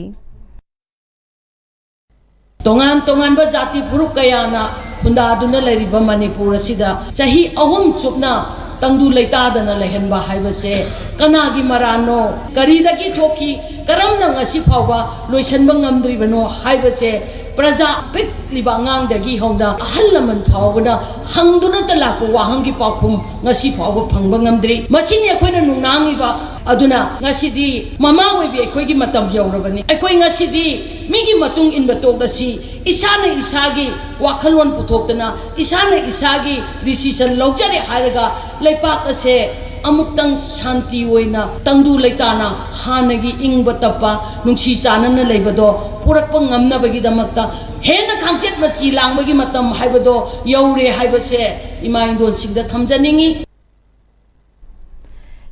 ꯇꯣꯉꯥꯟ ꯇꯣꯉꯥꯟꯕ ꯖꯥꯇꯤ ꯐꯨꯔꯨꯞ ꯀꯌꯥꯅ ꯈꯨꯟꯗꯥꯗꯨꯅ ꯂꯩꯔꯤꯕ ꯃꯅꯤꯄꯨꯔ ꯑꯁꯤꯗ ꯆꯍꯤ ꯑꯍꯨꯝ ꯆꯨꯞꯅ ꯇꯪꯗꯨ ꯂꯩꯇꯥꯗꯅ ꯂꯩꯍꯟꯕ ꯍꯥꯏꯕꯁꯦ ꯀꯅꯥꯒꯤ ꯃꯔꯥꯟꯅꯣ? ꯀꯔꯤꯗꯒꯤ ꯊꯣꯛꯈꯤ? ꯀꯔꯝꯅ ꯉꯁꯤ ꯐꯥꯎꯕ ꯂꯣꯏꯁꯤꯟꯕ ꯉꯝꯗ꯭ꯔꯤꯕꯅꯣ ꯍꯥꯏꯕꯁꯦ ꯄ꯭ꯔꯖꯥ, ꯄꯤꯛꯂꯤꯕ ꯑꯉꯥꯡꯗꯒꯤ ꯍꯧꯅ ꯑꯍꯜ ꯂꯃꯟ ꯐꯥꯎꯕꯅ ꯍꯪꯗꯨꯅꯇ ꯂꯥꯛꯄ ꯋꯥꯍꯪꯒꯤ ꯄꯥꯎꯈꯨꯝ ꯉꯁꯤ ꯐꯥꯎꯕ ꯐꯪꯕ ꯉꯝꯗ꯭ꯔꯤ꯫ ꯃꯁꯤꯅꯤ ꯑꯩꯈꯣꯏꯅ ꯅꯨꯡꯅꯥꯡꯉꯤꯕ꯫ ꯑꯗꯨꯅ ꯉꯁꯤꯗꯤ ꯃꯃꯥ ꯑꯣꯏꯕꯤ ꯑꯩꯈꯣꯏꯒꯤ ꯃꯇꯝ ꯌꯧꯔꯕꯅꯤ꯫ ꯑꯩꯈꯣꯏ ꯉꯁꯤꯗꯤ ꯃꯤꯒꯤ ꯃꯇꯨꯡ ꯏꯟꯕ ꯇꯣꯛꯂꯁꯤ, ꯏꯁꯥꯅ ꯏꯁꯥꯒꯤ ꯋꯥꯈꯜꯂꯣꯟ ꯄꯨꯊꯣꯛꯇꯅ, ꯏꯁꯥꯅ ꯏꯁꯥꯒꯤ decision ꯂꯧꯖꯔꯦ ꯍꯥꯏꯔꯒ ꯂꯩꯄꯥꯛ ꯑꯁꯦ ꯑꯃꯨꯛꯇꯪ ꯁꯥꯟꯇꯤ ꯑꯣꯏꯅ, ꯇꯪꯗꯨ ꯂꯩꯇꯥꯅ, ꯍꯥꯟꯅꯒꯤ ꯏꯪꯕ ꯇꯞꯄ, ꯅꯨꯡꯁꯤ ꯆꯥꯟꯅꯅ ꯂꯩꯕꯗꯣ ꯄꯨꯔꯛꯄ ꯉꯝꯅꯕꯒꯤꯗꯃꯛꯇ ꯍꯦꯟꯅ ꯈꯥꯡꯆꯦꯠ ꯃꯆꯤ ꯂꯥꯡꯕꯒꯤ ꯃꯇꯝ ꯍꯥꯏꯕꯗꯣ ꯌꯧꯔꯦ ꯍꯥꯏꯕꯁꯦ ꯏꯃꯥ ꯏꯟꯗꯣꯜꯁꯤꯡꯗ ꯊꯝꯖꯅꯤꯡꯏ꯫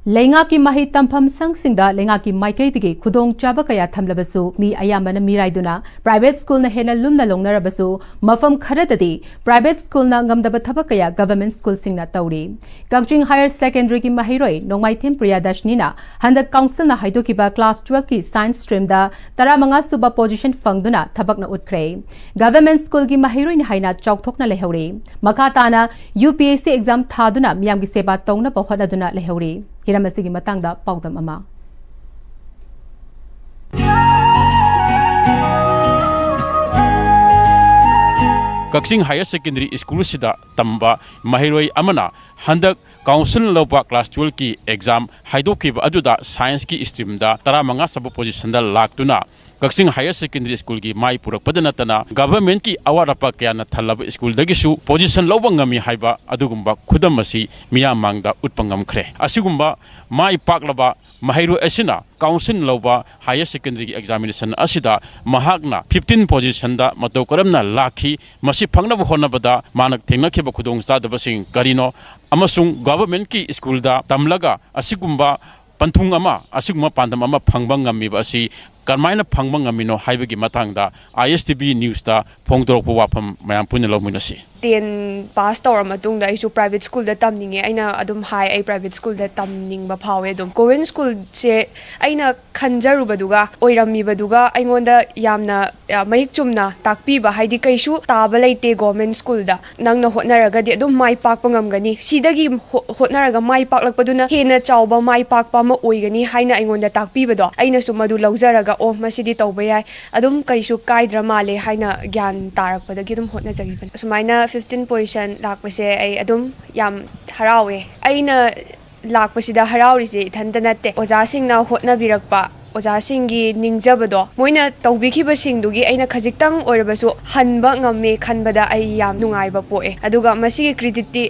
ꯂꯩꯉꯥꯛꯀꯤ ꯃꯍꯩ ꯇꯝꯐꯝ ꯁꯪꯁꯤꯡꯗ ꯂꯩꯉꯥꯛꯀꯤ ꯃꯥꯏꯀꯩꯗꯒꯤ ꯈꯨꯗꯣꯡꯆꯥꯕ ꯀꯌꯥ ꯊꯝꯂꯕꯁꯨ, ꯃꯤ ꯑꯌꯥꯝꯕꯅ ꯃꯤꯔꯥꯏꯗꯨꯅ private schoolꯅ ꯍꯦꯟꯅ ꯂꯨꯝꯅ ꯂꯧꯅꯔꯕꯁꯨ, ꯃꯐꯝ ꯈꯔꯗꯗꯤ private schoolꯅ ꯉꯝꯗꯕ ꯊꯕꯛ ꯀꯌꯥ government schoolꯁꯤꯡꯅ ꯇꯧꯔꯤ꯫ ꯀꯛꯆꯤꯡ Higher Secondaryꯒꯤ ꯃꯍꯩꯔꯣꯏ ꯅꯣꯡꯃꯥꯏꯊꯦꯝ ꯄ꯭ꯔꯤꯌꯥꯗꯔꯁꯅꯤꯅ ꯍꯟꯗꯛ councilꯅ ꯍꯥꯏꯗꯣꯛꯈꯤꯕ class twelveꯀꯤ science streamꯗ ꯇꯔꯥꯃꯉꯥ ꯁꯨꯕ position ꯐꯪꯗꯨꯅ ꯊꯕꯛꯅ ꯎꯠꯈ꯭ꯔꯦ꯫ Government schoolꯒꯤ ꯃꯍꯩꯔꯣꯏꯅꯤ ꯍꯥꯏꯅ ꯆꯥꯎꯊꯣꯛꯅ ꯂꯩꯍꯧꯔꯤ꯫ ꯃꯈꯥ ꯇꯥꯅ UPSC exam ꯊꯥꯗꯨꯅ ꯃꯤꯌꯥꯝꯒꯤ ꯁꯦꯕꯥ ꯇꯧꯅꯕ ꯍꯣꯠꯅꯗꯨꯅ ꯂꯩꯍꯧꯔꯤ꯫ ꯍꯤꯔꯝ ꯑꯁꯤꯒꯤ ꯃꯇꯥꯡꯗ ꯄꯥꯎꯗꯝ ꯑꯃ꯫ ꯀꯛꯆꯤꯡ Higher Secondary Schoolꯁꯤꯗ ꯇꯝꯕ ꯃꯍꯩꯔꯣꯏ ꯑꯃꯅ ꯍꯟꯗꯛ councilꯅ ꯂꯧꯕ class twelveꯀꯤ exam ꯍꯥꯏꯗꯣꯛꯈꯤꯕ ꯑꯗꯨꯗ scienceꯀꯤ streamꯗ ꯇꯔꯥꯃꯉꯥ ꯁꯨꯕ positionꯗ ꯂꯥꯛꯇꯨꯅ ꯀꯛꯆꯤꯡ Higher Secondary Schoolꯒꯤ ꯃꯥꯏ ꯄꯨꯔꯛꯄꯗ ꯅꯠꯇꯅ governmentꯀꯤ ꯑꯋꯥꯠ ꯑꯄꯥ ꯀꯌꯥꯅ ꯊꯜꯂꯕ schoolꯗꯒꯤꯁꯨ position ꯂꯧꯕ ꯉꯝꯃꯤ ꯍꯥꯏꯕ ꯑꯗꯨꯒꯨꯝꯕ ꯈꯨꯗꯝ ꯑꯁꯤ ꯃꯤꯌꯥꯝ ꯃꯥꯡꯗ ꯎꯠꯄ ꯉꯝꯈ꯭ꯔꯦ꯫ ꯑꯁꯤꯒꯨꯝꯕ ꯃꯥꯏ ꯄꯥꯛꯂꯕ ꯃꯍꯩꯔꯣꯏ ꯑꯁꯤꯅ councilꯅ ꯂꯧꯕ Higher Secondary examination ꯑꯁꯤꯗ ꯃꯍꯥꯛꯅ fifteen positionꯗ ꯃꯇꯧ ꯀꯔꯝꯅ ꯂꯥꯛꯈꯤ, ꯃꯁꯤ ꯐꯪꯅꯕ ꯍꯣꯠꯅꯕꯗ ꯃꯥꯅ ꯊꯦꯡꯅꯈꯤꯕ ꯈꯨꯗꯣꯡꯆꯥꯗꯕꯁꯤꯡ ꯀꯔꯤꯅꯣ ꯑꯃꯁꯨꯡ governmentꯀꯤ schoolꯗ ꯇꯝꯂꯒ ꯑꯁꯤꯒꯨꯝꯕ ꯄꯟꯊꯨꯡ ꯑꯃ, ꯑꯁꯤꯒꯨꯝꯕ ꯄꯥꯟꯗꯝ ꯑꯃ ꯐꯪꯕ ꯉꯝꯃꯤꯕ ꯑꯁꯤ ꯀꯔꯝꯍꯥꯏꯅ ꯐꯪꯕ ꯉꯝꯃꯤꯅꯣ ꯍꯥꯏꯕꯒꯤ ꯃꯇꯥꯡꯗ ISTV Newsꯇ ꯐꯣꯡꯗꯣꯔꯛꯄ ꯋꯥꯐꯝ ꯃꯌꯥꯝ ꯄꯨꯟꯅ ꯂꯧꯃꯤꯟꯅꯁꯤ꯫ Ten pass ꯇꯧꯔ ꯃꯇꯨꯡꯗ ꯑꯩꯁꯨ private schoolꯗ ꯇꯝꯅꯤꯡꯉꯦ꯫ ꯑꯩꯅ ꯑꯗꯨꯝ ꯍꯥꯏ, ꯑꯩ private schoolꯗ ꯇꯝꯅꯤꯡꯕ ꯐꯥꯎꯋꯦ꯫ ꯑꯗꯨꯝ government schoolꯁꯦ ꯑꯩꯅ ꯈꯟꯖꯔꯨꯕꯗꯨꯒ ꯑꯣꯏꯔꯝꯃꯤꯕꯗꯨꯒ ꯑꯩꯉꯣꯟꯗ ꯌꯥꯝꯅ, ꯑ, ꯃꯌꯦꯛ ꯆꯨꯝꯅ ꯇꯥꯛꯄꯤꯕ, ꯍꯥꯏꯗꯤ ꯀꯩꯁꯨ ꯇꯥꯕ ꯂꯩꯇꯦ government schoolꯗ꯫ ꯅꯪꯅ ꯍꯣꯠꯅꯔꯒꯗꯤ ꯑꯗꯨꯝ ꯃꯥꯏ ꯄꯥꯛꯄ ꯉꯝꯒꯅꯤ꯫ ꯁꯤꯗꯒꯤ ꯍꯣ-, ꯍꯣꯠꯅꯔꯒ ꯃꯥꯏ ꯄꯥꯛꯂꯛꯄꯗꯨꯅ ꯍꯦꯟꯅ ꯆꯥꯎꯕ ꯃꯥꯏ ꯄꯥꯛꯄ ꯑꯃ ꯑꯣꯏꯒꯅꯤ ꯍꯥꯏꯅ ꯑꯩꯉꯣꯟꯗ ꯇꯥꯛꯄꯤꯕꯗꯣ, ꯑꯩꯅꯁꯨ ꯃꯗꯨ ꯂꯧꯖꯔꯒ, "ꯑꯣ, ꯃꯁꯤꯗꯤ ꯇꯧꯕ ꯌꯥꯏ, ꯑꯗꯨꯝ ꯀꯩꯁꯨ ꯀꯥꯏꯗ꯭ꯔ ꯃꯥꯜꯂꯦ" ꯍꯥꯏꯅ ꯒ꯭ꯌꯥꯟ ꯇꯥꯔꯛꯄꯗꯒꯤ ꯑꯗꯨꯝ ꯍꯣꯠꯅꯖꯈꯤꯕꯅꯤ꯫ ꯑꯁꯨꯃꯥꯏꯅ fifteen position ꯂꯥꯛꯄꯁꯦ ꯑꯩ ꯑꯗꯨꯝ ꯌꯥꯝ ꯍꯔꯥꯎꯋꯦ꯫ ꯑꯩꯅ ꯂꯥꯛꯄꯁꯤꯗ ꯍꯔꯥꯎꯔꯤꯁꯦ ꯏꯊꯟꯇ ꯅꯠꯇꯦ, ꯑꯣꯖꯥꯁꯤꯡꯅ ꯍꯣꯠꯅꯕꯤꯔꯛꯄ, ꯑꯣꯖꯥꯁꯤꯡꯒꯤ ꯅꯤꯡꯖꯕꯗꯣ, ꯃꯣꯏꯅ ꯇꯧꯕꯤꯈꯤꯕꯁꯤꯡꯗꯨꯒꯤ ꯑꯩꯅ ꯈꯖꯤꯛꯇꯪ ꯑꯣꯏꯔꯕꯁꯨ ꯍꯟꯕ ꯉꯝꯃꯦ ꯈꯟꯕꯗ ꯑꯩ ꯌꯥꯝ ꯅꯨꯡꯉꯥꯏꯕ ꯄꯣꯛꯑꯦ꯫ ꯑꯗꯨꯒ ꯃꯁꯤꯒꯤ creditꯇꯤ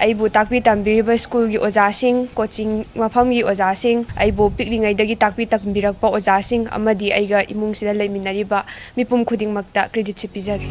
ꯑꯩꯕꯨ ꯇꯥꯛꯄꯤ ꯇꯝꯕꯤꯔꯤꯕ ꯁ꯭ꯀꯨꯜꯒꯤ ꯑꯣꯖꯥꯁꯤꯡ, ꯀꯣꯆꯤꯡ ꯃꯐꯝꯒꯤ ꯑꯣꯖꯥꯁꯤꯡ, ꯑꯩꯕꯨ ꯄꯤꯛꯂꯤꯉꯩꯗꯒꯤ ꯇꯥꯛꯄꯤ ꯇꯝꯕꯤꯔꯛꯄ ꯑꯣꯖꯥꯁꯤꯡ ꯑꯃꯗꯤ ꯑꯩꯒ ꯏꯃꯨꯡꯁꯤꯗ ꯂꯩꯃꯤꯟꯅꯔꯤꯕ ꯃꯤꯄꯨꯝ ꯈꯨꯗꯤꯡꯃꯛꯇ creditꯁꯦ ꯄꯤꯖꯒꯦ꯫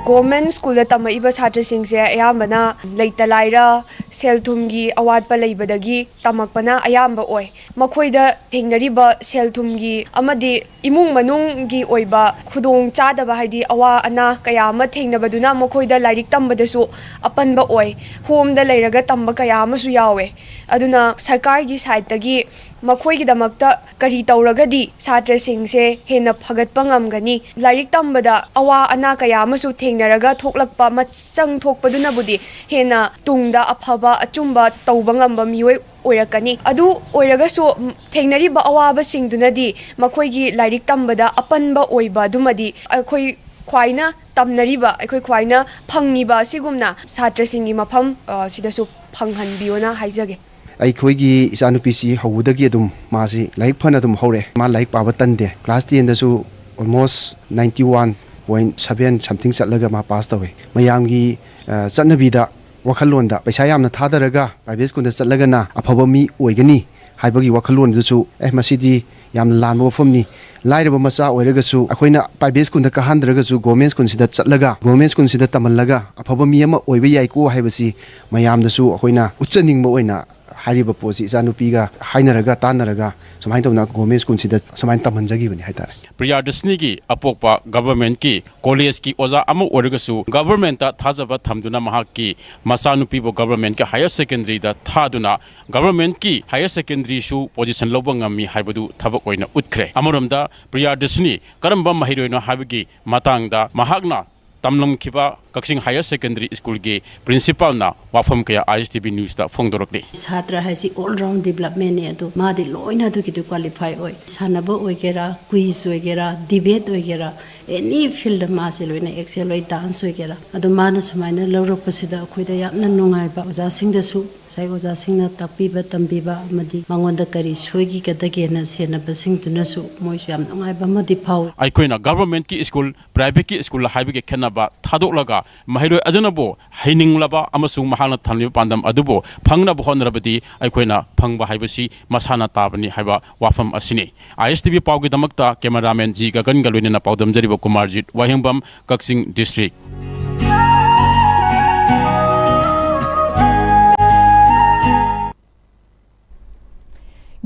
Government schoolꯗ ꯇꯝꯃꯛꯏꯕ ꯁꯥꯇ꯭ꯔꯁꯤꯡꯁꯦ ꯑꯌꯥꯝꯕꯅ ꯂꯩꯇ ꯂꯥꯏꯔ, ꯁꯦꯜ ꯊꯨꯝꯒꯤ ꯑꯋꯥꯠꯄ ꯂꯩꯕꯗꯒꯤ ꯇꯝꯃꯛꯄꯅ ꯑꯌꯥꯝꯕ ꯑꯣꯏ꯫ ꯃꯈꯣꯏꯗ ꯊꯦꯡꯅꯔꯤꯕ ꯁꯦꯜ ꯊꯨꯝꯒꯤ ꯑꯃꯗꯤ ꯏꯃꯨꯡ ꯃꯅꯨꯡꯒꯤ ꯑꯣꯏꯕ ꯈꯨꯗꯣꯡ ꯆꯥꯗꯕ, ꯍꯥꯏꯗꯤ ꯑꯋꯥ ꯑꯅꯥ ꯀꯌꯥ ꯑꯃ ꯊꯦꯡꯅꯕꯗꯨꯅ ꯃꯈꯣꯏꯗ ꯂꯥꯏꯔꯤꯛ ꯇꯝꯕꯗꯁꯨ ꯑꯄꯟꯕ ꯑꯣꯏ꯫ Homeꯗ ꯂꯩꯔꯒ ꯇꯝꯕ ꯀꯌꯥ ꯑꯃꯁꯨ ꯌꯥꯎꯋꯦ꯫ ꯑꯗꯨꯅ ꯁꯔꯀꯥꯔꯒꯤ sideꯇꯒꯤ ꯃꯈꯣꯏꯒꯤꯗꯃꯛꯇ ꯀꯔꯤ ꯇꯧꯔꯒꯗꯤ ꯁꯥꯇ꯭ꯔꯁꯤꯡꯁꯦ ꯍꯦꯟꯅ ꯐꯒꯠꯄ ꯉꯝꯒꯅꯤ? ꯂꯥꯏꯔꯤꯛ ꯇꯝꯕꯗ ꯑꯋꯥ ꯑꯅꯥ ꯀꯌꯥ ꯑꯃꯁꯨ ꯊꯦꯡꯅꯔꯒ ꯊꯣꯛꯂꯛꯄ, ꯃꯁꯪ ꯊꯣꯛꯄꯗꯨꯅꯕꯨꯗꯤ ꯍꯦꯟꯅ ꯇꯨꯡꯗ ꯑꯐꯕ ꯑꯆꯨꯝꯕ ꯇꯧꯕ ꯉꯝꯕ ꯃꯤꯑꯣꯏ ꯑꯣꯏꯔꯛꯀꯅꯤ꯫ ꯑꯗꯨ ꯑꯣꯏꯔꯒꯁꯨ, ꯝ, ꯊꯦꯡꯅꯔꯤꯕ ꯑꯋꯥꯕꯁꯤꯡꯗꯨꯅꯗꯤ ꯃꯈꯣꯏꯒꯤ ꯂꯥꯏꯔꯤꯛ ꯇꯝꯕꯗ ꯑꯄꯟꯕ ꯑꯣꯏꯕ ꯑꯗꯨꯃꯗꯤ ꯑꯩꯈꯣꯏ ꯈ꯭ꯋꯥꯏꯅ ꯇꯝꯅꯔꯤꯕ, ꯑꯩꯈꯣꯏ ꯈ꯭ꯋꯥꯏꯅ ꯐꯪꯉꯤꯕ ꯑꯁꯤꯒꯨꯝꯅ ꯁꯥꯇ꯭ꯔꯁꯤꯡꯒꯤ ꯃꯐꯝ, ꯑ, ꯁꯤꯗꯁꯨ ꯐꯪꯍꯟꯕꯤꯌꯣꯅ ꯍꯥꯏꯖꯒꯦ꯫ ꯑꯩꯈꯣꯏꯒꯤ ꯏꯆꯥꯅꯨꯄꯤꯁꯤ ꯍꯧꯕꯗꯒꯤ ꯑꯗꯨꯝ ꯃꯥꯁꯤ ꯂꯥꯏꯔꯤꯛ ꯐꯅ ꯑꯗꯨꯝ ꯍꯧꯔꯦ꯫ ꯃꯥ ꯂꯥꯏꯔꯤꯛ ꯄꯥꯕ ꯇꯟꯗꯦ꯫ Class tenꯗꯁꯨ almost ninety one point seven something ꯆꯠꯂꯒ ꯃꯥ pass ꯇꯧꯋꯦ꯫ ꯃꯌꯥꯝꯒꯤ, ꯑ, ꯆꯠꯅꯕꯤꯗ, ꯋꯥꯈꯜꯂꯣꯟꯗ ꯄꯩꯁꯥ ꯌꯥꯝꯅ ꯊꯥꯗꯔꯒ private schoolꯗ ꯆꯠꯂꯒꯅ ꯑꯐꯕ ꯃꯤ ꯑꯣꯏꯒꯅꯤ ꯍꯥꯏꯕꯒꯤ ꯋꯥꯈꯜꯂꯣꯟꯗꯨꯁꯨ, ꯑꯦ, ꯃꯁꯤꯗꯤ ꯌꯥꯝꯅ ꯂꯥꯟꯕ ꯋꯥꯐꯝꯅꯤ꯫ ꯂꯥꯏꯔꯕ ꯃꯆꯥ ꯑꯣꯏꯔꯒꯁꯨ ꯑꯩꯈꯣꯏꯅ private schoolꯗ ꯀꯥꯍꯟꯗ꯭ꯔꯒꯁꯨ government schoolꯁꯤꯗ ꯆꯠꯂꯒ, government schoolꯁꯤꯗ ꯇꯝꯍꯜꯂꯒ ꯑꯐꯕ ꯃꯤ ꯑꯃ ꯑꯣꯏꯕ ꯌꯥꯏꯀꯣ ꯍꯥꯏꯕꯁꯤ ꯃꯌꯥꯝꯗꯁꯨ ꯑꯩꯈꯣꯏꯅ ꯎꯠꯆꯅꯤꯡꯕ ꯑꯣꯏꯅ ꯍꯥꯏꯔꯤꯕ ꯄꯣꯠꯁꯤ ꯏꯆꯥꯅꯨꯄꯤꯒ ꯍꯥꯏꯅꯔꯒ ꯇꯥꯟꯅꯔꯒ ꯁꯨꯃꯥꯏꯅ ꯇꯧꯅ government schoolꯁꯤꯗ ꯁꯨꯃꯥꯏꯅ ꯇꯝꯍꯟꯖꯈꯤꯕꯅꯤ ꯍꯥꯏꯇꯥꯔꯦ꯫ ꯄ꯭ꯔꯤꯌꯥꯗꯔꯁꯤꯅꯤꯒꯤ ꯑꯄꯣꯛꯄ governmentꯀꯤ collegeꯀꯤ ꯑꯣꯖꯥ ꯑꯃ ꯑꯣꯏꯔꯒꯁꯨ governmentꯇ ꯊꯥꯖꯕ ꯊꯝꯗꯨꯅ ꯃꯍꯥꯛꯀꯤ ꯃꯆꯥꯅꯨꯄꯤꯕꯨ governmentꯀꯤ higher secondary ꯊꯥꯗꯨꯅ governmentꯀꯤ higher secondary position ꯂꯧꯕ ꯉꯝꯃꯤ ꯍꯥꯏꯕꯗꯨ ꯊꯕꯛ ꯑꯣꯏꯅ ꯎꯠꯈ꯭ꯔꯦ꯫ ꯑꯃꯔꯣꯝꯗ ꯄ꯭ꯔꯤꯌꯥꯗꯔꯁꯤꯅꯤ ꯀꯔꯝꯕ ꯃꯍꯩꯔꯣꯏꯅꯣ ꯍꯥꯏꯕꯒꯤ ꯃꯇꯥꯡꯗ ꯃꯍꯥꯛꯅ ꯇꯝꯂꯝꯈꯤꯕ ꯀꯛꯆꯤꯡ ꯍꯥꯌꯔ ꯁꯦꯀꯦꯟꯗꯔꯤ ꯁ꯭ꯀꯨꯜꯒꯤ ꯄ꯭ꯔꯤꯟꯁꯤꯄꯥꯜꯅ ꯋꯥꯐꯝ ꯀꯌꯥ ꯑꯥꯏ ꯑꯦꯁ ꯇꯤ ꯚꯤ ꯅ꯭ꯌꯨꯁꯇ ꯐꯣꯡꯗꯣꯔꯛꯂꯤ꯫ ꯁꯥꯇ꯭ꯔ ꯍꯥꯏꯁꯤ ꯑꯣꯜ ꯔꯥꯎꯟ ꯗꯤꯕꯂꯞꯃꯦꯟꯅꯤ, ꯑꯗꯨ ꯃꯥꯗꯤ ꯂꯣꯏꯅ ꯑꯗꯨꯒꯤꯗꯤ ꯀ꯭ꯋꯥꯂꯤꯐꯥꯏ ꯑꯣꯏ꯫ ꯁꯥꯟꯅꯕ ꯑꯣꯏꯒꯦꯔꯥ, ꯀ꯭ꯋꯤꯖ ꯑꯣꯏꯒꯦꯔꯥ, ꯗꯤꯕꯦꯠ ꯑꯣꯏꯒꯦꯔꯥ, ꯑꯦꯅꯤ ꯐꯤꯜꯗ ꯃꯥꯁꯦ ꯂꯣꯏꯅ ꯑꯦꯛꯁꯦꯜ ꯑꯣꯏ, ꯗꯥꯟꯁ ꯑꯣꯏꯒꯦꯔꯥ꯫ ꯑꯗꯣ ꯃꯥꯅ ꯁꯨꯃꯥꯏꯅ ꯂꯧꯔꯛꯄꯁꯤꯗ ꯑꯩꯈꯣꯏꯗ ꯌꯥꯝꯅ ꯅꯨꯡꯉꯥꯏꯕ, ꯑꯣꯖꯥꯁꯤꯡꯗꯁꯨ ꯉꯁꯥꯏ ꯑꯣꯖꯥꯁꯤꯡꯅ ꯇꯥꯛꯄꯤꯕ ꯇꯝꯕꯤꯕ ꯑꯃꯗꯤ ꯃꯉꯣꯟꯗ ꯀꯔꯤ ꯁꯣꯏꯈꯤꯒꯗꯒꯦꯅ ꯁꯦꯟꯅꯕꯁꯤꯡꯗꯨꯅꯁꯨ ꯃꯣꯏꯁꯨ ꯌꯥꯝ ꯅꯨꯡꯉꯥꯏꯕ ꯑꯃꯗꯤ ꯐꯥꯎꯏ꯫ ꯑꯩꯈꯣꯏꯅ ꯒꯚꯔꯟꯃꯦꯟꯠꯀꯤ ꯁ꯭ꯀꯨꯜ, ꯄ꯭ꯔꯥꯏꯚꯦꯠꯀꯤ ꯁ꯭ꯀꯨꯜ ꯍꯥꯏꯕꯒꯤ ꯈꯦꯠꯅꯕ ꯊꯥꯗꯣꯛꯂꯒ ꯃꯍꯩꯔꯣꯏ ꯑꯗꯨꯅꯕꯨ ꯍꯩꯅꯤꯡꯂꯕ ꯑꯃꯁꯨꯡ ꯃꯍꯥꯛꯅ ꯊꯝꯂꯤꯕ ꯄꯥꯟꯗꯝ ꯑꯗꯨꯕꯨ ꯐꯪꯅꯕ ꯍꯣꯠꯅꯔꯕꯗꯤ ꯑꯩꯈꯣꯏꯅ ꯐꯪꯕ ꯍꯥꯏꯕꯁꯤ ꯃꯁꯥꯅ ꯇꯥꯕꯅꯤ ꯍꯥꯏꯕ ꯋꯥꯐꯝ ꯑꯁꯤꯅꯤ꯫ ꯑꯥꯏ ꯑꯦꯁ ꯇꯤ ꯚꯤ ꯄꯥꯎꯒꯤꯗꯃꯛꯇ ꯀꯦꯃꯦꯔꯥꯃꯦꯟ ꯖꯤ ꯒꯒꯟꯒ ꯂꯣꯏꯅꯅ ꯄꯥꯎꯗꯝꯖꯔꯤꯕ ꯀꯨꯃꯥꯔꯖꯤꯠ ꯋꯥꯍꯦꯡꯕꯝ, ꯀꯛꯆꯤꯡ ꯗꯤꯁꯇ꯭ꯔꯤꯛ꯫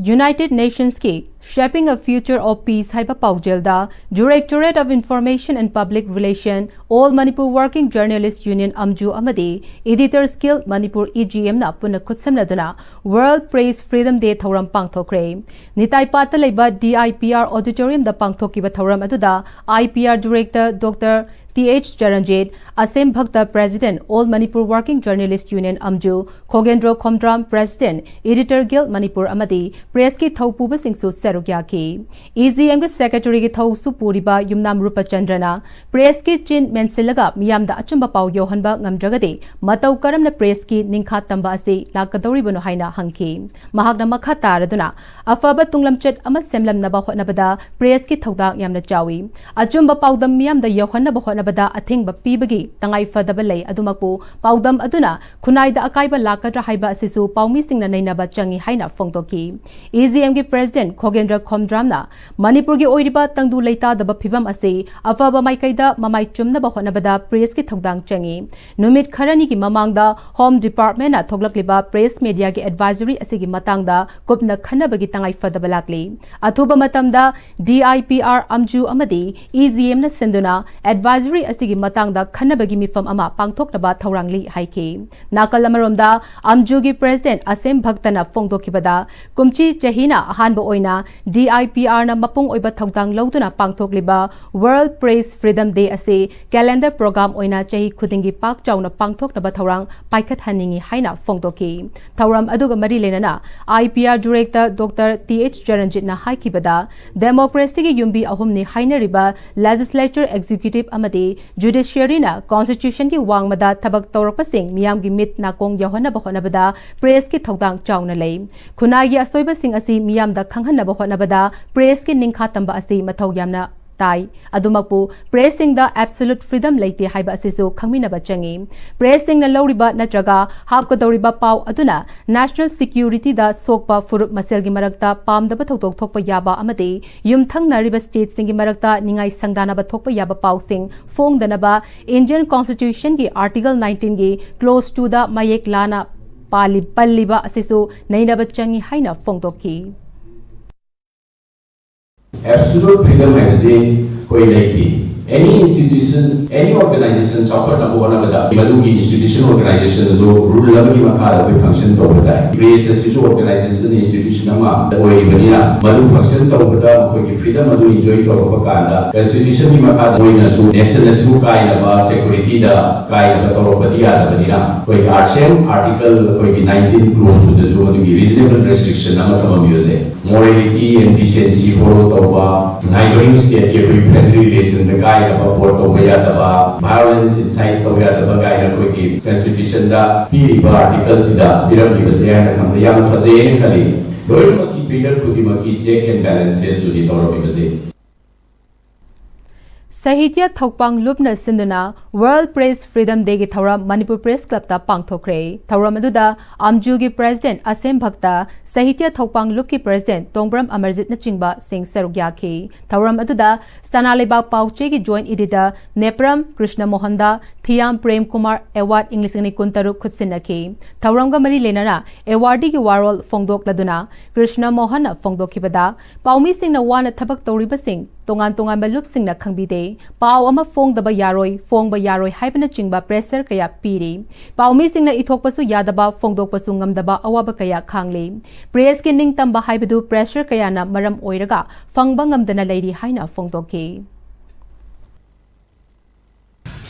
ꯌꯨꯅꯥꯏꯇꯦꯗ ꯅꯦꯁꯟꯁꯀꯤ Shaping a Future of Peace ꯍꯥꯏꯕ ꯄꯥꯎꯖꯦꯜꯗ Directorate of Information and Public Relation, All Manipur Working Journalist Union, ꯑꯝꯖꯨ, ꯑꯃꯗꯤ Editors Guild Manipur, E G ꯑꯦꯝꯅ ꯄꯨꯟꯅ ꯈꯨꯠꯁꯝꯅꯗꯨꯅ World Press Freedom Day ꯊꯧꯔꯝ ꯄꯥꯡꯊꯣꯛꯈ꯭ꯔꯦ꯫ ꯅꯤꯇꯥꯏꯄꯥꯠꯇ ꯂꯩꯕ ꯗꯤ ꯑꯥꯏ ꯄꯤ ꯑꯥꯔ ꯑꯣꯗꯤꯇꯣꯔꯤꯌꯝꯗ ꯄꯥꯡꯊꯣꯛꯈꯤꯕ ꯊꯧꯔꯝ ꯑꯗꯨꯗ I P R director doctor T H Charanjit, Asem Bhakta, president, all Manipur working journalist union, ꯑꯝꯖꯨ, Khogendro Khomdram, president, editor guild Manipur ꯑꯃꯗꯤ ꯄ꯭ꯔꯦꯁꯀꯤ ꯊꯧꯄꯨꯕꯁꯤꯡꯁꯨ ꯁꯔꯨꯛ ꯌꯥꯈꯤ꯫ ꯏ ꯖꯤ ꯑꯦꯝꯒꯤ ꯁꯦꯀ꯭ꯔꯦꯇꯔꯤꯒꯤ ꯊꯧꯁꯨ ꯄꯨꯔꯤꯕ ꯌꯨꯝꯅꯥꯝ ꯔꯨꯄꯆꯟꯗ꯭ꯔꯅ ꯄ꯭ꯔꯦꯁꯀꯤ ꯆꯤꯟ ꯃꯦꯟꯁꯤꯜꯂꯒ ꯃꯤꯌꯥꯝꯗ ꯑꯆꯨꯝꯕ ꯄꯥꯎ ꯌꯧꯍꯟꯕ ꯉꯝꯗ꯭ꯔꯒꯗꯤ ꯃꯇꯧ ꯀꯔꯝꯅ ꯄ꯭ꯔꯦꯁꯀꯤ ꯅꯤꯡꯈꯥ ꯇꯝꯕ ꯑꯁꯤ ꯂꯥꯛꯀꯗꯧꯔꯤꯕꯅꯣ ꯍꯥꯏꯅ ꯍꯪꯈꯤ꯫ ꯃꯍꯥꯛꯅ ꯃꯈꯥ ꯇꯥꯔꯗꯨꯅ ꯑꯐꯕ ꯇꯨꯡꯂꯝꯆꯠ ꯑꯃ ꯁꯦꯝꯂꯝꯅꯕ ꯍꯣꯠꯅꯕꯗ ꯄ꯭ꯔꯦꯁꯀꯤ ꯊꯧꯗꯥꯡ ꯌꯥꯝꯅ ꯆꯥꯎꯏ꯫ ꯑꯆꯨꯝꯕ ꯄꯥꯎꯗꯝ ꯃꯤꯌꯥꯝꯗ ꯌꯧꯍꯟꯅꯕ ꯍꯣꯠꯅꯕꯗ ꯑꯊꯤꯡꯕ ꯄꯤꯕꯒꯤ ꯇꯉꯥꯏ ꯐꯗꯕ ꯂꯩ, ꯑꯗꯨꯃꯛꯄꯨ ꯄꯥꯎꯗꯝ ꯑꯗꯨꯅ ꯈꯨꯟꯅꯥꯏꯗ ꯑꯀꯥꯏꯕ ꯂꯥꯛꯀꯗ꯭ꯔꯥ ꯍꯥꯏꯕ ꯑꯁꯤꯁꯨ ꯄꯥꯎꯃꯤꯁꯤꯡꯅ ꯅꯩꯅꯕ ꯆꯪꯏ ꯍꯥꯏꯅ ꯐꯣꯡꯗꯣꯛꯈꯤ꯫ ꯏ ꯖꯤ ꯑꯦꯝꯒꯤ ꯄ꯭ꯔꯦꯁꯤꯗꯦꯟꯠ ꯈꯣꯒꯦꯟꯗ꯭ꯔ ꯈꯣꯝꯗ꯭ꯔꯥꯝꯅ ꯃꯅꯤꯄꯨꯔꯒꯤ ꯑꯣꯏꯔꯤꯕ ꯇꯪꯗꯨ ꯂꯩꯇꯥꯗꯕ ꯐꯤꯕꯝ ꯑꯁꯤ ꯑꯐꯕ ꯃꯥꯏꯀꯩꯗ ꯃꯃꯥꯏ ꯆꯨꯝꯅꯕ ꯍꯣꯠꯅꯕꯗ ꯄ꯭ꯔꯦꯁꯀꯤ ꯊꯧꯗꯥꯡ ꯆꯪꯏ꯫ ꯅꯨꯃꯤꯠ ꯈꯔꯅꯤꯒꯤ ꯃꯃꯥꯡꯗ ꯍꯣꯝ ꯗꯤꯄꯥꯔꯠꯃꯦꯟꯠꯅ ꯊꯣꯛꯂꯛꯂꯤꯕ ꯄ꯭ꯔꯦꯁ ꯃꯦꯗꯤꯌꯥꯒꯤ ꯑꯦꯗꯚꯥꯏꯖꯔꯤ ꯑꯁꯤꯒꯤ ꯃꯇꯥꯡꯗ ꯀꯨꯞꯅ ꯈꯟꯅꯕꯒꯤ ꯇꯉꯥꯏ ꯐꯗꯕ ꯂꯥꯛꯂꯤ꯫ ꯑꯊꯨꯕ ꯃꯇꯝꯗ ꯗꯤ ꯑꯥꯏ ꯄꯤ ꯑꯥꯔ ꯑꯝꯖꯨ ꯑꯃꯗꯤ ꯏ ꯖꯤ ꯑꯦꯝꯅ ꯁꯤꯟꯗꯨꯅ ꯑꯦꯗꯚꯥꯏꯖꯔꯤ ꯑꯁꯤꯒꯤ ꯃꯇꯥꯡꯗ ꯈꯟꯅꯕꯒꯤ ꯃꯤꯐꯝ ꯑꯃ ꯄꯥꯡꯊꯣꯛꯅꯕ ꯊꯧꯔꯥꯡꯂꯤ ꯍꯥꯏꯈꯤ꯫ ꯅꯥꯀꯜ ꯑꯃꯔꯣꯝꯗ, ꯑꯝꯖꯨꯒꯤ ꯄ꯭ꯔꯦꯁꯤꯗꯦꯟꯠ ꯑꯁꯦꯝ ꯚꯛꯇꯅ ꯐꯣꯡꯗꯣꯛꯈꯤꯕꯗ, ꯀꯨꯝꯆꯤ ꯆꯍꯤꯅ ꯑꯍꯥꯟꯕ ꯑꯣꯏꯅ DIPRꯅ ꯃꯄꯨꯡ ꯑꯣꯏꯕ ꯊꯧꯗꯥꯡ ꯂꯧꯗꯨꯅ ꯄꯥꯡꯊꯣꯛꯂꯤꯕ World Press Freedom Day ꯑꯁꯤ calendar program ꯑꯣꯏꯅ ꯆꯍꯤ ꯈꯨꯗꯤꯡꯒꯤ ꯄꯥꯛ ꯆꯥꯎꯅ ꯄꯥꯡꯊꯣꯛꯅꯕ ꯊꯧꯔꯥꯡ ꯄꯥꯏꯈꯠꯍꯟꯅꯤꯡꯏ ꯍꯥꯏꯅ ꯐꯣꯡꯗꯣꯛꯈꯤ꯫ ꯊꯧꯔꯝ ꯑꯗꯨꯒ ꯃꯔꯤ ꯂꯩꯅꯅ IPR director Doctor Th Charanjitꯅ ꯍꯥꯏꯈꯤꯕꯗ, democracyꯒꯤ ꯌꯨꯝꯕꯤ ꯑꯍꯨꯝꯅꯤ ꯍꯥꯏꯅꯔꯤꯕ legislature, executive ꯑꯃꯗꯤ judiciaryꯅ constitutionꯒꯤ ꯋꯥꯡꯃꯗ ꯊꯕꯛ ꯇꯧꯔꯛꯄꯁꯤꯡ ꯃꯤꯌꯥꯝꯒꯤ ꯃꯤꯠ ꯅꯥꯀꯣꯡ ꯌꯧꯍꯟꯅꯕ ꯍꯣꯠꯅꯕꯗ pressꯀꯤ ꯊꯧꯗꯥꯡ ꯆꯥꯎꯅ ꯂꯩ꯫ ꯈꯨꯟꯅꯥꯏꯒꯤ ꯑꯁꯣꯏꯕꯁꯤꯡ ꯑꯁꯤ ꯃꯤꯌꯥꯝꯗ ꯈꯪꯍꯟꯅꯕ ꯍꯣꯠꯅꯕꯗ pressꯀꯤ ꯅꯤꯡꯈꯥ ꯇꯝꯕ ꯑꯁꯤ ꯃꯊꯧ ꯌꯥꯝꯅ ꯇꯥꯏ꯫ ꯑꯗꯨꯃꯛꯄꯨ, pressꯁꯤꯡꯗ absolute freedom ꯂꯩꯇꯦ ꯍꯥꯏꯕ ꯑꯁꯤꯁꯨ ꯈꯪꯃꯤꯟꯅꯕ ꯆꯪꯏ꯫ Pressꯁꯤꯡꯅ ꯂꯧꯔꯤꯕ ꯅꯠꯇ꯭ꯔꯒ ꯍꯥꯞꯀꯗꯧꯔꯤꯕ ꯄꯥꯎ ꯑꯗꯨꯅ national securityꯗ ꯁꯣꯛꯄ, ꯐꯨꯔꯨꯞ ꯃꯁꯦꯜꯒꯤ ꯃꯔꯛꯇ ꯄꯥꯝꯗꯕ ꯊꯧꯗꯣꯛ ꯊꯣꯛꯄ ꯌꯥꯕ ꯑꯃꯗꯤ ꯌꯨꯝꯊꯪꯅꯔꯤꯕ stateꯁꯤꯡꯒꯤ ꯃꯔꯛꯇ ꯅꯤꯡꯉꯥꯏ ꯁꯪꯗꯥꯅꯕ ꯊꯣꯛꯄ ꯌꯥꯕ ꯄꯥꯎꯁꯤꯡ ꯐꯣꯡꯗꯅꯕ Indian Constitutionꯒꯤ Article nineteenꯒꯤ clause twoꯗ ꯃꯌꯦꯛ ꯂꯥꯅ ꯄꯥꯜꯂꯤ-, ꯄꯜꯂꯤꯕ ꯑꯁꯤꯁꯨ ꯅꯩꯅꯕ ꯆꯪꯏ ꯍꯥꯏꯅ ꯐꯣꯡꯗꯣꯛꯈꯤ꯫ Absolute freedom ꯍꯥꯏꯕꯁꯤ ꯑꯩꯈꯣꯏ ꯂꯩꯇꯦ꯫ Any institution, any organization ꯆꯥꯎꯈꯠꯅꯕ ꯍꯣꯠꯅꯕꯗ ꯃꯗꯨꯒꯤ institution, organization ꯑꯗꯨ rule ꯑꯃꯒꯤ ꯃꯈꯥꯗ ꯑꯩꯈꯣꯏ function ꯇꯧꯕ ꯇꯥꯏ꯫ Press ꯑꯁꯤꯁꯨ organization, institution ꯑꯃ ꯑꯣꯏꯔꯤꯕꯅꯤꯅ ꯃꯗꯨ function ꯇꯧꯕꯗ ꯃꯈꯣꯏꯒꯤ freedom ꯑꯗꯨ enjoy ꯇꯧꯔꯛꯄ ꯀꯥꯟꯗ constitutionꯒꯤ ꯃꯈꯥꯗ ꯃꯣꯏꯅꯁꯨ nation ꯑꯁꯤꯕꯨ ꯀꯥꯏꯅꯕ, securityꯗ ꯀꯥꯏꯅꯕ ꯇꯧꯔꯛꯄꯗꯤ ꯌꯥꯗꯕꯅꯤꯅ ꯑꯩꯈꯣꯏꯒꯤ same article ꯑꯩꯈꯣꯏꯒꯤ nineteen clause twoꯗꯁꯨ ꯑꯗꯨꯒꯤ reasonable restriction ꯑꯃ ꯊꯝꯃꯝꯃꯤꯕꯁꯦ morality and decency follow ꯇꯧꯕ, neighboring stateꯀꯤ ꯑꯩꯈꯣꯏ friendly relationꯗ ꯀꯥꯏꯅꯕ, vote ꯇꯧꯕ ꯌꯥꯗꯕ, violence incite ꯇꯧꯕ ꯌꯥꯗꯕ ꯀꯥꯏꯅ ꯑꯩꯈꯣꯏꯒꯤ constitutionꯗ ꯄꯤꯔꯤꯕ articleꯁꯤꯗ ꯄꯤꯔꯝꯂꯤꯕꯁꯦ ꯍꯥꯏꯅ ꯈꯟꯕꯗ ꯌꯥꯝꯅ ꯐꯖꯩ ꯍꯥꯏꯅ ꯈꯜꯂꯤ꯫ ꯂꯣꯏꯅꯃꯛꯀꯤ player ꯈꯨꯗꯤꯡꯃꯛꯀꯤ check and balancesꯇꯨꯅꯤ ꯇꯧꯔꯝꯃꯤꯕꯁꯦ꯫ ꯁꯥꯍꯤꯇ꯭ꯌ ꯊꯧꯄꯥꯡ ꯂꯨꯞꯅ ꯁꯤꯟꯗꯨꯅ World Press Freedom Dayꯒꯤ ꯊꯧꯔꯝ ꯃꯅꯤꯄꯨꯔ Press Clubꯇ ꯄꯥꯡꯊꯣꯛꯈ꯭ꯔꯦ꯫ ꯊꯧꯔꯝ ꯑꯗꯨꯗ ꯑꯝꯖꯨꯒꯤ President ꯑꯁꯦꯝ ꯚꯛꯇ, ꯁꯥꯍꯤꯇ꯭ꯌ ꯊꯧꯄꯥꯡ ꯂꯨꯞꯀꯤ President ꯇꯣꯡꯕ꯭ꯔꯝ ꯑꯃꯔꯖꯤꯠꯅꯆꯤꯡꯕꯁꯤꯡ ꯁꯔꯨꯛ ꯌꯥꯈꯤ꯫ ꯊꯧꯔꯝ ꯑꯗꯨꯗ ꯁꯅꯥ ꯂꯩꯕꯥꯛ ꯄꯥꯎꯆꯦꯒꯤ joint editor Nepram Krishna ꯃꯣꯍꯟꯗ Thiyam Prem Kumar Award ꯏꯪ ꯂꯤꯁꯤꯡ ꯑꯅꯤ ꯀꯨꯟꯇꯔꯨꯛ ꯈꯨꯠꯁꯤꯟꯅꯈꯤ꯫ ꯊꯧꯔꯝꯒ ꯃꯔꯤ ꯂꯩꯅꯅ awardeeꯒꯤ ꯋꯥꯔꯣꯜ ꯐꯣꯡꯗꯣꯛꯂꯗꯨꯅ ꯀ꯭ꯔꯤꯁꯅ ꯃꯣꯍꯟꯅ ꯐꯣꯡꯗꯣꯛꯈꯤꯕꯗ, ꯄꯥꯎꯃꯤꯁꯤꯡꯅ ꯋꯥꯅ ꯊꯕꯛ ꯇꯧꯔꯤꯕꯁꯤꯡ ꯇꯣꯉꯥꯟ ꯇꯣꯉꯥꯟꯕ ꯂꯨꯞꯁꯤꯡꯅ ꯈꯪꯕꯤꯗꯦ꯫ ꯄꯥꯎ ꯑꯃ ꯐꯣꯡꯗꯕ ꯌꯥꯔꯣꯏ, ꯐꯣꯡꯕ ꯌꯥꯔꯣꯏ ꯍꯥꯏꯕꯅꯆꯤꯡꯕ pressure ꯀꯌꯥ ꯄꯤꯔꯤ꯫ ꯄꯥꯎꯃꯤꯁꯤꯡꯅ ꯏꯊꯣꯛꯄꯁꯨ ꯌꯥꯗꯕ, ꯐꯣꯡꯗꯣꯛꯄꯁꯨ ꯉꯝꯗꯕ ꯑꯋꯥꯕ ꯀꯌꯥ ꯈꯥꯡꯂꯤ꯫ Pressꯀꯤ ꯅꯤꯡꯇꯝꯕ ꯍꯥꯏꯕꯗꯨ pressure ꯀꯌꯥꯅ ꯃꯔꯝ ꯑꯣꯏꯔꯒ ꯐꯪꯕ ꯉꯝꯗꯅ ꯂꯩꯔꯤ ꯍꯥꯏꯅ ꯐꯣꯡꯗꯣꯛꯈꯤ꯫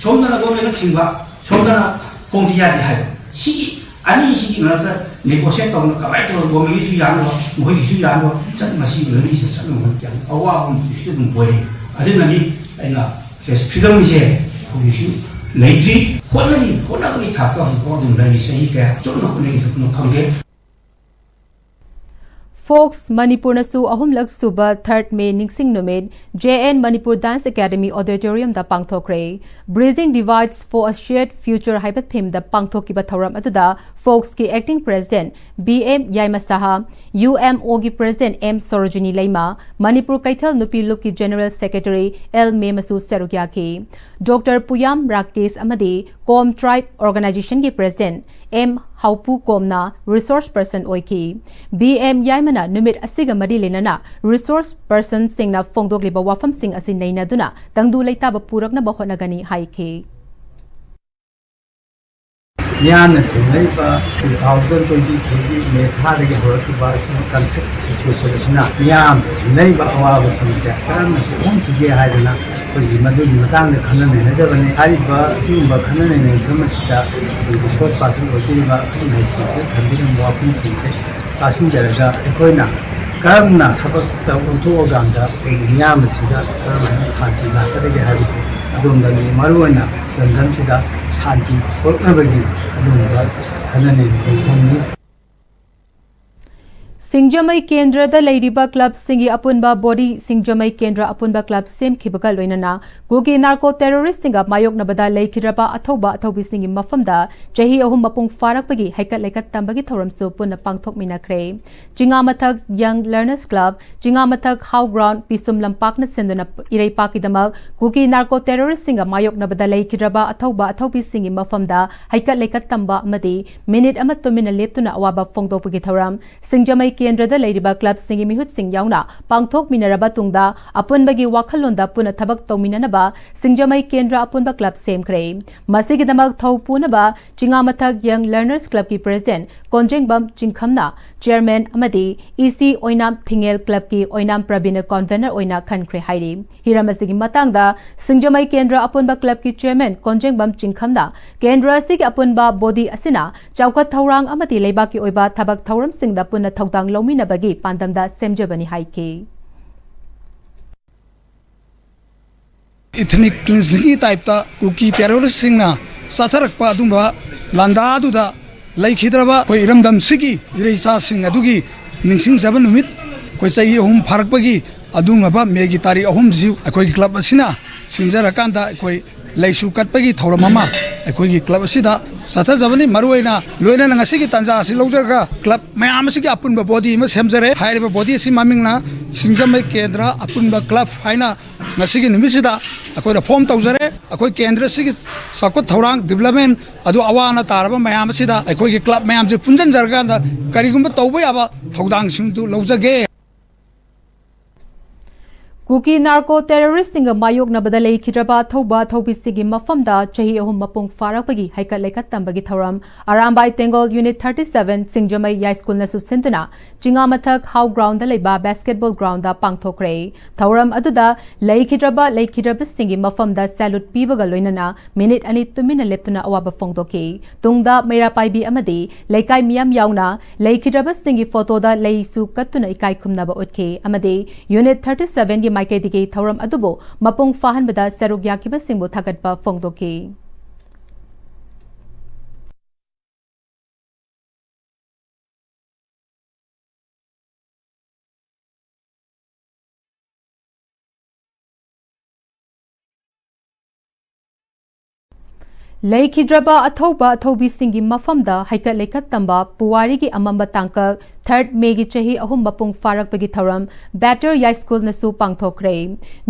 ꯁꯣꯝꯗꯅ governmentꯅ ꯊꯤꯡꯕ, ꯁꯣꯝꯗꯅ ꯐꯣꯡꯗꯤ ꯌꯥꯗꯦ ꯍꯥꯏꯕ꯫ ꯁꯤꯒꯤ ꯑꯅꯤꯁꯤꯒꯤ ꯃꯔꯛꯇ negotiate ꯇꯧꯅ ꯀꯃꯥꯏꯅ ꯇꯧꯔꯒ governmentꯒꯤꯁꯨ ꯌꯥꯅꯕ, ꯃꯈꯣꯏꯒꯤꯁꯨ ꯌꯥꯅꯕ ꯆꯠ-, ꯃꯁꯤ ꯂꯝꯕꯤꯁꯤꯗ ꯆꯠꯅꯕ ꯌꯥꯝ ꯑꯋꯥꯕ ꯑꯃꯁꯨ ꯑꯗꯨꯝ ꯑꯣꯏꯔꯤ꯫ ꯑꯗꯨꯅꯅꯤ ꯑꯩꯅ press freedomꯁꯦ ꯍꯧꯖꯤꯛꯁꯨ ꯂꯩꯇ꯭ꯔꯤ꯫ ꯍꯣꯠꯅꯔꯤ, ꯍꯣꯠꯅꯕꯒꯤ ꯊꯥꯛꯇ ꯍꯧꯖꯤꯛꯐꯥꯎ ꯑꯗꯨꯝ ꯂꯩꯔꯤ꯫ ꯆꯍꯤ ꯀꯌꯥ ꯆꯨꯝꯅ ꯍꯣꯠꯅꯈꯤꯕꯅꯣ ꯈꯪꯗꯦ꯫ Fox ꯃꯅꯤꯄꯨꯔꯅꯁꯨ ꯑꯍꯨꯝꯂꯛ ꯁꯨꯕ Third May ꯅꯤꯡꯁꯤꯡ ꯅꯨꯃꯤꯠ J N Manipur Dance Academy Auditoriumꯗ ꯄꯥꯡꯊꯣꯛꯈ꯭ꯔꯦ꯫ Bridging Divides for a Shared Future ꯍꯥꯏꯕ themeꯗ ꯄꯥꯡꯊꯣꯛꯈꯤꯕ ꯊꯧꯔꯝ ꯑꯗꯨꯗ Foxꯀꯤ Acting President B M ꯌꯥꯏꯃ ꯁꯍꯥ, UMOꯒꯤ President M ꯁꯣꯔꯣꯖꯤꯅꯤ ꯂꯩꯃ, ꯃꯅꯤꯄꯨꯔ ꯀꯩꯊꯦꯜ ꯅꯨꯄꯤ ꯂꯨꯞꯀꯤ General Secretary L ꯃꯦꯃꯁꯨ ꯁꯔꯨꯛ ꯌꯥꯈꯤ꯫ Doctor ꯄꯨꯌꯥꯝ ꯔꯥꯀꯦꯁ ꯑꯃꯗꯤ ꯀꯣꯝ Tribe Organizationꯒꯤ President M ꯍꯥꯎꯄꯨ ꯀꯣꯝꯅ resource person ꯑꯣꯏꯈꯤ꯫ B M ꯌꯥꯏꯃꯅ ꯅꯨꯃꯤꯠ ꯑꯁꯤꯒ ꯃꯔꯤ ꯂꯩꯅꯅ resource personꯁꯤꯡꯅ ꯐꯣꯡꯗꯣꯛꯂꯤꯕ ꯋꯥꯐꯝꯁꯤꯡ ꯑꯁꯤ ꯅꯩꯅꯗꯨꯅ ꯇꯪꯗꯨ ꯂꯩꯇꯥꯕ ꯄꯨꯔꯛꯅꯕ ꯍꯣꯠꯅꯒꯅꯤ ꯍꯥꯏꯈꯤ꯫ ꯃꯤꯌꯥꯝꯅ ꯊꯦꯡꯅꯔꯤꯕ two thousand twenty threeꯒꯤ May ꯊꯥꯗꯒꯤ ꯍꯧꯔꯛꯈꯤꯕ ꯑꯁꯤꯒꯨꯝꯕ conflict situation ꯑꯁꯤꯅ ꯃꯤꯌꯥꯝ ꯊꯦꯡꯅꯔꯤꯕ ꯑꯋꯥꯕꯁꯤꯡꯁꯦ ꯀꯔꯝꯅ ꯀꯣꯛꯍꯟꯁꯤꯒꯦ ꯍꯥꯏꯗꯅ ꯑꯩꯈꯣꯏꯒꯤ ꯃꯗꯨꯒꯤ ꯃꯇꯥꯡꯗ ꯈꯟꯅ ꯅꯩꯅꯖꯕꯅꯤ꯫ ꯍꯥꯏꯔꯤꯕ ꯑꯁꯤꯒꯨꯝꯕ ꯈꯟꯅ ꯅꯩꯅꯕ ꯑꯁꯤꯗ ꯑꯩꯈꯣꯏꯒꯤ resource person ꯑꯣꯏꯕꯤꯔꯤꯕ ꯑꯈꯪ ꯑꯍꯩꯁꯤꯡꯁꯤꯅ ꯊꯝꯕꯤꯔꯝꯕ ꯋꯥꯐꯝꯁꯤꯡꯁꯦ ꯇꯥꯁꯤꯟꯖꯔꯒ ꯑꯩꯈꯣꯏꯅ ꯀꯔꯝꯅ ꯊꯕꯛꯇ ꯑꯣꯟꯊꯣꯛꯑꯀꯥꯟꯗ ꯑꯩꯈꯣꯏꯒꯤ ꯃꯤꯌꯥꯝ ꯑꯁꯤꯗ ꯀꯔꯝꯍꯥꯏꯅ ꯁꯥꯟꯇꯤ ꯂꯥꯛꯀꯗꯒꯦ ꯍꯥꯏꯕꯗꯨ ꯑꯗꯣꯝꯗꯅꯤ꯫ ꯃꯔꯨꯑꯣꯏꯅ ꯂꯝꯗꯝꯁꯤꯗ ꯁꯥꯟꯇꯤ ꯄꯨꯔꯛꯅꯕꯒꯤ ꯑꯗꯨꯒꯨꯝꯕ ꯈꯟꯅ ꯅꯩꯅꯕ ꯊꯝꯃꯤ꯫ ꯁꯤꯡꯖꯃꯩ ꯀꯦꯟꯗ꯭ꯔꯗ ꯂꯩꯔꯤꯕ clubꯁꯤꯡꯒꯤ ꯑꯄꯨꯟꯕ body, ꯁꯤꯡꯖꯃꯩ ꯀꯦꯟꯗ꯭ꯔ ꯑꯄꯨꯟꯕ club ꯁꯦꯝꯈꯤꯕꯒ ꯂꯣꯏꯅꯅ ꯀꯨꯀꯤ narco terroristꯁꯤꯡꯒ ꯃꯥꯌꯣꯛꯅꯕꯗ ꯂꯩꯈꯤꯗ꯭ꯔꯕ ꯑꯊꯧꯕ ꯑꯊꯧꯕꯤꯁꯤꯡꯒꯤ ꯃꯐꯝꯗ ꯆꯍꯤ ꯑꯍꯨꯝ ꯃꯄꯨꯡ ꯐꯥꯔꯛꯄꯒꯤ ꯍꯩꯀꯠ ꯂꯩꯀꯠ ꯇꯝꯕꯒꯤ ꯊꯧꯔꯝꯁꯨ ꯄꯨꯟꯅ ꯄꯥꯡꯊꯣꯛꯃꯤꯟꯅꯈ꯭ꯔꯦ꯫ ꯆꯤꯉꯥꯃꯊꯛ Young Learners Club, ꯆꯤꯉꯥꯃꯊꯛ How Ground, ꯄꯤꯁꯨꯝ ꯂꯝꯄꯥꯛꯅ ꯁꯦꯝꯗꯨꯅ ꯏꯔꯩꯄꯥꯛꯀꯤꯗꯃꯛ ꯀꯨꯀꯤ narco terroristꯁꯤꯡꯒ ꯃꯥꯌꯣꯛꯅꯕꯗ ꯂꯩꯈꯤꯗ꯭ꯔꯕ ꯑꯊꯧꯕ ꯑꯊꯧꯕꯤꯁꯤꯡꯒꯤ ꯃꯐꯝꯗ ꯍꯩꯀꯠ ꯂꯩꯀꯠ ꯇꯝꯕ ꯑꯃꯗꯤ minute ꯑꯃ ꯇꯨꯃꯤꯟꯅ ꯂꯦꯞꯇꯨꯅ ꯑꯋꯥꯕ ꯐꯣꯡꯗꯣꯛꯄꯒꯤ ꯊꯧꯔꯝ ꯁꯤꯡꯖꯃꯩ ꯀꯦꯟꯗ꯭ꯔꯗ ꯂꯩꯔꯤꯕ ꯀ꯭ꯂꯕꯁꯤꯡꯒꯤ ꯃꯤꯍꯨꯠꯁꯤꯡ ꯌꯥꯎꯅ ꯄꯥꯡꯊꯣꯛꯃꯤꯟꯅꯔꯕ ꯇꯨꯡꯗ ꯑꯄꯨꯟꯕꯒꯤ ꯋꯥꯈꯜꯂꯣꯟꯗ ꯄꯨꯟꯅ ꯊꯕꯛ ꯇꯧꯃꯤꯟꯅꯅꯕ ꯁꯤꯡꯖꯃꯩ ꯀꯦꯟꯗ꯭ꯔ ꯑꯄꯨꯟꯕ ꯀ꯭ꯂꯕ ꯁꯦꯝꯈ꯭ꯔꯦ꯫ ꯃꯁꯤꯒꯤꯗꯃꯛ ꯊꯧ ꯄꯨꯅꯕ ꯆꯤꯉꯥꯃꯊꯛ ꯌꯪ ꯂꯔꯅꯔꯁ ꯀ꯭ꯂꯕꯀꯤ ꯄ꯭ꯔꯦꯁꯤꯗꯦꯟꯠ ꯀꯣꯟꯖꯦꯡꯕꯝ ꯆꯤꯡꯈꯝꯅ ꯆꯤꯌꯔꯃꯦꯟ ꯑꯃꯗꯤ ꯏ ꯁꯤ ꯑꯣꯏꯅꯥꯝ ꯊꯤꯡꯉꯦꯜ ꯀ꯭ꯂꯕꯀꯤ ꯑꯣꯏꯅꯥꯝ ꯄ꯭ꯔꯕꯤꯟꯅ ꯀꯟꯚꯦꯅꯔ ꯑꯣꯏꯅ ꯈꯟꯈ꯭ꯔꯦ ꯍꯥꯏꯔꯤ꯫ ꯍꯤꯔꯝ ꯑꯁꯤꯒꯤ ꯃꯇꯥꯡꯗ ꯁꯤꯡꯖꯃꯩ ꯀꯦꯟꯗ꯭ꯔ ꯑꯄꯨꯟꯕ ꯀ꯭ꯂꯕꯀꯤ ꯆꯤꯌꯔꯃꯦꯟ ꯀꯣꯟꯖꯦꯡꯕꯝ ꯆꯤꯡꯈꯝꯅ ꯀꯦꯟꯗ꯭ꯔ ꯑꯁꯤꯒꯤ ꯑꯄꯨꯟꯕ ꯕꯣꯗꯤ ꯑꯁꯤꯅ ꯆꯥꯎꯈꯠ ꯊꯧꯔꯥꯡ ꯑꯃꯗꯤ ꯂꯩꯕꯥꯛꯀꯤ ꯑꯣꯏꯕ ꯊꯕꯛ ꯊꯧꯔꯝꯁꯤꯡꯗ ꯄꯨꯟꯅ ꯊꯧꯗꯥꯡ ꯂꯧꯃꯤꯟꯅꯕꯒꯤ ꯄꯥꯟꯗꯝꯗ ꯁꯦꯝꯖꯕꯅꯤ ꯍꯥꯏꯈꯤ꯫ ꯏꯊꯅꯤꯛ ꯀ꯭ꯂꯤꯟꯁꯤꯡꯒꯤ ꯇꯥꯏꯞꯇ ꯀꯨꯀꯤ ꯇꯦꯔꯣꯔꯤꯁꯁꯤꯡꯅ ꯆꯠꯊꯔꯛꯄ ꯑꯗꯨꯝꯕ ꯂꯥꯟꯗꯥꯗꯨꯗ ꯂꯩꯈꯤꯗ꯭ꯔꯕ ꯑꯩꯈꯣꯏ ꯏꯔꯝꯗꯝꯁꯤꯒꯤ ꯏꯔꯩꯆꯥꯁꯤꯡ ꯑꯗꯨꯒꯤ ꯅꯤꯡꯁꯤꯡꯖꯕ ꯅꯨꯃꯤꯠ, ꯑꯩꯈꯣꯏ ꯆꯍꯤ ꯑꯍꯨꯝ ꯐꯥꯔꯛꯄꯒꯤ ꯑꯗꯨꯒꯨꯝꯂꯕ ꯃꯦꯒꯤ ꯇꯥꯔꯤꯛ ꯑꯍꯨꯝꯁꯤ ꯑꯩꯈꯣꯏꯒꯤ ꯀ꯭ꯂꯕ ꯑꯁꯤꯅ ꯁꯤꯟꯖꯔꯀꯥꯟꯗ ꯑꯩꯈꯣꯏ ꯂꯩꯁꯨ ꯀꯠꯄꯒꯤ ꯊꯧꯔꯝ ꯑꯃ ꯑꯩꯈꯣꯏꯒꯤ ꯀ꯭ꯂꯕ ꯑꯁꯤꯗ ꯆꯠꯊꯖꯕꯅꯤ꯫ ꯃꯔꯨꯑꯣꯏꯅ ꯂꯣꯏꯅꯅ ꯉꯁꯤꯒꯤ ꯇꯥꯟꯖꯥ ꯑꯁꯤ ꯂꯧꯖꯔꯒ ꯀ꯭ꯂꯕ ꯃꯌꯥꯝ ꯑꯁꯤꯒꯤ ꯑꯄꯨꯟꯕ ꯕꯣꯗꯤ ꯑꯃ ꯁꯦꯝꯖꯔꯦ꯫ ꯍꯥꯏꯔꯤꯕ ꯕꯣꯗꯤ ꯑꯁꯤ ꯃꯃꯤꯡꯅ ꯁꯤꯡꯖꯃꯩ ꯀꯦꯟꯗ꯭ꯔ ꯑꯄꯨꯟꯕ ꯀ꯭ꯂꯕ ꯍꯥꯏꯅ ꯉꯁꯤꯒꯤ ꯅꯨꯃꯤꯠꯁꯤꯗ ꯑꯩꯈꯣꯏꯅ ꯐꯣꯝ ꯇꯧꯖꯔꯦ꯫ ꯑꯩꯈꯣꯏ ꯀꯦꯟꯗ꯭ꯔꯁꯤꯒꯤ ꯆꯥꯎꯈꯠ ꯊꯧꯔꯥꯡ, ꯗꯤꯕ꯭ꯂꯞꯃꯦꯟ ꯑꯗꯨ ꯑꯋꯥ ꯑꯅꯥ ꯇꯥꯔꯕ ꯃꯌꯥꯝ ꯑꯁꯤꯗ ꯑꯩꯈꯣꯏꯒꯤ ꯀ꯭ꯂꯕ ꯃꯌꯥꯝꯁꯦ ꯄꯨꯟꯁꯤꯟꯖꯔꯀꯥꯟꯗ ꯀꯔꯤꯒꯨꯝꯕ ꯇꯧꯕ ꯌꯥꯕ ꯊꯧꯗꯥꯡꯁꯤꯡꯗꯨ ꯂꯧꯖꯒꯦ꯫ ꯀꯨꯀꯤ ꯅꯥꯔꯀꯣ ꯇꯦꯔꯣꯔꯤꯁꯁꯤꯡꯒ ꯃꯥꯌꯣꯛꯅꯕꯗ ꯂꯩꯈꯤꯗ꯭ꯔꯕ ꯑꯊꯧꯕ ꯑꯊꯧꯕꯤꯁꯤꯡꯒꯤ ꯃꯐꯝꯗ ꯆꯍꯤ ꯑꯍꯨꯝ ꯃꯄꯨꯡ ꯐꯥꯔꯛꯄꯒꯤ ꯍꯩꯀꯠ ꯂꯩꯀꯠ ꯇꯝꯕꯒꯤ ꯊꯧꯔꯝ ꯑꯔꯥꯝꯕꯥꯏ ꯇꯦꯡꯒꯣꯜ ꯌꯨꯅꯤꯠ ꯊꯥꯔꯇꯤ ꯁꯚꯦꯟ ꯁꯤꯡꯖꯃꯩ ꯌꯥꯏꯁ꯭ꯀꯨꯜꯅꯁꯨ ꯁꯤꯟꯗꯨꯅ ꯆꯤꯉꯥꯃꯊꯛ ꯍꯥꯎ ꯒ꯭ꯔꯥꯎꯟꯗ ꯂꯩꯕ ꯕꯥꯁꯀꯦꯠꯕꯣꯜ ꯒ꯭ꯔꯥꯎꯟꯗ ꯄꯥꯡꯊꯣꯛꯈ꯭ꯔꯦ꯫ ꯊꯧꯔꯝ ꯑꯗꯨꯗ ꯂꯩꯈꯤꯗ꯭ꯔꯕ ꯂꯩꯈꯤꯗ꯭ꯔꯕꯁꯤꯡꯒꯤ ꯃꯐꯝꯗ ꯁꯦꯂꯨꯠ ꯄꯤꯕꯒ ꯂꯣꯏꯅꯅ ꯃꯤꯅꯤꯠ ꯑꯅꯤ ꯇꯨꯃꯤꯟꯅ ꯂꯦꯞꯇꯨꯅ ꯑꯋꯥꯕ ꯐꯣꯡꯗꯣꯛꯈꯤ꯫ ꯇꯨꯡꯗ ꯃꯩꯔꯥ ꯄꯥꯏꯕꯤ ꯑꯃꯗꯤ ꯂꯩꯀꯥꯏ ꯃꯤꯌꯥꯝ ꯌꯥꯎꯅ ꯂꯩꯈꯤꯗ꯭ꯔꯕꯁꯤꯡꯒꯤ ꯐꯣꯇꯣꯗ ꯂꯩꯁꯨ ꯀꯠꯇꯨꯅ ꯏꯀꯥꯏ ꯈꯨꯝꯅꯕ ꯎꯠꯈꯤ ꯑꯃꯗꯤ ꯌꯨꯅꯤꯠ ꯊꯥꯔꯇꯤ ꯁꯚꯦꯟꯒꯤ ꯃꯥꯏꯀꯩꯗꯒꯤ ꯊꯧꯔꯝ ꯑꯗꯨꯕꯨ ꯃꯄꯨꯡ ꯐꯥꯍꯟꯕꯗ ꯁꯔꯨꯛ ꯌꯥꯈꯤꯕꯁꯤꯡꯕꯨ ꯊꯥꯒꯠꯄ ꯐꯣꯡꯗꯣꯛꯈꯤ꯫ ꯂꯩꯈꯤꯗ꯭ꯔꯕ ꯑꯊꯧꯕ ꯑꯊꯧꯕꯤꯁꯤꯡꯒꯤ ꯃꯐꯝꯗ ꯍꯩꯀꯠ ꯂꯩꯀꯠ ꯇꯝꯕ ꯄꯨꯋꯥꯔꯤꯒꯤ ꯑꯃꯝꯕ ꯇꯥꯡꯀꯛ ꯊꯥꯔꯠ ꯃꯦꯒꯤ ꯆꯍꯤ ꯑꯍꯨꯝ ꯃꯄꯨꯡ ꯐꯥꯔꯛꯄꯒꯤ ꯊꯧꯔꯝ better ꯌꯥꯏꯁ꯭ꯀꯨꯜꯅꯁꯨ ꯄꯥꯡꯊꯣꯛꯈ꯭ꯔꯦ꯫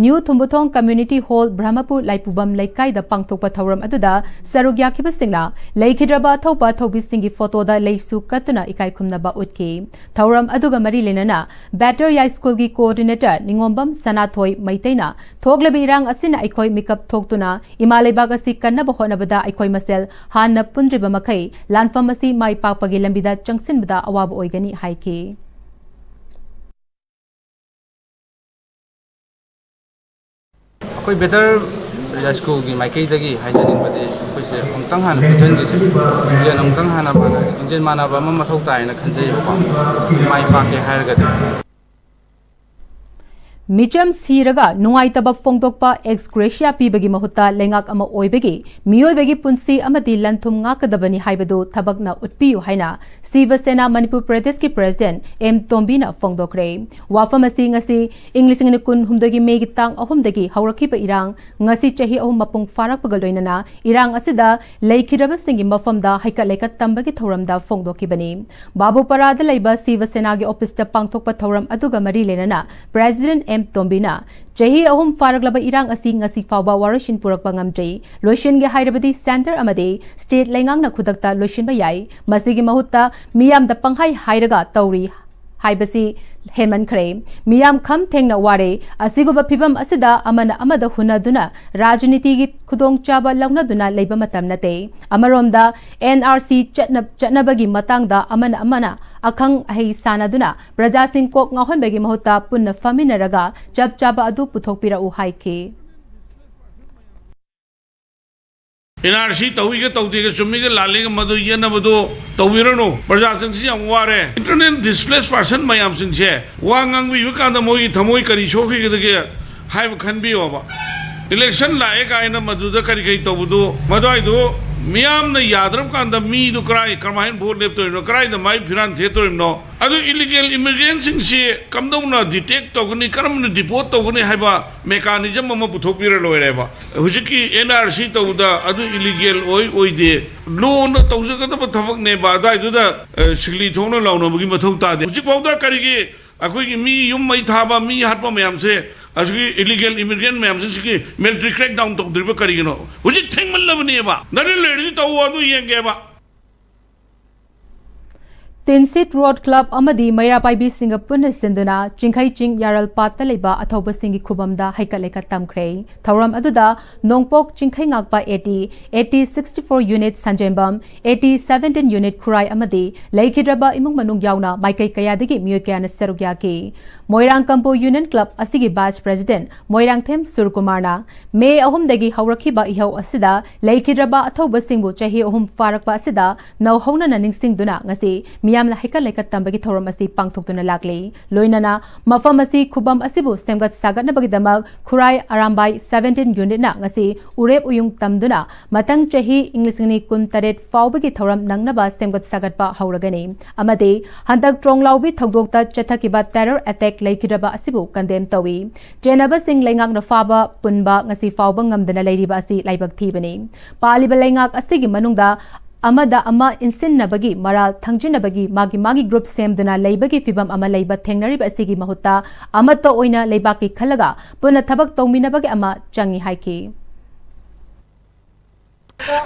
New ꯊꯨꯝꯕꯨꯊꯣꯡ community hall Brahmapur ꯂꯥꯏꯄꯨꯕꯝ ꯂꯩꯀꯥꯏꯗ ꯄꯥꯡꯊꯣꯛꯄ ꯊꯧꯔꯝ ꯑꯗꯨꯗ ꯁꯔꯨꯛ ꯌꯥꯈꯤꯕꯁꯤꯡꯅ ꯂꯩꯈꯤꯗ꯭ꯔꯕ ꯑꯊꯧꯕ ꯑꯊꯧꯕꯤꯁꯤꯡꯒꯤ ꯐꯣꯇꯣꯗ ꯂꯩꯁꯨ ꯀꯠꯇꯨꯅ ꯏꯀꯥꯏ ꯈꯨꯝꯅꯕ ꯎꯠꯈꯤ꯫ ꯊꯧꯔꯝ ꯑꯗꯨꯒ ꯃꯔꯤ ꯂꯩꯅꯅ ꯕꯦꯇꯔ ꯌꯥꯏꯁ꯭ꯀꯨꯜꯒꯤ ꯀꯣꯑꯣꯔꯗꯤꯅꯦꯇꯔ ꯅꯤꯉꯣꯝꯕꯝ ꯁꯅꯥꯊꯣꯏ ꯃꯩꯇꯩꯅ ꯊꯣꯛꯂꯤꯕ ꯏꯔꯥꯡ ꯑꯁꯤꯅ ꯑꯩꯈꯣꯏ ꯃꯤꯀꯞ ꯊꯣꯛꯇꯨꯅ ꯏꯃꯥ ꯂꯩꯕꯥꯛ ꯑꯁꯤ ꯀꯟꯅꯕ ꯍꯣꯠꯅꯕꯗ ꯑꯩꯈꯣꯏ ꯃꯁꯦꯜ ꯍꯥꯟꯅ ꯄꯨꯟꯗ꯭ꯔꯤꯕ ꯃꯈꯩ ꯂꯥꯟꯐꯝ ꯑꯁꯤ ꯃꯥꯏ ꯄꯥꯛꯄꯒꯤ ꯂꯝꯕꯤꯗ ꯆꯪꯁꯤꯟꯕꯗ ꯑꯋꯥꯕ ꯑꯣꯏꯒꯅꯤ ꯍꯥꯏꯈꯤ꯫ ꯑꯩꯈꯣꯏ ꯕꯦꯇꯔ ꯌꯥꯏꯁ꯭ꯀꯨꯜꯒꯤ ꯃꯥꯏꯀꯩꯗꯒꯤ ꯍꯥꯏꯖꯅꯤꯡꯕꯗꯤ ꯑꯩꯈꯣꯏꯁꯦ ꯑꯃꯨꯛꯇꯪ ꯍꯥꯟꯅ ꯄꯨꯟꯁꯤꯟꯈꯤꯁꯦ꯫ ꯂꯤꯡꯖꯦꯜ ꯑꯃꯨꯛꯇꯪ ꯍꯥꯟꯅ ꯃꯥꯟꯅ ꯂꯤꯡꯖꯦꯜ ꯃꯥꯟꯅꯕ ꯑꯃ ꯃꯊꯧ ꯇꯥꯏꯅ ꯈꯟꯖꯩꯌꯦꯕꯀꯣ꯫ ꯃꯥꯏ ꯄꯥꯛꯀꯦ ꯍꯥꯏꯔꯒꯗꯤ꯫ ꯃꯤꯆꯝ ꯁꯤꯔꯒ ꯅꯨꯡꯉꯥꯏꯇꯕ ꯐꯣꯡꯗꯣꯛꯄ, ꯑꯦꯛꯁ ꯒ꯭ꯔꯦꯁꯤꯌꯥ ꯄꯤꯕꯒꯤ ꯃꯍꯨꯠꯇ ꯂꯩꯉꯥꯛ ꯑꯃ ꯑꯣꯏꯕꯒꯤ ꯃꯤꯑꯣꯏꯕꯒꯤ ꯄꯨꯟꯁꯤ ꯑꯃꯗꯤ ꯂꯟ ꯊꯨꯝ ꯉꯥꯛꯀꯗꯕꯅꯤ ꯍꯥꯏꯕꯗꯨ ꯊꯕꯛꯅ ꯎꯠꯄꯤꯌꯨ ꯍꯥꯏꯅ ꯁꯤꯕ ꯁꯦꯅꯥ ꯃꯅꯤꯄꯨꯔ ꯄ꯭ꯔꯗꯦꯁꯀꯤ ꯄ꯭ꯔꯦꯁꯤꯗꯦꯟꯠ ꯑꯦꯝ ꯇꯣꯝꯕꯤꯅ ꯐꯣꯡꯗꯣꯛꯈ꯭ꯔꯦ꯫ ꯋꯥꯐꯝ ꯑꯁꯤ ꯉꯁꯤ ꯏꯪ ꯂꯤꯁꯤꯡ ꯑꯅꯤ ꯀꯨꯟꯍꯨꯝꯗꯣꯏꯒꯤ ꯃꯦꯒꯤ ꯇꯥꯡ ꯑꯍꯨꯝꯗꯒꯤ ꯍꯧꯔꯛꯈꯤꯕ ꯏꯔꯥꯡ ꯉꯁꯤ ꯆꯍꯤ ꯑꯍꯨꯝ ꯃꯄꯨꯡ ꯐꯥꯔꯛꯄꯒ ꯂꯣꯏꯅꯅ ꯏꯔꯥꯡ ꯑꯁꯤꯗ ꯂꯩꯈꯤꯗ꯭ꯔꯕꯁꯤꯡꯒꯤ ꯃꯐꯝꯗ ꯍꯩꯀꯠ ꯂꯩꯀꯠ ꯇꯝꯕꯒꯤ ꯊꯧꯔꯝꯗ ꯐꯣꯡꯗꯣꯛꯈꯤꯕꯅꯤ꯫ ꯕꯥꯕꯨꯄꯥꯔꯥꯗ ꯂꯩꯕ ꯁꯤꯕ ꯁꯦꯅꯥꯒꯤ ꯑꯣꯐꯤꯁꯇ ꯄꯥꯡꯊꯣꯛꯄ ꯊꯧꯔꯝ ꯑꯗꯨꯒ ꯃꯔꯤ ꯂꯩꯅꯅ ꯄ꯭ꯔꯦꯁꯤꯗꯦꯟꯠ ꯑꯦꯝ ꯇꯣꯝꯕꯤꯅ ꯆꯍꯤ ꯑꯍꯨꯝ ꯐꯥꯔꯛꯂꯕ ꯏꯔꯥꯡ ꯑꯁꯤ ꯉꯁꯤ ꯐꯥꯎꯕ ꯋꯥꯔꯣꯏꯁꯤꯟ ꯄꯨꯔꯛꯄ ꯉꯝꯗ꯭ꯔꯤ꯫ ꯂꯣꯏꯁꯤꯟꯒꯦ ꯍꯥꯏꯔꯕꯗꯤ ꯁꯦꯟꯇꯔ ꯑꯃꯗꯤ ꯁ꯭ꯇꯦꯠ ꯂꯩꯉꯥꯛꯅ ꯈꯨꯗꯛꯇ ꯂꯣꯏꯁꯤꯟꯕ ꯌꯥꯏ꯫ ꯃꯁꯤꯒꯤ ꯃꯍꯨꯠꯇ ꯃꯤꯌꯥꯝꯗ ꯄꯪꯍꯥꯏ ꯍꯥꯏꯔꯒ ꯇꯧꯔꯤ ꯍꯥꯏꯕꯁꯤ ꯍꯦꯟꯃꯟꯈ꯭ꯔꯦ꯫ ꯃꯤꯌꯥꯝ ꯈꯝ ꯊꯦꯡꯅ ꯋꯥꯔꯦ꯫ ꯑꯁꯤꯒꯨꯝꯕ ꯐꯤꯚꯝ ꯑꯁꯤꯗ ꯑꯃꯅ ꯑꯃꯗ ꯍꯨꯟꯅꯗꯨꯅ ꯔꯥꯖꯅꯤꯇꯤꯒꯤ ꯈꯨꯗꯣꯡꯆꯥꯕ ꯂꯧꯅꯗꯨꯅ ꯂꯩꯕ ꯃꯇꯝ ꯅꯠꯇꯦ꯫ ꯑꯃꯔꯣꯝꯗ ꯑꯦꯟ ꯑꯥꯔ ꯁꯤ ꯆꯠꯅ-, ꯆꯠꯅꯕꯒꯤ ꯃꯇꯥꯡꯗ ꯑꯃꯅ ꯑꯃꯅ ꯑꯈꯪ ꯑꯍꯩ ꯁꯥꯟꯅꯗꯨꯅ ꯄ꯭ꯔꯖꯥꯁꯤꯡ ꯀꯣꯛ ꯉꯥꯎꯍꯟꯕꯒꯤ ꯃꯍꯨꯠꯇ ꯄꯨꯟꯅ ꯐꯝꯃꯤꯟꯅꯔꯒ ꯆꯞ ꯆꯥꯕ ꯑꯗꯨ ꯄꯨꯊꯣꯛꯄꯤꯔꯛꯎ ꯍꯥꯏꯈꯤ꯫ ꯑꯦꯟ ꯑꯥꯔ ꯁꯤ ꯇꯧꯏꯒ ꯇꯧꯗꯦꯒ, ꯆꯨꯝꯃꯤꯒ ꯂꯥꯜꯂꯤꯒ ꯃꯗꯨ ꯌꯦꯠꯅꯕꯗꯨ ꯇꯧꯕꯤꯔꯅꯨ꯫ ꯄ꯭ꯔꯖꯥꯁꯤꯡꯁꯤ ꯌꯥꯝ ꯋꯥꯔꯦ꯫ ꯏꯟꯇꯔꯅꯦꯜ ꯗꯤꯁꯄ꯭ꯂꯦꯁ ꯄꯥꯔꯁꯟ ꯃꯌꯥꯝꯁꯤꯡꯁꯦ ꯋꯥ ꯉꯥꯡꯕꯤꯕ ꯀꯥꯟꯗ ꯃꯣꯏꯒꯤ ꯊꯃꯣꯏ ꯀꯔꯤ ꯁꯣꯛꯈꯤꯒꯗꯒꯦ ꯍꯥꯏꯕ ꯈꯟꯕꯤꯌꯣꯕ꯫ ꯏꯂꯦꯛꯁꯟ ꯂꯥꯛꯑꯦ ꯀꯥꯏꯅ ꯃꯗꯨꯗ ꯀꯔꯤ ꯀꯔꯤ ꯇꯧꯕꯗꯨ, ꯃꯗꯨꯋꯥꯏꯗꯨ ꯃꯤꯌꯥꯝꯅ ꯌꯥꯗ꯭ꯔꯕ ꯀꯥꯟꯗ ꯃꯤꯗꯨ ꯀꯔꯥꯏ, ꯀꯔꯝꯍꯥꯏꯅ ꯚꯣꯠ ꯂꯦꯞꯇꯣꯔꯤꯕꯅꯣ, ꯀꯔꯥꯏꯗ ꯃꯥꯏ ꯐꯤꯔꯥꯟ ꯊꯦꯠꯇꯣꯔꯤꯕꯅꯣ, ꯑꯗꯨ ꯏꯂꯤꯒꯦꯜ ꯏꯃꯤꯒ꯭ꯔꯦꯟꯁꯤꯡꯁꯤ ꯀꯝꯗꯧꯅ ꯗꯤꯇꯦꯛ ꯇꯧꯒꯅꯤ, ꯀꯔꯝꯅ ꯗꯤꯄꯣꯔꯠ ꯇꯧꯒꯅꯤ ꯍꯥꯏꯕ ꯃꯦꯀꯥꯅꯤꯖꯝ ꯑꯃ ꯄꯨꯊꯣꯛꯄꯤꯔ ꯂꯣꯏꯔꯦꯕ꯫ ꯍꯧꯖꯤꯛꯀꯤ ꯑꯦꯟ ꯑꯥꯔ ꯁꯤ ꯇꯧꯕꯗ ꯑꯗꯨ ꯏꯂꯤꯒꯦꯜ ꯑꯣꯏ ꯑꯣꯏꯗꯦ, ꯂꯣꯅ ꯇꯧꯖꯒꯗꯕ ꯊꯕꯛꯅꯦꯕ꯫ ꯑꯗꯨꯋꯥꯏꯗꯨꯗ ꯑ, ꯁꯤꯛꯂꯤ ꯊꯣꯛꯅ ꯂꯥꯎꯅꯕꯒꯤ ꯃꯊꯧ ꯇꯥꯗꯦ꯫ ꯍꯧꯖꯤꯛꯐꯥꯎꯗ ꯀꯔꯤꯒꯤ ꯑꯩꯈꯣꯏꯒꯤ ꯃꯤ ꯌꯨꯝ ꯃꯩ ꯊꯥꯕ, ꯃꯤ ꯍꯥꯠꯄ ꯃꯌꯥꯝꯁꯦ, ꯑꯁꯤꯒꯤ ꯏꯂꯤꯒꯦꯜ ꯏꯃꯤꯒ꯭ꯔꯦꯟ ꯃꯌꯥꯝꯁꯦ, ꯁꯤꯒꯤ ꯃꯤꯂꯤꯇꯔꯤ ꯀ꯭ꯔꯦꯛ ꯗꯥꯎꯟ ꯇꯧꯗ꯭ꯔꯤꯕ ꯀꯔꯤꯒꯤꯅꯣ? ꯍꯧꯖꯤꯛ ꯊꯦꯡꯃꯜꯂꯕꯅꯦꯕ꯫ ꯅꯔꯦꯟ ꯂꯩꯔꯗꯤ ꯇꯧꯋꯣ, ꯑꯗꯨ ꯌꯦꯡꯒꯦꯕ꯫ ꯇꯤꯟꯁꯤꯠ ꯔꯣꯗ ꯀ꯭ꯂꯕ ꯑꯃꯗꯤ ꯃꯩꯔꯥ ꯄꯥꯏꯕꯤꯁꯤꯡꯒ ꯄꯨꯟꯅ ꯁꯤꯟꯗꯨꯅ ꯆꯤꯡꯈꯩ ꯆꯤꯡ ꯌꯥꯔꯜꯄꯥꯠꯇ ꯂꯩꯕ ꯑꯊꯧꯕꯁꯤꯡꯒꯤ ꯈꯨꯕꯝꯗ ꯍꯩꯀꯠ ꯂꯩꯀꯠ ꯇꯝꯈ꯭ꯔꯦ꯫ ꯊꯧꯔꯝ ꯑꯗꯨꯗ ꯅꯣꯡꯄꯣꯛ ꯆꯤꯡꯈꯩꯉꯥꯛꯄ A T, A T sixty four unit ꯁꯟꯖꯦꯝꯕꯝ, A T seventeen unit Khurai ꯑꯃꯗꯤ ꯂꯩꯈꯤꯗ꯭ꯔꯕ ꯏꯃꯨꯡ ꯃꯅꯨꯡ ꯌꯥꯎꯅ ꯃꯥꯏꯀꯩ ꯀꯌꯥꯗꯒꯤ ꯃꯤꯑꯣꯏ ꯀꯌꯥꯅ ꯁꯔꯨꯛ ꯌꯥꯈꯤ꯫ ꯃꯣꯏꯔꯥꯡ ꯀꯝꯄꯣ ꯌꯨꯅꯤꯌꯟ ꯀ꯭ꯂꯕ ꯑꯁꯤꯒꯤ ꯚꯥꯏꯁ ꯄ꯭ꯔꯦꯁꯤꯗꯦꯟꯠ ꯃꯣꯏꯔꯥꯡꯊꯦꯝ ꯁꯨꯔꯀꯨꯃꯥꯔꯅ ꯃꯦ ꯑꯍꯨꯝꯗꯒꯤ ꯍꯧꯔꯛꯈꯤꯕ ꯏꯍꯧ ꯑꯁꯤꯗ ꯂꯩꯈꯤꯗ꯭ꯔꯕ ꯑꯊꯧꯕꯁꯤꯡꯕꯨ ꯆꯍꯤ ꯑꯍꯨꯝ ꯐꯥꯔꯛꯄ ꯑꯁꯤꯗ ꯅꯧꯍꯧꯅꯅ ꯅꯤꯡꯁꯤꯡꯗꯨꯅ ꯉꯁꯤ ꯃꯤꯌꯥꯝꯅ ꯍꯩꯀꯠ ꯂꯩꯀꯠ ꯇꯝꯕꯒꯤ ꯊꯧꯔꯝ ꯑꯁꯤ ꯄꯥꯡꯊꯣꯛꯇꯨꯅ ꯂꯥꯛꯂꯤ꯫ ꯂꯣꯏꯅꯅ ꯃꯐꯝ ꯑꯁꯤ ꯈꯨꯕꯝ ꯑꯁꯤꯕꯨ ꯁꯦꯝꯒꯠ ꯁꯥꯒꯠꯅꯕꯒꯤꯗꯃꯛ ꯈꯨꯔꯥꯏ ꯑꯔꯥꯝꯕꯥꯏ seventeen unitꯅ ꯉꯁꯤ ꯎꯔꯦꯞ ꯎꯌꯨꯡ ꯇꯝꯗꯨꯅ ꯃꯊꯪ ꯆꯍꯤ ꯏꯪ ꯂꯤꯁꯤꯡ ꯑꯅꯤ ꯀꯨꯟ ꯇꯔꯦꯠ ꯐꯥꯎꯕꯒꯤ ꯊꯧꯔꯝ ꯅꯪꯅꯕ ꯁꯦꯝꯒꯠ ꯁꯥꯒꯠꯄ ꯍꯧꯔꯒꯅꯤ ꯑꯃꯗꯤ ꯍꯟꯗꯛ ꯇ꯭ꯔꯣꯡꯂꯥꯎꯕꯤ ꯊꯧꯗꯣꯛꯇ ꯆꯠꯊꯈꯤꯕ terror attack ꯂꯩꯈꯤꯗ꯭ꯔꯕ ꯑꯁꯤꯕꯨ condemn ꯇꯧꯏ꯫ ꯆꯦꯟꯅꯕꯁꯤꯡ ꯂꯩꯉꯥꯛꯅ ꯐꯥꯕ ꯄꯨꯟꯕ ꯉꯁꯤ ꯐꯥꯎꯕ ꯉꯝꯗꯅ ꯂꯩꯔꯤꯕ ꯑꯁꯤ ꯂꯥꯏꯕꯛ ꯊꯤꯕꯅꯤ꯫ ꯄꯥꯜꯂꯤꯕ ꯂꯩꯉꯥꯛ ꯑꯁꯤꯒꯤ ꯃꯅꯨꯡꯗ ꯑꯃꯗ ꯑꯃ ꯏꯟꯁꯤꯟꯅꯕꯒꯤ, ꯃꯔꯥꯜ ꯊꯪꯖꯤꯟꯅꯕꯒꯤ, ꯃꯥꯒꯤ ꯃꯥꯒꯤ group ꯁꯦꯝꯗꯨꯅ ꯂꯩꯕꯒꯤ ꯐꯤꯚꯝ ꯑꯃ ꯂꯩꯕ ꯊꯦꯡꯅꯔꯤꯕ ꯑꯁꯤꯒꯤ ꯃꯍꯨꯠꯇ ꯑꯃꯠꯇ ꯑꯣꯏꯅ ꯂꯩꯕꯥꯛꯀꯤ ꯈꯜꯂꯒ ꯄꯨꯟꯅ ꯊꯕꯛ ꯇꯧꯃꯤꯟꯅꯕꯒꯤ ꯑꯃ ꯆꯪꯏ ꯍꯥꯏꯈꯤ꯫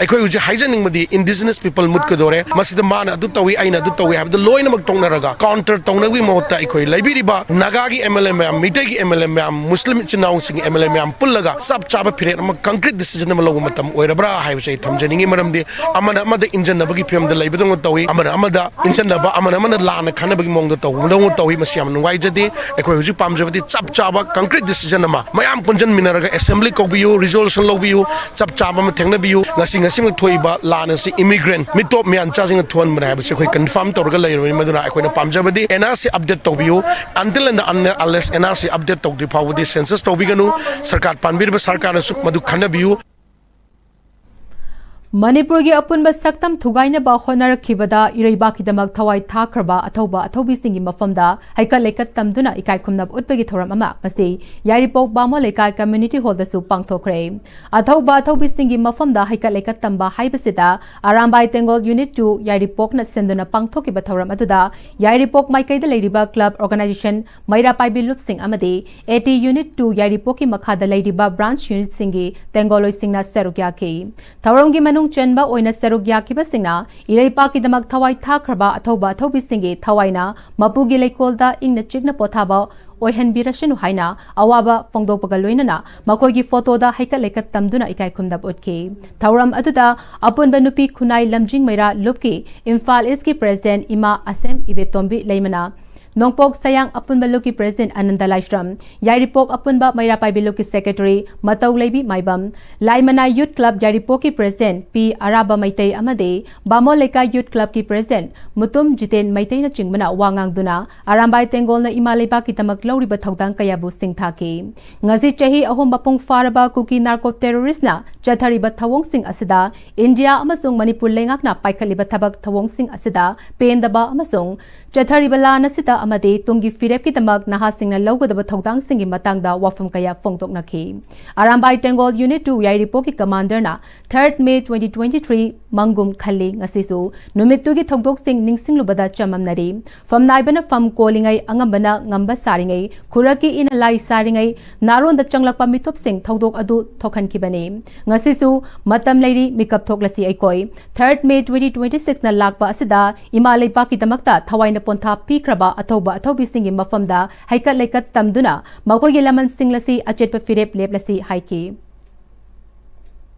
ꯑꯩꯈꯣꯏ ꯍꯧꯖꯤꯛ ꯍꯥꯏꯖꯅꯤꯡꯕꯗꯤ indigenous people ꯃꯨꯠꯀꯗꯣꯔꯦ, ꯃꯁꯤꯗ ꯃꯥꯅ ꯑꯗꯨ ꯇꯧꯏ, ꯑꯩꯅ ꯑꯗꯨ ꯇꯧꯏ ꯍꯥꯏꯕꯗ ꯂꯣꯏꯅꯃꯛ ꯇꯣꯛꯅꯔꯒ counter ꯇꯧꯅꯕꯒꯤ ꯃꯍꯨꯠꯇ ꯑꯩꯈꯣꯏ ꯂꯩꯕꯤꯔꯤꯕ ꯅꯥꯒꯥꯒꯤ ꯑꯦꯝ ꯑꯦꯜ ꯑꯦ ꯃꯌꯥꯝ, ꯃꯤꯇꯩꯒꯤ ꯑꯦꯝ ꯑꯦꯜ ꯑꯦ ꯃꯌꯥꯝ, ꯃꯨꯁꯂꯤꯝ ꯏꯆꯤꯟ ꯏꯅꯥꯎꯁꯤꯡꯒꯤ ꯑꯦꯝ ꯑꯦꯜ ꯑꯦ ꯃꯌꯥꯝ ꯄꯨꯜꯂꯒ ꯆꯞ ꯆꯥꯕ ꯐꯤꯔꯦꯞ ꯑꯃ, concrete decision ꯑꯃ ꯂꯧꯕ ꯃꯇꯝ ꯑꯣꯏꯔꯕ꯭ꯔꯥ ꯍꯥꯏꯕꯁꯦ ꯑꯩ ꯊꯝꯖꯅꯤꯡꯉꯤ꯫ ꯃꯔꯝꯗꯤ ꯑꯃꯅ ꯑꯃꯗ ꯏꯟꯖꯟꯅꯕꯒꯤ ꯐꯤꯕꯝꯗ ꯂꯩꯕꯗꯧꯅ ꯇꯧꯏ, ꯑꯃꯅ ꯑꯃꯗ ꯏꯟꯖꯟꯅꯕ, ꯑꯃꯅ ꯑꯃꯅ ꯂꯥꯟꯅ ꯈꯟꯅꯕꯒꯤ ꯃꯑꯣꯡꯗ ꯇꯧꯕꯗꯧꯅ ꯇꯧꯏ꯫ ꯃꯁꯤ ꯌꯥꯝꯅ ꯅꯨꯡꯉꯥꯏꯖꯗꯦ꯫ ꯑꯩꯈꯣꯏ ꯍꯧꯖꯤꯛ ꯄꯥꯝꯖꯕꯗꯤ ꯆꯞ ꯆꯥꯕ concrete decision ꯑꯃ ꯃꯌꯥꯝ ꯄꯨꯟꯁꯤꯟꯃꯤꯟꯅꯔꯒ assembly ꯀꯧꯕꯤꯌꯨ, resolution ꯂꯧꯕꯤꯌꯨ, ꯆꯞ ꯆꯥꯕ ꯑꯃ ꯊꯦꯡꯅꯕꯤꯌꯨ꯫ ꯉꯁꯤ ꯉꯁꯤꯃꯛ ꯊꯣꯛꯏꯕ ꯂꯥꯟ ꯑꯁꯤ immigrant ꯃꯤꯇꯣꯞ ꯃꯤꯌꯥꯟꯆꯥꯁꯤꯡꯅ ꯊꯣꯛꯍꯟꯕꯅꯦ ꯍꯥꯏꯕꯁꯤ ꯑꯩꯈꯣꯏ confirm ꯇꯧꯔꯒ ꯂꯩꯔꯕꯅꯤ꯫ ꯃꯗꯨꯅ ꯑꯩꯈꯣꯏꯅ ꯄꯥꯝꯖꯕꯗꯤ ꯑꯦꯟ ꯑꯥꯔ ꯁꯤ update ꯇꯧꯕꯤꯌꯨ꯫ Until and unless N R C update ꯇꯧꯗ꯭ꯔꯤ ꯐꯥꯎꯕꯗꯤ census ꯇꯧꯕꯤꯒꯅꯨ꯫ ꯁꯔꯀꯥꯔ ꯄꯥꯟꯕꯤꯔꯤꯕ ꯁꯔꯀꯥꯔꯅꯁꯨ ꯃꯗꯨ ꯈꯟꯅꯕꯤꯌꯨ꯫ ꯃꯅꯤꯄꯨꯔꯒꯤ ꯑꯄꯨꯟꯕ ꯁꯛꯇꯝ ꯊꯨꯒꯥꯏꯅꯕ ꯍꯣꯠꯅꯔꯛꯈꯤꯕꯗ ꯏꯔꯩꯕꯥꯛꯀꯤꯗꯃꯛ ꯊꯋꯥꯏ ꯊꯥꯈ꯭ꯔꯕ ꯑꯊꯧꯕ ꯑꯊꯧꯕꯤꯁꯤꯡꯒꯤ ꯃꯐꯝꯗ ꯍꯩꯀꯠ ꯂꯩꯀꯠ ꯇꯝꯗꯨꯅ ꯏꯀꯥꯏ ꯈꯨꯝꯅꯕ ꯎꯠꯄꯒꯤ ꯊꯧꯔꯝ ꯑꯃ ꯉꯁꯤ ꯌꯥꯏꯔꯤꯄꯣꯛ ꯕꯥꯃꯣꯟ ꯂꯩꯀꯥꯏ ꯀꯝꯃ꯭ꯌꯨꯅꯤꯇꯤ ꯍꯣꯜꯗꯁꯨ ꯄꯥꯡꯊꯣꯛꯈ꯭ꯔꯦ꯫ ꯑꯊꯧꯕ ꯑꯊꯧꯕꯤꯁꯤꯡꯒꯤ ꯃꯐꯝꯗ ꯍꯩꯀꯠ ꯂꯩꯀꯠ ꯇꯝꯕ ꯍꯥꯏꯕꯁꯤꯗ ꯑꯔꯥꯝꯕꯥꯏ ꯇꯦꯡꯒꯣꯜ ꯌꯨꯅꯤꯠ ꯇꯨ ꯌꯥꯏꯔꯤꯄꯣꯛꯅ ꯁꯤꯟꯗꯨꯅ ꯄꯥꯡꯊꯣꯛꯈꯤꯕ ꯊꯧꯔꯝ ꯑꯗꯨꯗ ꯌꯥꯏꯔꯤꯄꯣꯛ ꯃꯥꯏꯀꯩꯗ ꯂꯩꯔꯤꯕ ꯀ꯭ꯂꯕ ꯑꯣꯔꯒꯅꯥꯏꯖꯦꯁꯟ ꯃꯩꯔꯥ ꯄꯥꯏꯕꯤ ꯂꯨꯞꯁꯤꯡ ꯑꯃꯗꯤ ꯑꯦ ꯇꯤ ꯌꯨꯅꯤꯠ ꯇꯨ ꯌꯥꯏꯔꯤꯄꯣꯛꯀꯤ ꯃꯈꯥꯗ ꯂꯩꯔꯤꯕ ꯕ꯭ꯔꯥꯟꯆ ꯌꯨꯅꯤꯠꯁꯤꯡꯒꯤ ꯇꯦꯡꯒꯣꯜꯂꯣꯏꯁꯤꯡꯅ ꯁꯔꯨꯛ ꯌꯥꯈꯤ꯫ ꯊꯧꯔꯝꯒꯤ ꯃꯅꯨꯡ ꯆꯟꯕ ꯑꯣꯏꯅ ꯁꯔꯨꯛ ꯌꯥꯈꯤꯕꯁꯤꯡꯅ ꯏꯔꯩꯄꯥꯛꯀꯤꯗꯃꯛ ꯊꯋꯥꯏ ꯊꯥꯈ꯭ꯔꯕ ꯑꯊꯧꯕ ꯑꯊꯧꯕꯤꯁꯤꯡꯒꯤ ꯊꯋꯥꯏꯅ ꯃꯄꯨꯒꯤ ꯂꯩꯀꯣꯜꯗ ꯏꯪꯅ ꯆꯤꯛꯅ ꯄꯣꯊꯥꯕ ꯑꯣꯏꯍꯟꯕꯤꯔꯁꯅꯨ ꯍꯥꯏꯅ ꯑꯋꯥꯕ ꯐꯣꯡꯗꯣꯛꯄꯒ ꯂꯣꯏꯅꯅ ꯃꯈꯣꯏꯒꯤ ꯐꯣꯇꯣꯗ ꯍꯩꯀꯠ ꯂꯩꯀꯠ ꯇꯝꯗꯨꯅ ꯏꯀꯥꯏ ꯈꯨꯝꯅꯕ ꯎꯠꯈꯤ꯫ ꯊꯧꯔꯝ ꯑꯗꯨꯗ ꯑꯄꯨꯟꯕ ꯅꯨꯄꯤ ꯈꯨꯟꯅꯥꯏ ꯂꯝꯖꯤꯡ ꯃꯩꯔꯥ ꯂꯨꯞꯀꯤ ꯏꯝꯐꯥꯜ ꯏꯁꯀꯤ ꯄ꯭ꯔꯦꯁꯤꯗꯦꯟꯠ ꯏꯃꯥ ꯑꯁꯦꯝ ꯏꯕꯦꯇꯣꯝꯕꯤ ꯂꯩꯃꯅ, ꯅꯣꯡꯄꯣꯛ ꯁꯌꯥꯡ ꯑꯄꯨꯟꯕ ꯂꯨꯞꯀꯤ ꯄ꯭ꯔꯦꯁꯤꯗꯦꯟꯠ ꯑꯅꯟꯗ ꯂꯥꯏꯁ꯭ꯔꯝ, ꯌꯥꯏꯔꯤꯄꯣꯛ ꯑꯄꯨꯟꯕ ꯃꯩꯔꯥ ꯄꯥꯏꯕꯤ ꯂꯨꯞꯀꯤ ꯁꯦꯀ꯭ꯔꯦꯇꯔꯤ ꯃꯇꯧ ꯂꯩꯕꯤ ꯃꯥꯏꯕꯝ, ꯂꯥꯏꯃꯅꯥ ꯌꯨꯠ ꯀ꯭ꯂꯕ ꯌꯥꯏꯔꯤꯄꯣꯛꯀꯤ ꯄ꯭ꯔꯦꯁꯤꯗꯦꯟꯠ ꯄꯤ ꯑꯔꯥꯕ ꯃꯩꯇꯩ ꯑꯃꯗꯤ ꯕꯥꯃꯣꯟ ꯂꯩꯀꯥꯏ ꯌꯨꯠ ꯀ꯭ꯂꯕꯀꯤ ꯄ꯭ꯔꯦꯁꯤꯗꯦꯟꯠ ꯃꯨꯇꯨꯝ ꯖꯤꯇꯦꯟ ꯃꯩꯇꯩꯅꯆꯤꯡꯕꯅ ꯋꯥ ꯉꯥꯡꯗꯨꯅ ꯑꯔꯥꯝꯕꯥꯏ ꯇꯦꯡꯒꯣꯜꯅ ꯏꯃꯥ ꯂꯩꯕꯥꯛꯀꯤꯗꯃꯛ ꯂꯧꯔꯤꯕ ꯊꯧꯗꯥꯡ ꯀꯌꯥꯕꯨ ꯁꯤꯡꯊꯥꯈꯤ꯫ ꯉꯁꯤ ꯆꯍꯤ ꯑꯍꯨꯝ ꯃꯄꯨꯡ ꯐꯥꯔꯕ ꯀꯨꯀꯤ ꯅꯥꯔꯀꯣ ꯇꯦꯔꯣꯔꯤꯁꯅ ꯆꯠꯊꯔꯤꯕ ꯊꯧꯑꯣꯡꯁꯤꯡ ꯑꯁꯤꯗ ꯏꯟꯗꯤꯌꯥ ꯑꯃꯁꯨꯡ ꯃꯅꯤꯄꯨꯔ ꯂꯩꯉꯥꯛꯅ ꯄꯥꯏꯈꯠꯂꯤꯕ ꯊꯕꯛ ꯊꯧꯑꯣꯡꯁꯤꯡ ꯑꯁꯤꯗ ꯄꯦꯟꯗꯕ ꯑꯃꯁꯨꯡ ꯆꯠꯊꯔꯤꯕ ꯂꯥꯟ ꯑꯁꯤꯗ ꯑꯃꯗꯤ ꯇꯨꯡꯒꯤ ꯐꯤꯔꯦꯞꯀꯤꯗꯃꯛ ꯅꯍꯥꯁꯤꯡꯅ ꯂꯧꯒꯗꯕ ꯊꯧꯗꯥꯡꯁꯤꯡꯒꯤ ꯃꯇꯥꯡꯗ ꯋꯥꯐꯝ ꯀꯌꯥ ꯐꯣꯡꯗꯣꯛꯅꯈꯤ꯫ ꯑꯔꯥꯝꯕꯥꯏ ꯇꯦꯡꯒꯣꯜ ꯌꯨꯅꯤꯠ ꯇꯨ ꯌꯥꯏꯔꯤꯄꯣꯛꯀꯤ ꯀꯃꯥꯟꯗꯔꯅ ꯊꯥꯔꯠ ꯃꯦ ꯇ꯭ꯋꯦꯟꯇꯤ ꯇ꯭ꯋꯦꯟꯇꯤ ꯊ꯭ꯔꯤ ꯃꯪꯒꯨꯝ ꯈꯜꯂꯤ꯫ ꯉꯁꯤꯁꯨ ꯅꯨꯃꯤꯠꯇꯨꯒꯤ ꯊꯧꯗꯣꯛꯁꯤꯡ ꯅꯤꯡꯁꯤꯡꯂꯨꯕꯗ ꯆꯃꯝꯅꯔꯤ꯫ ꯐꯝꯅꯥꯏꯕꯅ ꯐꯝ ꯀꯣꯜꯂꯤꯉꯩ, ꯑꯉꯝꯕꯅ ꯉꯝꯕ ꯁꯥꯔꯤꯉꯩ, ꯈꯨꯔꯛꯀꯤ ꯏꯅ ꯂꯥꯏ ꯁꯥꯔꯤꯉꯩ, ꯅꯥꯔꯣꯟꯗ ꯆꯪꯂꯛꯄ ꯃꯤꯇꯣꯞꯁꯤꯡ ꯊꯧꯗꯣꯛ ꯑꯗꯨ ꯊꯣꯛꯍꯟꯈꯤꯕꯅꯤ꯫ ꯉꯁꯤꯁꯨ ꯃꯇꯝ ꯂꯩꯔꯤ, ꯃꯤꯀꯞ ꯊꯣꯛꯂꯁꯤ ꯑꯩꯈꯣꯏ꯫ ꯊꯥꯔꯠ ꯃꯦ ꯇ꯭ꯋꯦꯟꯇꯤ ꯇ꯭ꯋꯦꯟꯇꯤ ꯁꯤꯛꯁꯅ ꯂꯥꯛꯄ ꯑꯁꯤꯗ ꯏꯃꯥ ꯂꯩꯕꯥꯛꯀꯤꯗꯃꯛꯇ ꯊꯋꯥꯏꯅ ꯄꯣꯟꯊꯥ ꯄꯤꯈ꯭ꯔꯕ ꯑꯊꯧꯕ ꯑꯊꯧꯕꯤꯁꯤꯡꯒꯤ ꯃꯐꯝꯗ ꯍꯩꯀꯠ ꯂꯩꯀꯠ ꯇꯝꯗꯨꯅ ꯃꯈꯣꯏꯒꯤ ꯂꯃꯟ ꯁꯤꯡꯂꯁꯤ ꯑꯆꯦꯠꯄ ꯐꯤꯔꯦꯞ ꯂꯦꯞꯂꯁꯤ ꯍꯥꯏꯈꯤ꯫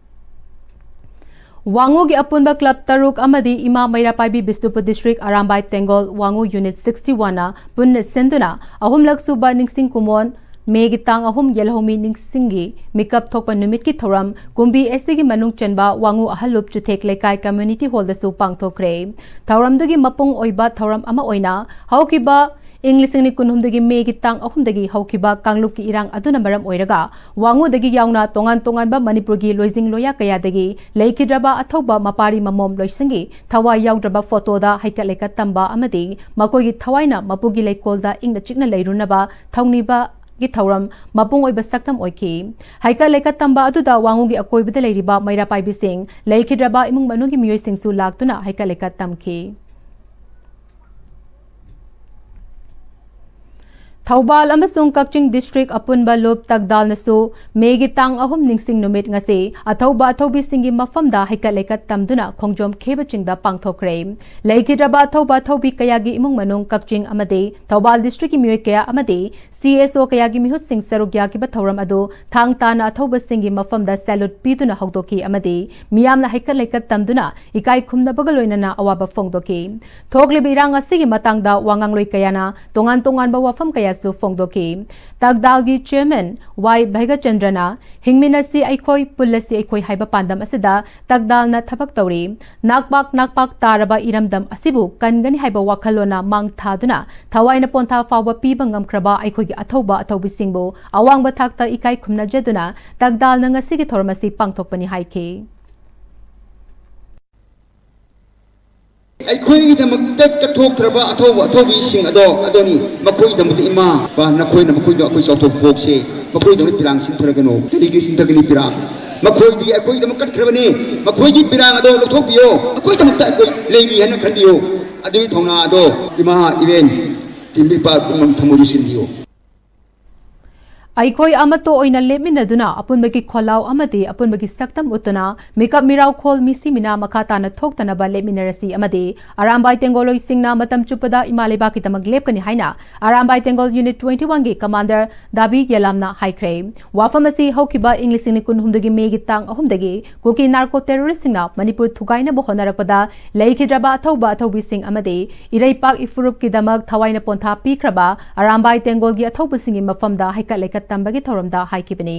ꯋꯥꯉꯨꯒꯤ ꯑꯄꯨꯟꯕ ꯀ꯭ꯂꯕ ꯇꯔꯨꯛ ꯑꯃꯗꯤ ꯏꯃꯥ ꯃꯩꯔꯥ ꯄꯥꯏꯕꯤ Bishnupur district Arambai Tenggol Wangoo unit sixty ꯋꯥꯟꯅ ꯄꯨꯟꯅ ꯁꯤꯟꯗꯨꯅ ꯑꯍꯨꯝꯂꯛ ꯁꯨꯕ ꯅꯤꯡꯁꯤꯡ ꯀꯨꯃꯣꯟ ꯃꯦꯒꯤ ꯇꯥꯡ ꯑꯍꯨꯝ ꯌꯦꯜꯍꯧꯃꯤ ꯅꯤꯡꯁꯤꯡꯒꯤ ꯃꯤꯀꯞ ꯊꯣꯛꯄ ꯅꯨꯃꯤꯠꯀꯤ ꯊꯧꯔꯝ ꯀꯨꯝꯕꯤ ꯑꯦꯁ ꯁꯤꯒꯤ ꯃꯅꯨꯡ ꯆꯟꯕ ꯋꯥꯉꯨ ꯑꯍꯜꯂꯨꯞ ꯆꯨꯊꯦꯛ ꯂꯩꯀꯥꯏ ꯀꯝꯃ꯭ꯌꯨꯅꯤꯇꯤ ꯍꯣꯜꯗꯁꯨ ꯄꯥꯡꯊꯣꯛꯈ꯭ꯔꯦ꯫ ꯊꯧꯔꯝꯗꯨꯒꯤ ꯃꯄꯨꯡ ꯑꯣꯏꯕ ꯊꯧꯔꯝ ꯑꯃ ꯑꯣꯏꯅ ꯍꯧꯈꯤꯕ ꯏꯪ ꯂꯤꯁꯤꯡ ꯑꯅꯤ ꯀꯨꯟꯍꯨꯝꯗꯣꯏꯒꯤ ꯃꯦꯒꯤ ꯇꯥꯡ ꯑꯍꯨꯝꯗꯒꯤ ꯍꯧꯈꯤꯕ ꯀꯥꯡꯂꯨꯞꯀꯤ ꯏꯔꯥꯡ ꯑꯗꯨꯅ ꯃꯔꯝ ꯑꯣꯏꯔꯒ ꯋꯥꯉꯨꯗꯒꯤ ꯌꯥꯎꯅ ꯇꯣꯉꯥꯟ ꯇꯣꯉꯥꯟꯕ ꯃꯅꯤꯄꯨꯔꯒꯤ ꯂꯣꯏꯖꯤꯡ ꯂꯣꯌꯥ ꯀꯌꯥꯗꯒꯤ ꯂꯩꯈꯤꯗ꯭ꯔꯕ ꯑꯊꯧꯕ ꯃꯄꯥꯔꯤ ꯃꯃꯣꯝ ꯂꯣꯏꯁꯪꯒꯤ ꯊꯋꯥꯏ ꯌꯥꯎꯗ꯭ꯔꯕ ꯐꯣꯇꯣꯗ ꯍꯩꯀꯠ ꯂꯩꯀꯠ ꯇꯝꯕ ꯑꯃꯗꯤ ꯃꯈꯣꯏꯒꯤ ꯊꯋꯥꯏꯅ ꯃꯄꯨꯒꯤ ꯂꯩꯀꯣꯜꯗ ꯏꯪꯅ ꯆꯤꯛꯅ ꯂꯩꯔꯨꯅꯕ ꯊꯧꯅꯤꯕꯒꯤ ꯊꯧꯔꯝ ꯃꯄꯨꯡ ꯑꯣꯏꯕ ꯁꯛꯇꯝ ꯑꯣꯏꯈꯤ꯫ ꯍꯩꯀꯠ ꯂꯩꯀꯠ ꯇꯝꯕ ꯑꯗꯨꯗ ꯋꯥꯉꯨꯒꯤ ꯑꯀꯣꯏꯕꯗ ꯂꯩꯔꯤꯕ ꯃꯩꯔꯥ ꯄꯥꯏꯕꯤꯁꯤꯡ, ꯂꯩꯈꯤꯗ꯭ꯔꯕ ꯏꯃꯨꯡ ꯃꯅꯨꯡꯒꯤ ꯃꯤꯑꯣꯏꯁꯤꯡꯁꯨ ꯂꯥꯛꯇꯨꯅ ꯍꯩꯀꯠ ꯂꯩꯀꯠ ꯇꯝꯈꯤ꯫ ꯊꯧꯕꯥꯜ ꯑꯃꯁꯨꯡ ꯀꯛꯆꯤꯡ ꯗꯤꯁꯇ꯭ꯔꯤꯛ ꯑꯄꯨꯟꯕ ꯂꯨꯞ ꯇꯛꯗꯥꯜꯅꯁꯨ ꯃꯦꯒꯤ ꯇꯥꯡ ꯑꯍꯨꯝ ꯅꯤꯡꯁꯤꯡ ꯅꯨꯃꯤꯠ ꯉꯁꯤ ꯑꯊꯧꯕ ꯑꯊꯧꯕꯤꯁꯤꯡꯒꯤ ꯃꯐꯝꯗ ꯍꯩꯀꯠ ꯂꯩꯀꯠ ꯇꯝꯗꯨꯅ ꯈꯣꯡꯖꯣꯝ ꯈꯦꯕ ꯆꯤꯡꯗ ꯄꯥꯡꯊꯣꯛꯈ꯭ꯔꯦ꯫ ꯂꯩꯈꯤꯗ꯭ꯔꯕ ꯑꯊꯧꯕ ꯑꯊꯧꯕꯤ ꯀꯌꯥꯒꯤ ꯏꯃꯨꯡ ꯃꯅꯨꯡ, ꯀꯛꯆꯤꯡ ꯑꯃꯗꯤ ꯊꯧꯕꯥꯜ ꯗꯤꯁꯇ꯭ꯔꯤꯛꯀꯤ ꯃꯤꯑꯣꯏ ꯀꯌꯥ ꯑꯃꯗꯤ ꯁꯤ ꯑꯦꯁ ꯑꯣ ꯀꯌꯥꯒꯤ ꯃꯤꯍꯨꯠꯁꯤꯡ ꯁꯔꯨꯛ ꯌꯥꯈꯤꯕ ꯊꯧꯔꯝ ꯑꯗꯨ ꯊꯥꯡ ꯇꯥꯅ ꯑꯊꯧꯕꯁꯤꯡꯒꯤ ꯃꯐꯝꯗ ꯁꯦꯂꯨꯠ ꯄꯤꯗꯨꯅ ꯍꯧꯗꯣꯛꯈꯤ ꯑꯃꯗꯤ ꯃꯤꯌꯥꯝꯅ ꯍꯩꯀꯠ ꯂꯩꯀꯠ ꯇꯝꯗꯨꯅ ꯏꯀꯥꯏ ꯈꯨꯝꯅꯕꯒ ꯂꯣꯏꯅꯅ ꯑꯋꯥꯕ ꯐꯣꯡꯗꯣꯛꯈꯤ꯫ ꯊꯣꯛꯂꯤꯕ ꯏꯔꯥꯡ ꯑꯁꯤꯒꯤ ꯃꯇꯥꯡꯗ ꯋꯥ ꯉꯥꯡꯂꯣꯏ ꯀꯌꯥꯅ ꯇꯣꯉꯥꯟ ꯇꯣꯉꯥꯟꯕ ꯋꯥꯐꯝ ꯀꯌꯥꯁꯨ ꯐꯣꯡꯗꯣꯛꯈꯤ꯫ ꯇꯛꯗꯥꯜꯒꯤ ꯆꯦꯌꯔꯃꯦꯟ ꯋꯥꯏ ꯚꯩꯒꯆꯟꯗ꯭ꯔꯅ "ꯍꯤꯡꯃꯤꯟꯅꯁꯤ ꯑꯩꯈꯣꯏ, ꯄꯨꯜꯂꯁꯤ ꯑꯩꯈꯣꯏ" ꯍꯥꯏꯕ ꯄꯥꯟꯗꯝ ꯑꯁꯤꯗ ꯇꯛꯗꯥꯜꯅ ꯊꯕꯛ ꯇꯧꯔꯤ꯫ ꯅꯥꯛꯄꯥꯛ ꯅꯥꯛꯄꯥꯛ ꯇꯥꯔꯕ ꯏꯔꯝꯗꯝ ꯑꯁꯤꯕꯨ ꯀꯟꯒꯅꯤ ꯍꯥꯏꯕ ꯋꯥꯈꯜꯂꯣꯟꯅ ꯃꯥꯡ ꯊꯥꯗꯨꯅ ꯊꯋꯥꯏꯅ ꯄꯣꯟꯊꯥ ꯐꯥꯎꯕ ꯄꯤꯕ ꯉꯝꯈ꯭ꯔꯕ ꯑꯩꯈꯣꯏꯒꯤ ꯑꯊꯧꯕ ꯑꯊꯧꯕꯤꯁꯤꯡꯕꯨ ꯑꯋꯥꯡꯕ ꯊꯥꯛꯇ ꯏꯀꯥꯏ ꯈꯨꯝꯅꯖꯗꯨꯅ ꯇꯛꯗꯥꯜꯅ ꯉꯁꯤꯒꯤ ꯊꯧꯔꯝ ꯑꯁꯤ ꯄꯥꯡꯊꯣꯛꯄꯅꯤ ꯍꯥꯏꯈꯤ꯫ ꯑꯩꯈꯣꯏꯒꯤꯗꯃꯛꯇ ꯀꯠꯊꯣꯛꯈ꯭ꯔꯕ ꯑꯊꯧꯕ ꯑꯊꯧꯕꯤꯁꯤꯡ ꯑꯗꯣ ꯑꯗꯨꯅꯤ꯫ ꯃꯈꯣꯏꯒꯤꯗꯃꯛꯇ ꯏꯃꯥ, ꯏꯄꯥ, ꯅꯈꯣꯏꯅ ꯃꯈꯣꯏꯗ ꯑꯩꯈꯣꯏ ꯆꯥꯎꯊꯣꯛ ꯄꯣꯛꯁꯦ꯫ ꯃꯈꯣꯏꯗꯃꯛ ꯄꯤꯔꯥꯡ ꯁꯤꯟꯊꯔꯒꯅꯨ꯫ ꯀꯔꯤꯒꯤ ꯁꯤꯟꯊꯒꯅꯤ ꯄꯤꯔꯥꯡ? ꯃꯈꯣꯏꯗꯤ ꯑꯩꯈꯣꯏꯒꯤꯗꯃꯛ ꯀꯠꯈ꯭ꯔꯕꯅꯤ꯫ ꯃꯈꯣꯏꯒꯤ ꯄꯤꯔꯥꯡ ꯑꯗꯣ ꯂꯧꯊꯣꯛꯄꯤꯌꯣ꯫ ꯑꯩꯈꯣꯏꯒꯤꯗꯃꯛꯇ ꯑꯩꯈꯣꯏ ꯂꯩꯔꯤ ꯍꯥꯏꯅ ꯈꯟꯕꯤꯌꯨ꯫ ꯑꯗꯨꯒꯤ ꯊꯧꯅꯥ ꯑꯗꯣ ꯏꯃꯥ, ꯏꯕꯦꯟ, ꯇꯤꯝ ꯏꯄꯥ ꯄꯨꯝꯅꯃꯛ ꯊꯃꯣꯏꯗ ꯁꯤꯟꯕꯤꯌꯨ꯫ ꯑꯩꯈꯣꯏ ꯑꯃꯠꯇ ꯑꯣꯏꯅ ꯂꯦꯞꯃꯤꯟꯅꯗꯨꯅ ꯑꯄꯨꯟꯕꯒꯤ ꯈꯣꯜꯂꯥꯎ ꯑꯃꯗꯤ ꯑꯄꯨꯟꯕꯒꯤ ꯁꯛꯇꯝ ꯎꯠꯇꯨꯅ ꯃꯤꯀꯞ ꯃꯤꯔꯥꯎꯈꯣꯜ ꯃꯤꯁꯤ ꯃꯤꯅꯥ ꯃꯈꯥ ꯇꯥꯅ ꯊꯣꯛꯇꯅꯕ ꯂꯦꯞꯃꯤꯟꯅꯔꯁꯤ ꯑꯃꯗꯤ ꯑꯔꯥꯝꯕꯥꯏ ꯇꯦꯡꯒꯣꯂꯣꯏꯁꯤꯡꯅ ꯃꯇꯝ ꯆꯨꯞꯄꯗ ꯏꯃꯥ ꯂꯩꯕꯥꯛꯀꯤꯗꯃꯛ ꯂꯦꯞꯀꯅꯤ ꯍꯥꯏꯅ ꯑꯔꯥꯝꯕꯥꯏ ꯇꯦꯡꯒꯣꯜ ꯌꯨꯅꯤꯠ twenty one ꯒꯤ ꯀꯃꯥꯟꯗꯔ ꯗꯥꯕꯤ ꯌꯦꯂꯥꯝꯅ ꯍꯥꯏꯈ꯭ꯔꯦ꯫ ꯋꯥꯐꯝ ꯑꯁꯤ ꯍꯧꯈꯤꯕ ꯏꯪ ꯂꯤꯁꯤꯡ ꯑꯅꯤ ꯀꯨꯟꯍꯨꯝꯗꯣꯏꯒꯤ ꯃꯦꯒꯤ ꯇꯥꯡ ꯑꯍꯨꯝꯗꯒꯤ ꯀꯨꯀꯤ ꯅꯥꯔꯀꯣ ꯇꯦꯔꯣꯔꯤꯁꯁꯤꯡꯅ ꯃꯅꯤꯄꯨꯔ ꯊꯨꯒꯥꯏꯅꯕ ꯍꯣꯠꯅꯔꯛꯄꯗ ꯂꯩꯈꯤꯗ꯭ꯔꯕ ꯑꯊꯧꯕ ꯑꯊꯧꯕꯤꯁꯤꯡ ꯑꯃꯗꯤ ꯏꯔꯩꯄꯥꯛ ꯏꯐꯨꯔꯨꯞꯀꯤꯗꯃꯛ ꯊꯋꯥꯏꯅ ꯄꯣꯟꯊꯥ ꯄꯤꯈ꯭ꯔꯕ ꯑꯔꯥꯝꯕꯥꯏ ꯇꯦꯡꯒꯣꯜꯒꯤ ꯑꯊꯧꯕꯁꯤꯡꯒꯤ ꯃꯐꯝꯗ ꯍꯩꯀꯠ ꯂꯩꯀꯠ ꯇꯝꯕꯒꯤ ꯊꯧꯔꯝꯗ ꯍꯥꯏꯈꯤꯕꯅꯤ꯫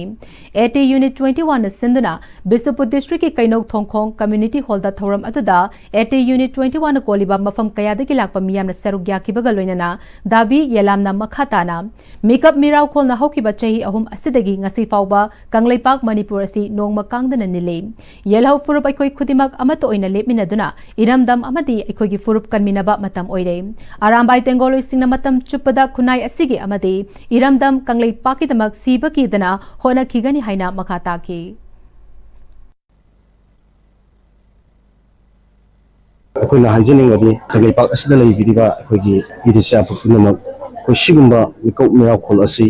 A T Unit twenty one ꯅ ꯁꯤꯟꯗꯨꯅ ꯕꯤꯁꯅꯨꯄꯨꯔ district ꯀꯤ ꯀꯩꯅꯧ ꯊꯣꯡꯈꯣꯡ community hall ꯗ ꯊꯧꯔꯝ ꯑꯗꯨꯗ ꯑꯦ ꯇꯤ Unit twenty one ꯅ ꯀꯣꯜꯂꯤꯕ ꯃꯐꯝ ꯀꯌꯥꯗꯒꯤ ꯂꯥꯛꯄ ꯃꯤꯌꯥꯝꯅ ꯁꯔꯨꯛ ꯌꯥꯈꯤꯕꯒ ꯂꯣꯏꯅꯅ ꯗꯥꯕꯤ ꯌꯦꯂꯥꯝꯅ ꯃꯈꯥ ꯇꯥꯅ ꯃꯤꯀꯞ ꯃꯤꯔꯥꯎꯈꯣꯜꯅ ꯍꯧꯈꯤꯕ ꯆꯍꯤ ꯑꯍꯨꯝ ꯑꯁꯤꯗꯒꯤ ꯉꯁꯤ ꯐꯥꯎꯕ ꯀꯪꯂꯩꯄꯥꯛ ꯃꯅꯤꯄꯨꯔ ꯑꯁꯤ ꯅꯣꯡꯃ ꯀꯥꯡꯗꯅ ꯅꯤꯜꯂꯤ꯫ ꯌꯦꯜꯍꯧ ꯐꯨꯔꯨꯞ ꯑꯩꯈꯣꯏ ꯈꯨꯗꯤꯡꯃꯛ ꯑꯃꯠꯇ ꯑꯣꯏꯅ ꯂꯦꯞꯃꯤꯟꯅꯗꯨꯅ ꯏꯔꯝꯗꯝ ꯑꯃꯗꯤ ꯑꯩꯈꯣꯏꯒꯤ ꯐꯨꯔꯨꯞ ꯀꯟꯃꯤꯟꯅꯕ ꯃꯇꯝ ꯑꯣꯏꯔꯦ꯫ ꯑꯔꯥꯝꯕꯥꯏ ꯇꯦꯡꯒꯣꯜ ꯂꯣꯏꯁꯤꯡꯅ ꯃꯇꯝ ꯆꯨꯞꯄꯗ ꯈꯨꯟꯅꯥꯏ ꯑꯁꯤꯒꯤ ꯑꯃꯗꯤ ꯏꯔꯝꯗꯝ ꯀꯪꯂꯩꯄꯥꯛꯀꯤꯗꯃꯛ ꯁꯤꯕ ꯀꯤꯗꯅ ꯍꯣꯠꯅꯈꯤꯒꯅꯤ ꯍꯥꯏꯅ ꯃꯈꯥ ꯇꯥꯈꯤ꯫ ꯑꯩꯈꯣꯏꯅ ꯍꯥꯏꯖꯅꯤꯡꯕꯗꯤ ꯀꯪꯂꯩꯄꯥꯛ ꯑꯁꯤꯗ ꯂꯩꯕꯤꯔꯤꯕ ꯑꯩꯈꯣꯏꯒꯤ ꯏꯔꯤꯆꯥ ꯄꯨꯝꯅꯃꯛ ꯑꯩꯈꯣꯏ ꯁꯤꯒꯨꯝꯕ ꯃꯤꯀꯨꯞ ꯃꯤꯔꯥꯎꯈꯣꯜ ꯑꯁꯤ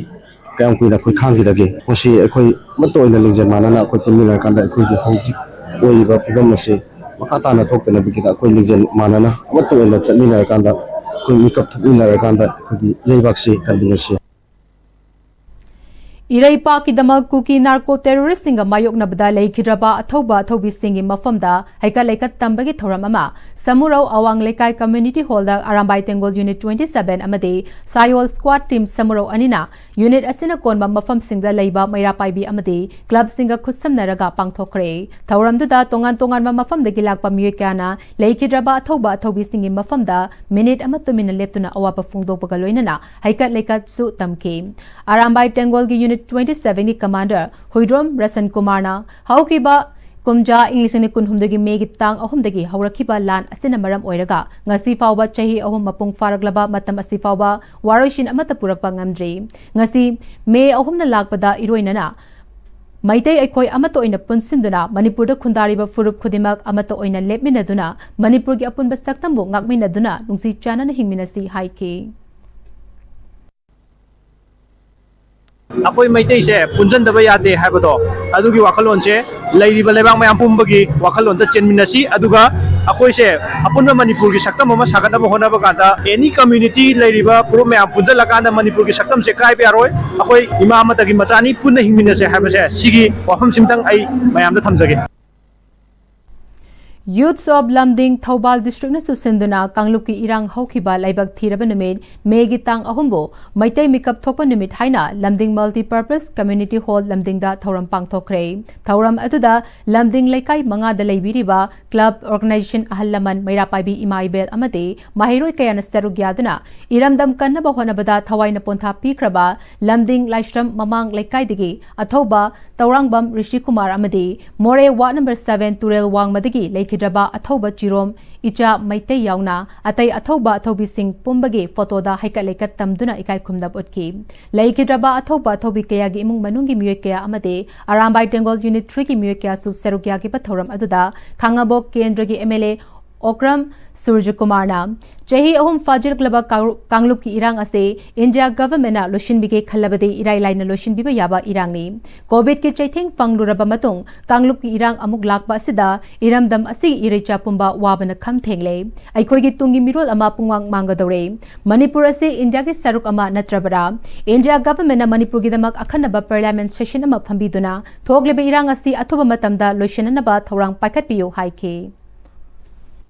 ꯀꯌꯥꯝ ꯀꯨꯏꯅ ꯑꯩꯈꯣꯏ ꯈꯥꯡꯈꯤꯗꯒꯦ? ꯃꯁꯤ ꯑꯩꯈꯣꯏ ꯑꯃꯠꯇ ꯑꯣꯏꯅ ꯂꯤꯡꯖꯦꯜ ꯃꯥꯟꯅꯅ ꯑꯩꯈꯣꯏ ꯄꯨꯟꯃꯤꯟꯅꯔꯀꯥꯟꯗ ꯑꯩꯈꯣꯏꯒꯤ ꯍꯧꯖꯤꯛ ꯑꯣꯏꯔꯤꯕ ꯐꯤꯕꯝ ꯑꯁꯤ ꯃꯈꯥ ꯇꯥꯅ ꯊꯣꯛꯇꯅꯕꯒꯤꯗ ꯑꯩꯈꯣꯏ ꯂꯤꯡꯖꯦꯜ ꯃꯥꯟꯅꯅ ꯑꯃꯠꯇ ꯑꯣꯏꯅ ꯆꯠꯃꯤꯟꯅꯔꯀꯥꯟꯗ ꯑꯩꯈꯣꯏ ꯃꯤꯀꯞ ꯊꯣꯛꯃꯤꯟꯅꯔꯀꯥꯟꯗ ꯑꯩꯈꯣꯏꯒꯤ ꯂꯩꯕꯥꯛꯁꯤ ꯀꯟꯃꯤꯟꯅꯁꯤ꯫ ꯏꯔꯩꯄꯥꯛꯀꯤꯗꯃꯛ ꯀꯨꯀꯤ narco terrorist ꯁꯤꯡꯒ ꯃꯥꯌꯣꯛꯅꯕꯗ ꯂꯩꯈꯤꯗ꯭ꯔꯕ ꯑꯊꯧꯕ ꯑꯊꯧꯕꯤꯁꯤꯡꯒꯤ ꯃꯐꯝꯗ ꯍꯩꯀꯠ ꯂꯩꯀꯠ ꯇꯝꯕꯒꯤ ꯊꯧꯔꯝ ꯑꯃ ꯁꯃꯨꯔꯧ ꯑꯋꯥꯡ ꯂꯩꯀꯥꯏ community hall ꯗ ꯑꯔꯥꯝꯕꯥꯏ ꯇꯦꯡꯒꯣꯜ Unit twenty seven ꯑꯃꯗꯤ ꯁꯥꯌꯣꯜ squad team ꯁꯃꯨꯔꯧ ꯑꯅꯤꯅ unit ꯑꯁꯤꯅ ꯀꯣꯟꯕ ꯃꯐꯝꯁꯤꯡꯗ ꯂꯩꯕ ꯃꯩꯔꯥ ꯄꯥꯏꯕꯤ ꯑꯃꯗꯤ club ꯁꯤꯡꯒ ꯈꯨꯠꯁꯝꯅꯔꯒ ꯄꯥꯡꯊꯣꯛꯈ꯭ꯔꯦ꯫ ꯊꯧꯔꯝꯗꯨꯗ ꯇꯣꯉꯥꯟ ꯇꯣꯉꯥꯟꯕ ꯃꯐꯝꯗꯒꯤ ꯂꯥꯛꯄ ꯃꯤꯑꯣꯏ ꯀꯌꯥꯅ ꯂꯩꯈꯤꯗ꯭ꯔꯕ ꯑꯊꯧꯕ ꯑꯊꯧꯕꯤꯁꯤꯡꯒꯤ ꯃꯐꯝꯗ minute ꯑꯃ ꯇꯨꯃꯤꯟꯅ ꯂꯦꯞꯇꯨꯅ ꯑꯋꯥꯕ ꯐꯣꯡꯗꯣꯛꯄꯒ ꯂꯣꯏꯅꯅ ꯍꯩꯀꯠ ꯂꯩꯀꯠꯁꯨ ꯇꯝꯈꯤ꯫ ꯑꯔꯥꯝꯕꯥꯏ ꯇꯦꯡꯒꯣꯜꯒꯤ Unit twenty seven ꯒꯤ commander ꯍꯨꯏꯗ꯭ꯔꯣꯝ ꯔꯁꯟ ꯀꯨꯃꯥꯔꯅ ꯍꯧꯈꯤꯕ ꯀꯨꯝꯖꯥ ꯏꯪ ꯂꯤꯁꯤꯡ ꯑꯅꯤ ꯀꯨꯟꯍꯨꯝꯗꯣꯏꯒꯤ ꯃꯦꯒꯤ ꯇꯥꯡ ꯑꯍꯨꯝꯗꯒꯤ ꯍꯧꯔꯛꯈꯤꯕ ꯂꯥꯟ ꯑꯁꯤꯅ ꯃꯔꯝ ꯑꯣꯏꯔꯒ ꯉꯁꯤ ꯐꯥꯎꯕ ꯆꯍꯤ ꯑꯍꯨꯝ ꯃꯄꯨꯡ ꯐꯥꯔꯛꯂꯕ ꯃꯇꯝ ꯑꯁꯤ ꯐꯥꯎꯕ ꯋꯥꯔꯣꯏꯁꯤꯟ ꯑꯃꯠꯇ ꯄꯨꯔꯛꯄ ꯉꯝꯗ꯭ꯔꯤ꯫ ꯉꯁꯤ ꯃꯦ ꯑꯍꯨꯝꯅ ꯂꯥꯛꯄꯗ ꯏꯔꯣꯏꯅꯅ ꯃꯩꯇꯩ ꯑꯩꯈꯣꯏ ꯑꯃꯠꯇ ꯑꯣꯏꯅ ꯄꯨꯟꯁꯤꯟꯗꯨꯅ ꯃꯅꯤꯄꯨꯔꯗ ꯈꯨꯟꯗꯥꯔꯤꯕ ꯐꯨꯔꯨꯞ ꯈꯨꯗꯤꯡꯃꯛ ꯑꯃꯠꯇ ꯑꯣꯏꯅ ꯂꯦꯞꯃꯤꯟꯅꯗꯨꯅ ꯃꯅꯤꯄꯨꯔꯒꯤ ꯑꯄꯨꯟꯕ ꯁꯛꯇꯝꯕꯨ ꯉꯥꯛꯃꯤꯟꯅꯗꯨꯅ ꯅꯨꯡꯁꯤ ꯆꯥꯟꯅꯅ ꯍꯤꯡꯃꯤꯟꯅꯁꯤ ꯍꯥꯏꯈꯤ꯫ ꯑꯩꯈꯣꯏ ꯃꯩꯇꯩꯁꯦ ꯄꯨꯟꯁꯤꯟꯗꯕ ꯌꯥꯗꯦ ꯍꯥꯏꯕꯗꯣ, ꯑꯗꯨꯒꯤ ꯋꯥꯈꯜꯂꯣꯟꯁꯦ ꯂꯩꯔꯤꯕ ꯂꯩꯕꯥꯛ ꯃꯌꯥꯝ ꯄꯨꯝꯕꯒꯤ ꯋꯥꯈꯜꯂꯣꯟꯗ ꯆꯦꯟꯃꯤꯟꯅꯁꯤ꯫ ꯑꯗꯨꯒ ꯑꯩꯈꯣꯏꯁꯦ ꯑꯄꯨꯟꯕ ꯃꯅꯤꯄꯨꯔꯒꯤ ꯁꯛꯇꯝ ꯑꯃ ꯁꯥꯒꯠꯅꯕ ꯍꯣꯠꯅꯕ ꯀꯥꯟꯗ any community ꯂꯩꯔꯤꯕ ꯐꯨꯔꯨꯞ ꯃꯌꯥꯝ ꯄꯨꯟꯁꯤꯜꯂꯀꯥꯟꯗ ꯃꯅꯤꯄꯨꯔꯒꯤ ꯁꯛꯇꯝꯁꯦ ꯀꯥꯏꯕ ꯌꯥꯔꯣꯏ꯫ ꯑꯩꯈꯣꯏ ꯏꯃꯥ ꯑꯃꯠꯇꯒꯤ ꯃꯆꯥꯅꯤ, ꯄꯨꯟꯅ ꯍꯤꯡꯃꯤꯟꯅꯁꯦ ꯍꯥꯏꯕꯁꯦ, ꯁꯤꯒꯤ ꯋꯥꯐꯝꯁꯤꯝꯇꯪ ꯑꯩ ꯃꯌꯥꯝꯗ ꯊꯝꯖꯒꯦ꯫ Youths of Lumding, Thoubal District ꯅꯁꯨ ꯁꯤꯟꯗꯨꯅ ꯀꯥꯡꯂꯨꯞꯀꯤ ꯏꯔꯥꯡ ꯍꯧꯈꯤꯕ ꯂꯥꯏꯕꯛ ꯊꯤꯔꯕ ꯅꯨꯃꯤꯠ May ꯒꯤ ꯇꯥꯡ ꯑꯍꯨꯝꯕꯨ ꯃꯩꯇꯩ ꯃꯤꯀꯞ ꯊꯣꯛꯄ ꯅꯨꯃꯤꯠ ꯍꯥꯏꯅ Lumding Multipurpose Community Hall Lumding ꯗ ꯊꯧꯔꯝ ꯄꯥꯡꯊꯣꯛꯈ꯭ꯔꯦ꯫ ꯊꯧꯔꯝ ꯑꯗꯨꯗ Lumding ꯂꯩꯀꯥꯏ ꯃꯉꯥꯗ ꯂꯩꯕꯤꯔꯤꯕ club, organization, ꯑꯍꯜ ꯂꯃꯟ, ꯃꯩꯔꯥ ꯄꯥꯏꯕꯤ ꯏꯃꯥ ꯏꯕꯦꯜ ꯑꯃꯗꯤ ꯃꯍꯩꯔꯣꯏ ꯀꯌꯥꯅ ꯁꯔꯨꯛ ꯌꯥꯗꯨꯅ ꯏꯔꯝꯗꯝ ꯀꯟꯅꯕ ꯍꯣꯠꯅꯕꯗ ꯊꯋꯥꯏꯅ ꯄꯣꯟꯊꯥ ꯄꯤꯈ꯭ꯔꯕ Lumding ꯂꯥꯏꯁ꯭ꯔꯝ ꯃꯃꯥꯡ ꯂꯩꯀꯥꯏꯗꯒꯤ ꯑꯊꯧꯕ ꯇꯧꯔꯥꯡꯕꯝ ꯔꯤꯁꯤ ꯀꯨꯃꯥꯔ ꯑꯃꯗꯤ ꯃꯣꯔꯦ ward number seven ꯇꯨꯔꯦꯜ ꯋꯥꯡꯃꯗꯒꯤ ꯂꯩꯈꯤꯗ꯭ꯔꯕ ꯑꯊꯧꯕ ꯆꯤꯔꯣꯝ ꯏꯆꯥ ꯃꯩꯇꯩ ꯌꯥꯎꯅ ꯑꯇꯩ ꯑꯊꯧꯕ ꯑꯊꯧꯕꯤꯁꯤꯡ ꯄꯨꯝꯕꯒꯤ photo ꯗ ꯍꯩꯀꯠ ꯂꯩꯀꯠ ꯇꯝꯗꯨꯅ ꯏꯀꯥꯏ ꯈꯨꯝꯅꯕ ꯎꯠꯈꯤ꯫ ꯂꯩꯈꯤꯗ꯭ꯔꯕ ꯑꯊꯧꯕ ꯑꯊꯧꯕꯤ ꯀꯌꯥꯒꯤ ꯏꯃꯨꯡ ꯃꯅꯨꯡꯒꯤ ꯃꯤꯑꯣꯏ ꯀꯌꯥ ꯑꯃꯗꯤ ꯑꯔꯥꯝꯕꯥꯏ ꯇꯦꯡꯒꯣꯜ Unit three ꯒꯤ ꯃꯤꯑꯣꯏ ꯀꯌꯥꯁꯨ ꯁꯔꯨꯛ ꯌꯥꯈꯤꯕ ꯊꯧꯔꯝ ꯑꯗꯨꯗ ꯈꯥꯉꯕꯣꯛ ꯀꯦꯟꯗ꯭ꯔꯒꯤ M L A ꯑꯣꯀ꯭ꯔꯝ ꯁꯨꯔꯖꯀꯨꯃꯥꯔꯅ ꯆꯍꯤ ꯑꯍꯨꯝ ꯐꯥꯖꯤꯜꯂꯛꯂꯕ ꯀꯥꯡ-, ꯀꯥꯡꯂꯨꯞꯀꯤ ꯏꯔꯥꯡ ꯑꯁꯤ India government ꯅ ꯂꯣꯏꯁꯤꯟꯕꯤꯒꯦ ꯈꯜꯂꯕꯗꯤ ꯏꯔꯥꯏ ꯂꯥꯏꯅ ꯂꯣꯏꯁꯤꯟꯕꯤꯕ ꯌꯥꯕ ꯏꯔꯥꯡꯅꯤ꯫ Covid ꯀꯤ ꯆꯩꯊꯦꯡ ꯐꯪꯂꯨꯔꯕ ꯃꯇꯨꯡ ꯀꯥꯡꯂꯨꯞꯀꯤ ꯏꯔꯥꯡ ꯑꯃꯨꯛ ꯂꯥꯛꯄ ꯑꯁꯤꯗ ꯏꯔꯝꯗꯝ ꯑꯁꯤꯒꯤ ꯏꯔꯩꯆꯥ ꯄꯨꯝꯕ ꯋꯥꯕꯅ ꯈꯝ ꯊꯦꯡꯂꯦ꯫ ꯑꯩꯈꯣꯏꯒꯤ ꯇꯨꯡꯒꯤ ꯃꯤꯔꯣꯜ ꯑꯃ ꯄꯨꯡꯃꯥꯡ ꯃꯥꯡꯒꯗꯧꯔꯦ꯫ ꯃꯅꯤꯄꯨꯔ ꯑꯁꯤ India ꯒꯤ ꯁꯔꯨꯛ ꯑꯃ ꯅꯠꯇ꯭ꯔꯕꯔꯥ? India government ꯅ ꯃꯅꯤꯄꯨꯔꯒꯤꯗꯃꯛ ꯑꯈꯟꯅꯕ parliament session ꯑꯃ ꯐꯝꯕꯤꯗꯨꯅ ꯊꯣꯛꯂꯤꯕ ꯏꯔꯥꯡ ꯑꯁꯤ ꯑꯊꯨꯕ ꯃꯇꯝꯗ ꯂꯣꯏꯁꯤꯟꯅꯅꯕ ꯊꯧꯔꯥꯡ ꯄꯥꯏꯈꯠꯄꯤꯌꯨ ꯍꯥꯏꯈꯤ꯫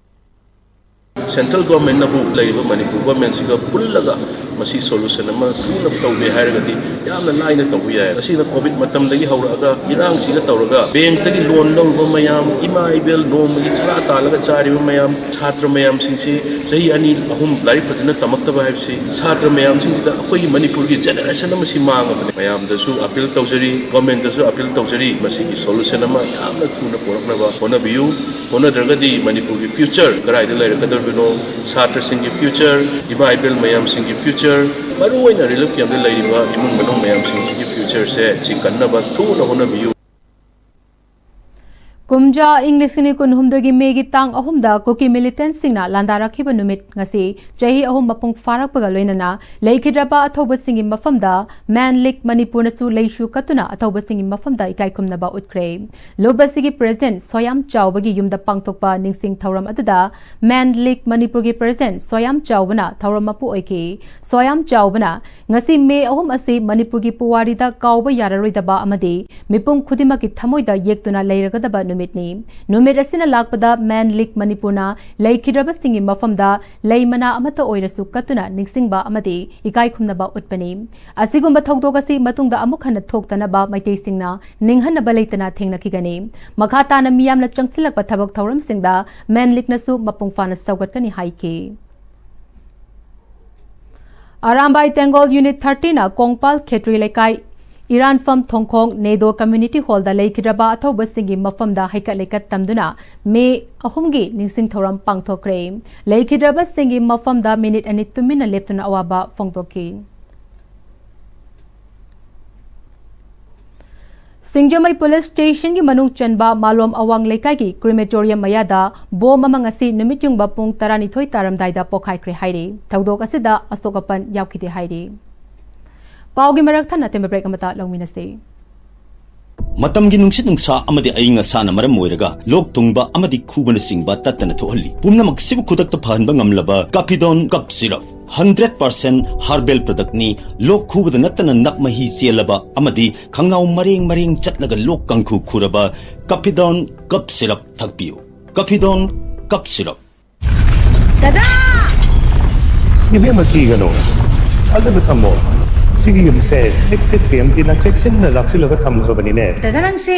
Central government ꯅꯕꯨ ꯂꯩꯔꯤꯕ ꯃꯅꯤꯄꯨꯔ government ꯁꯤꯒ ꯄꯨꯜꯂꯒ ꯃꯁꯤ solution ꯑꯃ ꯊꯨꯅ ꯇꯧꯒꯦ ꯍꯥꯏꯔꯒꯗꯤ ꯌꯥꯝꯅ ꯂꯥꯏꯅ ꯇꯧꯕ ꯌꯥꯏ꯫ ꯑꯁꯤꯅ Covid ꯃꯇꯝꯗꯒꯤ ꯍꯧꯔꯛꯑꯒ ꯏꯔꯥꯡꯁꯤꯒ ꯇꯧꯔꯒ bank ꯇꯒꯤ loan ꯂꯧꯔꯨꯕ ꯃꯌꯥꯝ, ꯏꯃꯥ ꯏꯕꯦꯜ ꯅꯣꯡꯃꯒꯤ ꯆꯔꯥ ꯇꯥꯜꯂꯒ ꯆꯥꯔꯤꯕ ꯃꯌꯥꯝ, ꯁꯥꯇ꯭ꯔ ꯃꯌꯥꯝꯁꯤꯡꯁꯤ ꯆꯍꯤ ꯑꯅꯤ ꯑꯍꯨꯝ ꯂꯥꯏꯔꯤꯛ ꯐꯖꯅ ꯇꯝꯃꯛꯇꯕ ꯍꯥꯏꯕꯁꯤ ꯁꯥꯇ꯭ꯔ ꯃꯌꯥꯝꯁꯤꯡꯁꯤꯗ ꯑꯩꯈꯣꯏꯒꯤ ꯃꯅꯤꯄꯨꯔꯒꯤ generation ꯑꯃꯁꯤ ꯃꯥꯡꯉꯕꯅꯤ꯫ ꯃꯌꯥꯝꯗꯁꯨ appeal ꯇꯧꯖꯔꯤ, government ꯇꯁꯨ appeal ꯇꯧꯖꯔꯤ, ꯃꯁꯤꯒꯤ solution ꯑꯃ ꯌꯥꯝꯅ ꯊꯨꯅ ꯄꯨꯔꯛꯅꯕ ꯍꯣꯠꯅꯕꯤꯌꯨ꯫ ꯍꯣꯠꯅꯗ꯭ꯔꯒꯗꯤ ꯃꯅꯤꯄꯨꯔꯒꯤ future ꯀꯗꯥꯏꯗ ꯂꯩꯔꯛꯀꯗꯧꯔꯤꯕꯅꯣ? ꯁꯥꯇ꯭ꯔꯁꯤꯡꯒꯤ future, ꯏꯃꯥ ꯏꯕꯦꯜ ꯃꯌꯥꯝꯁꯤꯡꯒꯤ future, ꯃꯔꯨꯑꯣꯏꯅ relief camp ꯇ ꯂꯩꯔꯤꯕ ꯏꯃꯨꯡ ꯃꯅꯨꯡ ꯃꯌꯥꯝꯁꯤꯡꯁꯤꯒꯤ future ꯁꯦ ꯁꯤ ꯀꯟꯅꯕ ꯊꯨꯅ ꯍꯣꯠꯅꯕꯤꯌꯨ꯫ ꯀꯨꯝꯖꯥ ꯏꯪ ꯂꯤꯁꯤꯡ ꯑꯅꯤ ꯀꯨꯟꯍꯨꯝꯗꯣꯏꯒꯤ May ꯒꯤ ꯇꯥꯡ ꯑꯍꯨꯝꯗ ꯀꯨꯀꯤ militant ꯁꯤꯡꯅ ꯂꯥꯟꯗꯥꯔꯛꯈꯤꯕ ꯅꯨꯃꯤꯠ ꯉꯁꯤ ꯆꯍꯤ ꯑꯍꯨꯝ ꯃꯄꯨꯡ ꯐꯥꯔꯛꯄꯒ ꯂꯣꯏꯅꯅ ꯂꯩꯈꯤꯗ꯭ꯔꯕ ꯑꯊꯧꯕꯁꯤꯡꯒꯤ ꯃꯐꯝꯗ Man League ꯃꯅꯤꯄꯨꯔꯅꯁꯨ ꯂꯩꯁꯨ ꯀꯠꯇꯨꯅ ꯑꯊꯧꯕꯁꯤꯡꯒꯤ ꯃꯐꯝꯗ ꯏꯀꯥꯏ ꯈꯨꯝꯅꯕ ꯎꯠꯈ꯭ꯔꯦ꯫ ꯂꯨꯞ ꯑꯁꯤꯒꯤ president ꯁꯣꯌꯥꯝ ꯆꯥꯎꯕꯒꯤ ꯌꯨꯝꯗ ꯄꯥꯡꯊꯣꯛꯄ ꯅꯤꯡꯁꯤꯡ ꯊꯧꯔꯝ ꯑꯗꯨꯗ Man League ꯃꯅꯤꯄꯨꯔꯒꯤ president ꯁꯣꯌꯥꯝ ꯆꯥꯎꯕꯅ ꯊꯧꯔꯝ ꯃꯄꯨ ꯑꯣꯏꯈꯤ꯫ ꯁꯣꯌꯥꯝ ꯆꯥꯎꯕꯅ ꯉꯁꯤ May ꯑꯍꯨꯝ ꯑꯁꯤ ꯃꯅꯤꯄꯨꯔꯒꯤ ꯄꯨꯋꯥꯔꯤꯗ ꯀꯥꯎꯕ ꯌꯥꯔꯔꯣꯏꯗꯕ ꯑꯃꯗꯤ ꯃꯤꯄꯨꯝ ꯈꯨꯗꯤꯡꯃꯛꯀꯤ ꯊꯃꯣꯏꯗ ꯌꯦꯛꯇꯨꯅ ꯂꯩꯔꯒꯗꯕ ꯅꯨꯃꯤꯠ ꯅꯨꯃꯤꯠ ꯑꯁꯤꯅ ꯂꯥꯛꯄꯗ ꯃꯦꯟ ꯂꯤꯛ ꯃꯅꯤꯄꯨꯔꯅ ꯂꯩꯈꯤꯗ꯭ꯔꯕꯁꯤꯡꯒꯤ ꯃꯐꯝꯗ ꯂꯩ ꯃꯅꯥ ꯑꯃꯠꯇ ꯑꯣꯏꯔꯁꯨ ꯀꯠꯇꯨꯅ ꯅꯤꯡꯁꯤꯡꯕ ꯑꯃꯗꯤ ꯏꯀꯥꯏ ꯈꯨꯝꯅꯕ ꯎꯠꯄꯅꯤ꯫ ꯑꯁꯤꯒꯨꯝꯕ ꯊꯧꯗꯣꯛ ꯑꯁꯤ ꯃꯇꯨꯡꯗ ꯑꯃꯨꯛ ꯍꯟꯅ ꯊꯣꯛꯇꯅꯕ ꯃꯩꯇꯩꯁꯤꯡꯅ ꯅꯤꯡꯍꯟꯅꯕ ꯂꯩꯇꯅ ꯊꯦꯡꯅꯈꯤꯒꯅꯤ꯫ ꯃꯈꯥ ꯇꯥꯅ ꯃꯤꯌꯥꯝꯅ ꯆꯪꯁꯤꯜꯂꯛꯄ ꯊꯕꯛ ꯊꯧꯔꯝꯁꯤꯡꯗ ꯃꯦꯟ ꯂꯤꯛꯅꯁꯨ ꯃꯄꯨꯡ ꯐꯥꯅ ꯁꯧꯒꯠꯀꯅꯤ ꯍꯥꯏꯈꯤ꯫ ꯑꯔꯥꯝꯕꯥꯏ ꯇꯦꯡꯒꯣꯜ ꯌꯨꯅꯤꯠ ꯊꯥꯔꯇꯤꯅ ꯀꯣꯡꯄꯥꯜ ꯈꯦꯇ꯭ꯔꯤ ꯂꯩꯀꯥꯏ ꯏꯔꯥꯟꯐꯝ ꯊꯣꯡꯈꯣꯡ ꯅꯦꯗꯣ ꯀꯝꯃ꯭ꯌꯨꯅꯤꯇꯤ ꯍꯣꯜꯗ ꯂꯩꯈꯤꯗ꯭ꯔꯕ ꯑꯊꯧꯕꯁꯤꯡꯒꯤ ꯃꯐꯝꯗ ꯍꯩꯀꯠ ꯂꯩꯀꯠ ꯇꯝꯗꯨꯅ ꯃꯦ ꯑꯍꯨꯝꯒꯤ ꯅꯤꯡꯁꯤꯡ ꯊꯧꯔꯝ ꯄꯥꯡꯊꯣꯛꯈ꯭ꯔꯦ꯫ ꯂꯩꯈꯤꯗ꯭ꯔꯕꯁꯤꯡꯒꯤ ꯃꯐꯝꯗ ꯃꯤꯅꯤꯠ ꯑꯅꯤ ꯇꯨꯃꯤꯟꯅ ꯂꯦꯞꯇꯨꯅ ꯑꯋꯥꯕ ꯐꯣꯡꯗꯣꯛꯈꯤ꯫ ꯁꯤꯡꯖꯃꯩ ꯄꯨꯂꯤꯁ ꯁ꯭ꯇꯦꯁꯟꯒꯤ ꯃꯅꯨꯡ ꯆꯟꯕ ꯃꯥꯂꯣꯝ ꯑꯋꯥꯡ ꯂꯩꯀꯥꯏꯒꯤ ꯀ꯭ꯔꯤꯃꯦꯇꯣꯔꯤꯌꯝ ꯃꯌꯥꯗ ꯕꯣꯝ ꯑꯃ ꯉꯁꯤ ꯅꯨꯃꯤꯠ ꯌꯨꯡꯕ ꯄꯨꯡ ꯇꯔꯥꯅꯤꯊꯣꯏ ꯇꯥꯔꯝꯗꯥꯏꯗ ꯄꯣꯈꯥꯏꯈ꯭ꯔꯦ ꯍꯥꯏꯔꯤ꯫ ꯊꯧꯗꯣꯛ ꯑꯁꯤꯗ ꯑꯁꯣꯛ ꯑꯄꯟ ꯌꯥꯎꯈꯤꯗꯦ ꯍꯥꯏꯔꯤ꯫ ꯄꯥꯎꯒꯤ ꯃꯔꯛ ꯊꯠꯅ ꯑꯇꯦꯟꯕ ꯕ꯭ꯔꯦꯛ ꯑꯃꯇ ꯂꯧꯃꯤꯟꯅꯁꯤ꯫ ꯃꯇꯝꯒꯤ ꯅꯨꯡꯁꯤꯠ ꯅꯨꯡꯁꯥ ꯑꯃꯗꯤ ꯑꯏꯪ ꯑꯁꯥꯅ ꯃꯔꯝ ꯑꯣꯏꯔꯒ ꯂꯣꯛ ꯊꯨꯡꯕ ꯑꯃꯗꯤ ꯈꯨꯕꯅꯆꯤꯡꯕ ꯇꯠꯇꯅ ꯊꯣꯛꯍꯜꯂꯤ꯫ ꯄꯨꯝꯅꯃꯛꯁꯤꯕꯨ ꯈꯨꯗꯛꯇ ꯐꯍꯟꯕ ꯉꯝꯂꯕ ꯀꯥꯄꯤꯗꯣꯟ ꯀꯞ ꯁꯤꯔꯞ, ꯍꯟꯗ꯭ꯔꯦꯠ ꯄꯥꯔꯁꯦꯟ ꯍꯔꯕꯦꯜ ꯄ꯭ꯔꯗꯛꯅꯤ꯫ ꯂꯣꯛ ꯈꯨꯕꯗ ꯅꯠꯇꯅ ꯅꯞ ꯃꯍꯤ ꯆꯦꯜꯂꯕ ꯑꯃꯗꯤ ꯈꯪꯅꯥꯎ ꯃꯔꯦꯡ ꯃꯔꯦꯡ ꯆꯠꯂꯒ ꯂꯣꯛ ꯀꯥꯡꯈꯨ ꯈꯨꯔꯕ ꯀꯥꯄꯤꯗꯣꯟ ꯀꯞ ꯁꯤꯔꯞ ꯊꯛꯄꯤꯌꯨ꯫ ꯀꯥꯄꯤꯗꯣꯟ ꯀꯞ ꯁꯤꯔꯞ꯫ ꯗꯗꯥ! ꯏꯕꯦꯝꯃ, ꯀꯤꯒꯅꯨ꯫ ꯊꯥꯖꯕ ꯊꯝꯃꯣ꯫ ꯁꯤꯒꯤ ꯌꯨꯝꯁꯦ ꯑꯦꯛꯁꯇꯦꯛ ꯇꯤ ꯑꯦꯝ ꯇꯤꯅ ꯆꯦꯛꯁꯤꯟꯅ ꯂꯥꯛꯁꯤꯜꯂꯒ ꯊꯝꯈ꯭ꯔꯕꯅꯤꯅꯦ꯫ ꯗꯗꯥ, ꯅꯪꯁꯦ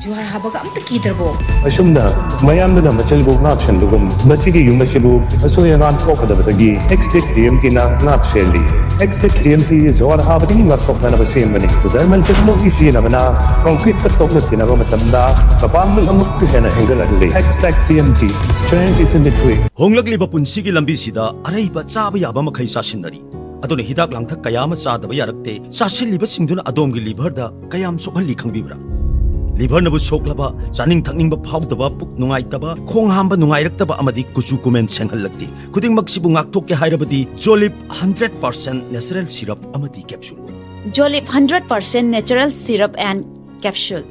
ꯖꯨꯍꯥꯔ ꯍꯥꯕꯒ ꯑꯝꯇ ꯀꯤꯗ꯭ꯔꯕꯣ? ꯑꯁꯨꯝꯅ ꯃꯌꯥꯝꯗꯨꯅ ꯃꯆꯜꯕꯨ ꯉꯥꯛ ꯁꯦꯟꯕꯒꯨꯝ, ꯃꯁꯤꯒꯤ ꯌꯨꯝ ꯑꯁꯤꯕꯨ ꯑꯁꯣꯏ ꯑꯉꯥꯝ ꯊꯣꯛꯀꯗꯕꯗꯒꯤ ꯑꯦꯛꯁꯇꯦꯛ ꯇꯤ ꯑꯦꯝ ꯇꯤꯅ ꯉꯥꯛ ꯁꯦꯜꯂꯤ꯫ ꯑꯦꯛꯁꯇꯦꯛ ꯇꯤ ꯑꯦꯝ ꯇꯤ ꯖꯨꯍꯥꯔ ꯍꯥꯕꯗꯒꯤ ꯉꯥꯛꯊꯣꯛꯅꯅꯕ ꯁꯦꯝꯕꯅꯤ꯫ ꯖꯔꯃꯟ ꯇꯦꯛꯅꯣꯂꯣꯖꯤ ꯁꯤꯖꯤꯟꯅꯕꯅ ꯀꯪꯀ꯭ꯔꯤꯠꯀ ꯇꯣꯛꯅ ꯇꯤꯟꯅꯕ ꯃꯇꯝꯗ ꯃꯄꯥꯡꯒꯜ ꯑꯃꯨꯛꯀ ꯍꯦꯟꯅ ꯍꯦꯟꯒꯠꯂꯛꯂꯤ꯫ Xtech T M T, strength is in the grit. ꯍꯣꯡꯂꯛꯂꯤꯕ ꯄꯨꯟꯁꯤꯒꯤ ꯂꯝꯕꯤꯁꯤꯗ ꯑꯔꯩꯕ ꯆꯥꯕ ꯌꯥꯕ ꯃꯈꯩ ꯆꯥꯁꯤꯟꯅꯔꯤ꯫ ꯑꯗꯨꯅ ꯍꯤꯗꯥꯛ ꯂꯥꯡꯊꯛ ꯀꯌꯥ ꯑꯃ ꯆꯥꯗꯕ ꯌꯥꯔꯛꯇꯦ꯫ ꯆꯥꯁꯤꯜꯂꯤꯕꯁꯤꯡꯗꯨꯅ ꯑꯗꯣꯝꯒꯤ ꯂꯤꯚꯔꯗ ꯀꯌꯥꯝ ꯁꯣꯛꯍꯜꯂꯤ ꯈꯪꯕꯤꯕ꯭ꯔꯥ? ꯂꯤꯚꯔꯅꯕꯨ ꯁꯣꯛꯂꯕ, ꯆꯥꯅꯤꯡ ꯊꯛꯅꯤꯡꯕ ꯐꯥꯎꯗꯕ, ꯄꯨꯛ ꯅꯨꯡꯉꯥꯏꯇꯕ, ꯈꯣꯡ ꯍꯥꯝꯕ ꯅꯨꯡꯉꯥꯏꯔꯛꯇꯕ ꯑꯃꯗꯤ ꯀꯨꯆꯨ ꯀꯨꯃꯦꯟ ꯁꯦꯡꯍꯜꯂꯛꯇꯦ꯫ ꯈꯨꯗꯤꯡꯃꯛꯁꯤꯕꯨ ꯉꯥꯛꯊꯣꯛꯀꯦ ꯍꯥꯏꯔꯕꯗꯤ ꯖꯣꯂꯤꯞ ꯍꯟꯗ꯭ꯔꯦꯠ ꯄꯥꯔꯁꯦꯟ ꯅꯦꯆꯔꯦꯜ ꯁꯤꯔꯞ ꯑꯃꯗꯤ ꯀꯦꯞꯁꯨꯜ꯫ ꯖꯣꯂꯤꯞ hundred percent natural syrup and capsule.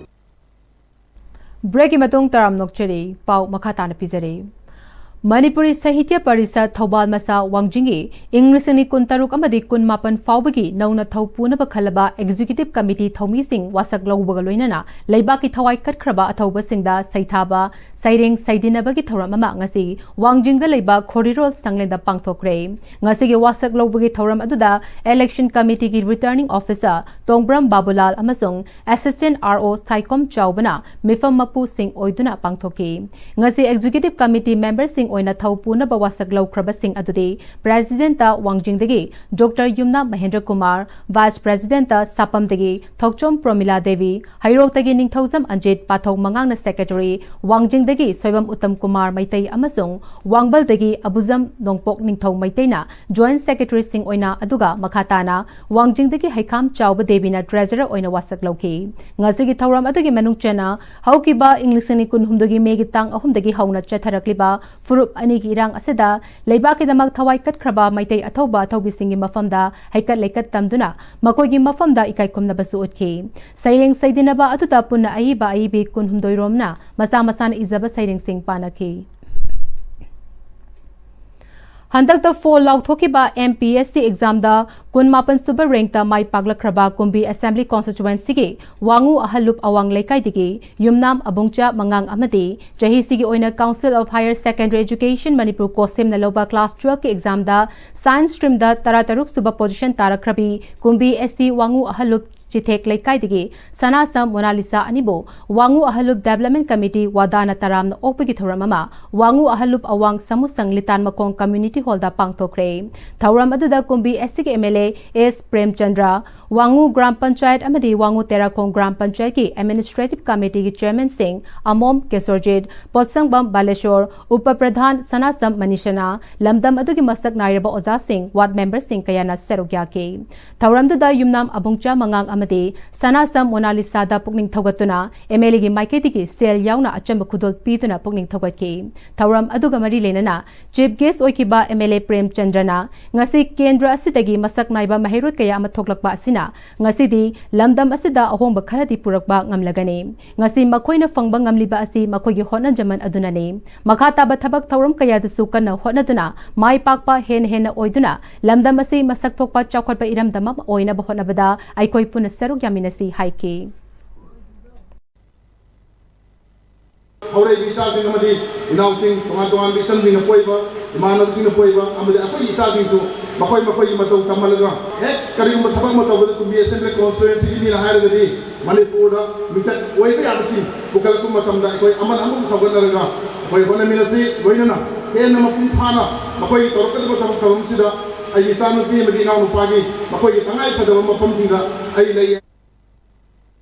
ꯕ꯭ꯔꯦꯛꯀꯤ ꯃꯇꯨꯡ ꯇꯔꯥꯝ ꯅꯣꯛꯆꯔꯤ꯫ ꯄꯥꯎ ꯃꯈꯥ ꯇꯥꯅ ꯄꯤꯖꯔꯤ꯫ ꯃꯅꯤꯄꯨꯔꯤ ꯁꯥꯍꯤꯇ꯭ꯌ ꯄꯔꯤꯁꯠ ꯊꯧꯕꯥꯜ ꯃꯆꯥ ꯋꯥꯡꯖꯤꯡꯒꯤ ꯏꯪ ꯂꯤꯁꯤꯡ ꯑꯅꯤ ꯀꯨꯟꯇꯔꯨꯛ ꯑꯃꯗꯤ ꯀꯨꯟꯃꯥꯄꯟ ꯐꯥꯎꯕꯒꯤ ꯅꯧꯅ ꯊꯧ ꯄꯨꯅꯕ ꯈꯜꯂꯕ ꯑꯦꯛꯖꯤꯀ꯭ꯌꯨꯇꯤꯚ ꯀꯃꯤꯇꯤ ꯊꯧꯃꯤꯁꯤꯡ ꯋꯥꯁꯛ ꯂꯧꯕꯒ ꯂꯣꯏꯅꯅ ꯂꯩꯕꯥꯛꯀꯤ ꯊꯋꯥꯏ ꯀꯠꯈ꯭ꯔꯕ ꯑꯊꯧꯕꯁꯤꯡꯗ ꯁꯩꯊꯥꯕ, ꯁꯩꯔꯦꯡ ꯁꯩꯗꯤꯟꯅꯕꯒꯤ ꯊꯧꯔꯝ ꯑꯃ ꯉꯁꯤ ꯋꯥꯡꯖꯤꯡꯗ ꯂꯩꯕ ꯈꯣꯔꯤꯔꯣꯜ ꯁꯪꯂꯦꯟꯗ ꯄꯥꯡꯊꯣꯛꯈ꯭ꯔꯦ꯫ ꯉꯁꯤꯒꯤ ꯋꯥꯁꯛ ꯂꯧꯕꯒꯤ ꯊꯧꯔꯝ ꯑꯗꯨꯗ ꯏꯂꯦꯛꯁꯟ ꯀꯃꯤꯇꯤꯒꯤ ꯔꯤꯇꯔꯅꯤꯡ ꯑꯣꯐꯤꯁꯥꯔ ꯇꯣꯡꯕ꯭ꯔꯝ ꯕꯥꯕꯨꯂꯥꯜ ꯑꯃꯁꯨꯡ ꯑꯦꯁꯤꯁꯇꯦꯟꯠ ꯑꯥꯔ ꯑꯣ ꯁꯥꯏꯈꯣꯝ ꯆꯥꯎꯕꯅ ꯃꯤꯐꯝ ꯃꯄꯨꯁꯤꯡ ꯑꯣꯏꯗꯨꯅ ꯄꯥꯡꯊꯣꯛꯈꯤ꯫ ꯉꯁꯤ ꯑꯦꯛꯖꯤꯀ꯭ꯌꯨꯇꯤꯚ ꯀꯃꯤꯇꯤ ꯃꯦꯝꯕꯔꯁꯤꯡ ꯑꯣꯏꯅ ꯊꯧ ꯄꯨꯅꯕ ꯋꯥꯁꯛ ꯂꯧꯈ꯭ꯔꯕꯁꯤꯡ ꯑꯗꯨꯗꯤ ꯄ꯭ꯔꯦꯁꯤꯗꯦꯟꯠꯇ ꯋꯥꯡꯖꯤꯡꯗꯒꯤ ꯗꯣꯛꯇꯔ ꯌꯨꯝꯅꯥꯝ ꯃꯍꯦꯟꯗ꯭ꯔ ꯀꯨꯃꯥꯔ, ꯚꯥꯏꯁ ꯄ꯭ꯔꯦꯁꯤꯗꯦꯟꯠꯇ ꯁꯥꯄꯝꯗꯒꯤ ꯊꯣꯛꯆꯣꯝ ꯄ꯭ꯔꯣꯃꯤꯂꯥ ꯗꯦꯕꯤ, ꯍꯩꯔꯣꯛꯇꯒꯤ ꯅꯤꯡꯊꯧꯖꯝ ꯑꯟꯖꯤꯠ, ꯄꯥꯊꯧ ꯃꯉꯥꯡꯅ ꯁꯦꯀ꯭ꯔꯦꯇꯔꯤ, ꯋꯥꯡꯖꯤꯡꯗꯒꯤ ꯁꯣꯏꯕꯝ ꯎꯠꯇꯝ ꯀꯨꯃꯥꯔ ꯃꯩꯇꯩ ꯑꯃꯁꯨꯡ ꯋꯥꯡꯕꯜꯗꯒꯤ ꯑꯕꯨꯖꯝ ꯅꯣꯡꯄꯣꯛ ꯅꯤꯡꯊꯧ ꯃꯩꯇꯩꯅ ꯖꯣꯏꯟꯠ ꯁꯦꯀ꯭ꯔꯦꯇꯔꯤꯁꯤꯡ ꯑꯣꯏꯅ, ꯑꯗꯨꯒ ꯃꯈꯥ ꯇꯥꯅ ꯋꯥꯡꯖꯤꯡꯗꯒꯤ ꯍꯩꯈꯥꯝ ꯆꯥꯎꯕ ꯗꯦꯕꯤꯅ ꯇ꯭ꯔꯦꯖꯔꯔ ꯑꯣꯏꯅ ꯋꯥꯁꯛ ꯂꯧꯈꯤ꯫ ꯉꯁꯤꯒꯤ ꯊꯧꯔꯝ ꯑꯗꯨꯒꯤ ꯃꯅꯨꯡ ꯆꯟꯅ ꯍꯧꯈꯤꯕ ꯏꯪ ꯂꯤꯁꯤꯡ ꯑꯅꯤ ꯀꯨꯟꯍꯨꯝꯗꯣꯏꯒꯤ ꯃꯦꯒꯤ ꯇꯥꯡ ꯑꯍꯨꯝꯗꯒꯤ ꯍꯧꯅ ꯆꯠꯊꯔꯛꯂꯤꯕ ꯐꯨꯔꯨꯞ ꯑꯅꯤꯒꯤ ꯏꯔꯥꯡ ꯑꯁꯤꯗ ꯂꯩꯕꯥꯛꯀꯤꯗꯃꯛ ꯊꯋꯥꯏ ꯀꯠꯈ꯭ꯔꯕ ꯃꯩꯇꯩ ꯑꯊꯧꯕ ꯑꯊꯧꯕꯤꯁꯤꯡꯒꯤ ꯃꯐꯝꯗ ꯍꯩꯀꯠ ꯂꯩꯀꯠ ꯇꯝꯗꯨꯅ ꯃꯈꯣꯏꯒꯤ ꯃꯐꯝꯗ ꯏꯀꯥꯏ ꯈꯨꯝꯅꯕꯁꯨ ꯎꯠꯈꯤ꯫ ꯁꯩꯔꯦꯡ ꯁꯩꯗꯤꯟꯅꯕ ꯑꯗꯨꯗ ꯄꯨꯟꯅ ꯑꯏꯕ ꯑꯏꯕꯤ ꯀꯨꯟꯍꯨꯝꯗꯣꯏ ꯔꯣꯝꯅ ꯃꯁꯥ ꯃꯁꯥꯅ ꯏꯖꯕ ꯁꯩꯔꯦꯡꯁꯤꯡ ꯄꯥꯅꯈꯤ꯫ ꯍꯟꯗꯛꯇ phone ꯂꯥꯎꯊꯣꯛꯈꯤꯕ M P S C ꯑꯦꯛꯖꯥꯝꯗ ꯀꯨꯟꯃꯥꯄꯟ ꯁꯨꯕ ꯔꯦꯡꯛꯇ ꯃꯥꯏ ꯄꯥꯛꯂꯛꯈ꯭ꯔꯕ ꯀꯨꯝꯕꯤ ꯑꯦꯁꯦꯝꯕ꯭ꯂꯤ ꯀꯣꯟꯁꯇꯤꯇ꯭ꯋꯦꯟꯁꯤꯒꯤ ꯋꯥꯉꯨ ꯑꯍꯜꯂꯨꯞ ꯑꯋꯥꯡ ꯂꯩꯀꯥꯏꯗꯒꯤ ꯌꯨꯝꯅꯥꯝ ꯑꯕꯨꯡꯆꯥ ꯃꯉꯥꯡ ꯑꯃꯗꯤ ꯆꯍꯤꯁꯤꯒꯤ ꯑꯣꯏꯅ Council of Higher Secondary Education Manipur, ꯀꯣꯁꯤꯝꯅ ꯂꯧꯕ ꯀ꯭ꯂꯥꯁ ꯇꯨꯋꯦꯜꯐꯀꯤ ꯑꯦꯛꯖꯥꯝꯗ ꯁꯥꯏꯟꯁ ꯁ꯭ꯇ꯭ꯔꯤꯝꯗ ꯇꯔꯥꯇꯔꯨꯛ ꯁꯨꯕ ꯄꯣꯖꯤꯁꯟ ꯇꯥꯔꯛꯈ꯭ꯔꯕꯤ ꯀꯨꯝꯕꯤ ꯑꯦꯁ ꯁꯤ ꯋꯥꯉꯨ ꯑꯍꯜꯂꯨꯞ ꯆꯤꯊꯦꯛ ꯂꯩꯀꯥꯏꯗꯒꯤ ꯁꯅꯥꯁꯝ ꯃꯣꯅꯥꯂꯤꯁꯥ ꯑꯅꯤꯕꯨ ꯋꯥꯉꯨ ꯑꯍꯜꯂꯨꯞ ꯗꯦꯕꯂꯞꯃꯦꯟ ꯀꯃꯤꯇꯤ ꯋꯥꯗꯥꯅ ꯇꯔꯥꯝꯅ ꯑꯣꯛꯄꯒꯤ ꯊꯧꯔꯝ ꯑꯃ ꯋꯥꯉꯨ ꯑꯍꯜꯂꯨꯞ ꯑꯋꯥꯡ ꯁꯃꯨꯁꯪ ꯂꯤꯇꯥꯟ ꯃꯈꯣꯡ ꯀꯝꯃ꯭ꯌꯨꯅꯤꯇꯤ ꯍꯣꯜꯗ ꯄꯥꯡꯊꯣꯛꯈ꯭ꯔꯦ꯫ ꯊꯧꯔꯝ ꯑꯗꯨꯗ ꯀꯨꯝꯕꯤ ꯑꯦꯁ ꯁꯤꯒꯤ M L A S Premchandra, Wangoo gram panchayat ꯑꯃꯗꯤ ꯋꯥꯉꯨ ꯇꯦꯔꯥꯈꯣꯡ ꯒ꯭ꯔꯥꯝ ꯄꯟꯆꯥꯌꯠꯀꯤ ꯑꯦꯗꯃꯤꯅꯤꯁꯇ꯭ꯔꯦꯇꯤꯚ ꯀꯃꯤꯇꯤꯒꯤ ꯆꯦꯌꯔꯃꯦꯟꯁꯤꯡ ꯑꯃꯣꯝ ꯀꯦꯁꯣꯔꯖꯤꯠ, ꯄꯣꯠꯁꯪꯕꯝ ꯕꯥꯂꯦꯁꯣꯔ, ꯎꯄ ꯄ꯭ꯔꯙꯥꯟ ꯁꯅꯥꯁꯝ ꯃꯅꯤꯁꯅꯥ, ꯂꯝꯗꯝ ꯑꯗꯨꯒꯤ ꯃꯁꯛ ꯅꯥꯏꯔꯕ ꯑꯣꯖꯥꯁꯤꯡ, ꯋꯥꯔꯗ ꯃꯦꯝꯕꯔꯁꯤꯡ ꯀꯌꯥꯅ ꯁꯔꯨꯛ ꯌꯥꯈꯤ꯫ ꯊꯧꯔꯝꯗꯨꯗ ꯌꯨꯝꯅꯥꯝ ꯑꯕꯨꯡꯆꯥ ꯃꯉꯥꯡ ꯑꯃꯗꯤ ꯁꯅꯥꯁꯝ ꯃꯣꯅꯥꯂꯤꯁꯥꯗ ꯄꯨꯛꯅꯤꯡ ꯊꯧꯒꯠꯇꯨꯅ ꯑꯦꯝ ꯑꯦꯜ ꯑꯦꯒꯤ ꯃꯥꯏꯀꯩꯗꯒꯤ ꯁꯦꯜ ꯌꯥꯎꯅ ꯑꯆꯝꯕ ꯈꯨꯗꯣꯜ ꯄꯤꯗꯨꯅ ꯄꯨꯛꯅꯤꯡ ꯊꯧꯒꯠꯈꯤ꯫ ꯊꯧꯔꯝ ꯑꯗꯨꯒ ꯃꯔꯤ ꯂꯩꯅꯅ ꯆꯤꯐ ꯒꯦꯁ ꯑꯣꯏꯈꯤꯕ ꯑꯦꯝ ꯑꯦꯜ ꯑꯦ ꯄ꯭ꯔꯦꯝꯆꯟꯗ꯭ꯔꯅ ꯉꯁꯤ ꯀꯦꯟꯗ꯭ꯔ ꯑꯁꯤꯗꯒꯤ ꯃꯁꯛ ꯅꯥꯏꯕ ꯃꯍꯩꯔꯣꯏ ꯀꯌꯥ ꯑꯃ ꯊꯣꯛꯂꯛꯄ ꯑꯁꯤꯅ ꯉꯁꯤꯗꯤ ꯂꯝꯗꯝ ꯑꯁꯤꯗ ꯑꯍꯣꯡꯕ ꯈꯔꯗꯤ ꯄꯨꯔꯛꯄ ꯉꯝꯂꯒꯅꯤ꯫ ꯉꯁꯤ ꯃꯈꯣꯏꯅ ꯐꯪꯕ ꯉꯝꯂꯤꯕ ꯑꯁꯤ ꯃꯈꯣꯏꯒꯤ ꯍꯣꯠꯅꯖꯃꯟ ꯑꯗꯨꯅꯅꯤ꯫ ꯃꯈꯥ ꯇꯥꯕ ꯊꯕꯛ ꯊꯧꯔꯝ ꯀꯌꯥꯗꯁꯨ ꯀꯟꯅ ꯍꯣꯠꯅꯗꯨꯅ ꯃꯥꯏ ꯄꯥꯛꯄ ꯍꯦꯟꯅ ꯍꯦꯟꯅ ꯑꯣꯏꯗꯨꯅ ꯂꯝꯗꯝ ꯑꯁꯤ ꯃꯁꯛ ꯊꯣꯛꯄ ꯆꯥꯎꯈꯠꯄ ꯏꯔꯝꯗꯝ ꯑꯃ ꯑꯣꯏꯅꯕ ꯍꯣꯠꯅꯕꯗ ꯑꯩꯈꯣꯏ ꯄꯨꯟꯅ ꯁꯔꯨꯛ ꯌꯥꯃꯤꯟꯅꯁꯤ ꯍꯥꯏꯈꯤ꯫ ꯍꯧꯔꯛꯏꯕ ꯏꯆꯥꯁꯤꯡ ꯑꯃꯗꯤ ꯏꯅꯥꯎꯁꯤꯡ, ꯇꯣꯉꯥꯟ ꯇꯣꯉꯥꯟꯕ ꯏꯆꯟꯁꯤꯡꯅ ꯄꯣꯛꯏꯕ, ꯏꯃꯥꯟꯅꯕꯁꯤꯡꯅ ꯄꯣꯛꯏꯕ ꯑꯃꯗꯤ ꯑꯩꯈꯣꯏꯒꯤ ꯏꯆꯥꯁꯤꯡꯁꯨ ꯃꯈꯣꯏ ꯃꯈꯣꯏꯒꯤ ꯃꯇꯧ ꯇꯝꯍꯜꯂꯒ, ꯍꯦꯛ ꯀꯔꯤꯒꯨꯝꯕ ꯊꯕꯛ ꯑꯃ ꯇꯧꯕꯗ ꯀꯨꯝꯕꯤ ꯑꯦꯁꯦꯝꯕ꯭ꯂꯤ ꯀꯣꯟꯁꯇꯤꯇ꯭ꯋꯦꯟꯁꯤꯒꯤ ꯃꯤꯅ ꯍꯥꯏꯔꯒꯗꯤ ꯃꯅꯤꯄꯨꯔꯗ ꯃꯤꯡꯆꯠ ꯑꯣꯏꯕ ꯌꯥꯕꯁꯤꯡ ꯄꯨꯈꯠꯂꯛꯄ ꯃꯇꯝꯗ ꯑꯩꯈꯣꯏ ꯑꯃꯅ ꯑꯃꯕꯨ ꯁꯧꯒꯠꯅꯔꯒ ꯑꯩꯈꯣꯏ ꯍꯣꯠꯅꯃꯤꯟꯅꯁꯤ꯫ ꯂꯣꯏꯅꯅ ꯍꯦꯟꯅ ꯃꯄꯨꯡ ꯐꯥꯅ ꯃꯈꯣꯏꯒꯤ ꯇꯧꯔꯛꯀꯗꯕ ꯊꯕꯛ ꯊꯧꯔꯝꯁꯤꯗ ꯑꯩꯒꯤ ꯏꯆꯥꯅꯨꯄꯤ ꯑꯃꯗꯤ ꯏꯅꯥꯎꯅꯨꯄꯥꯒꯤ ꯃꯈꯣꯏꯒꯤ ꯇꯉꯥꯏ ꯐꯗꯕ ꯃꯐꯝꯁꯤꯡꯗ ꯑꯩ ꯂꯩ꯫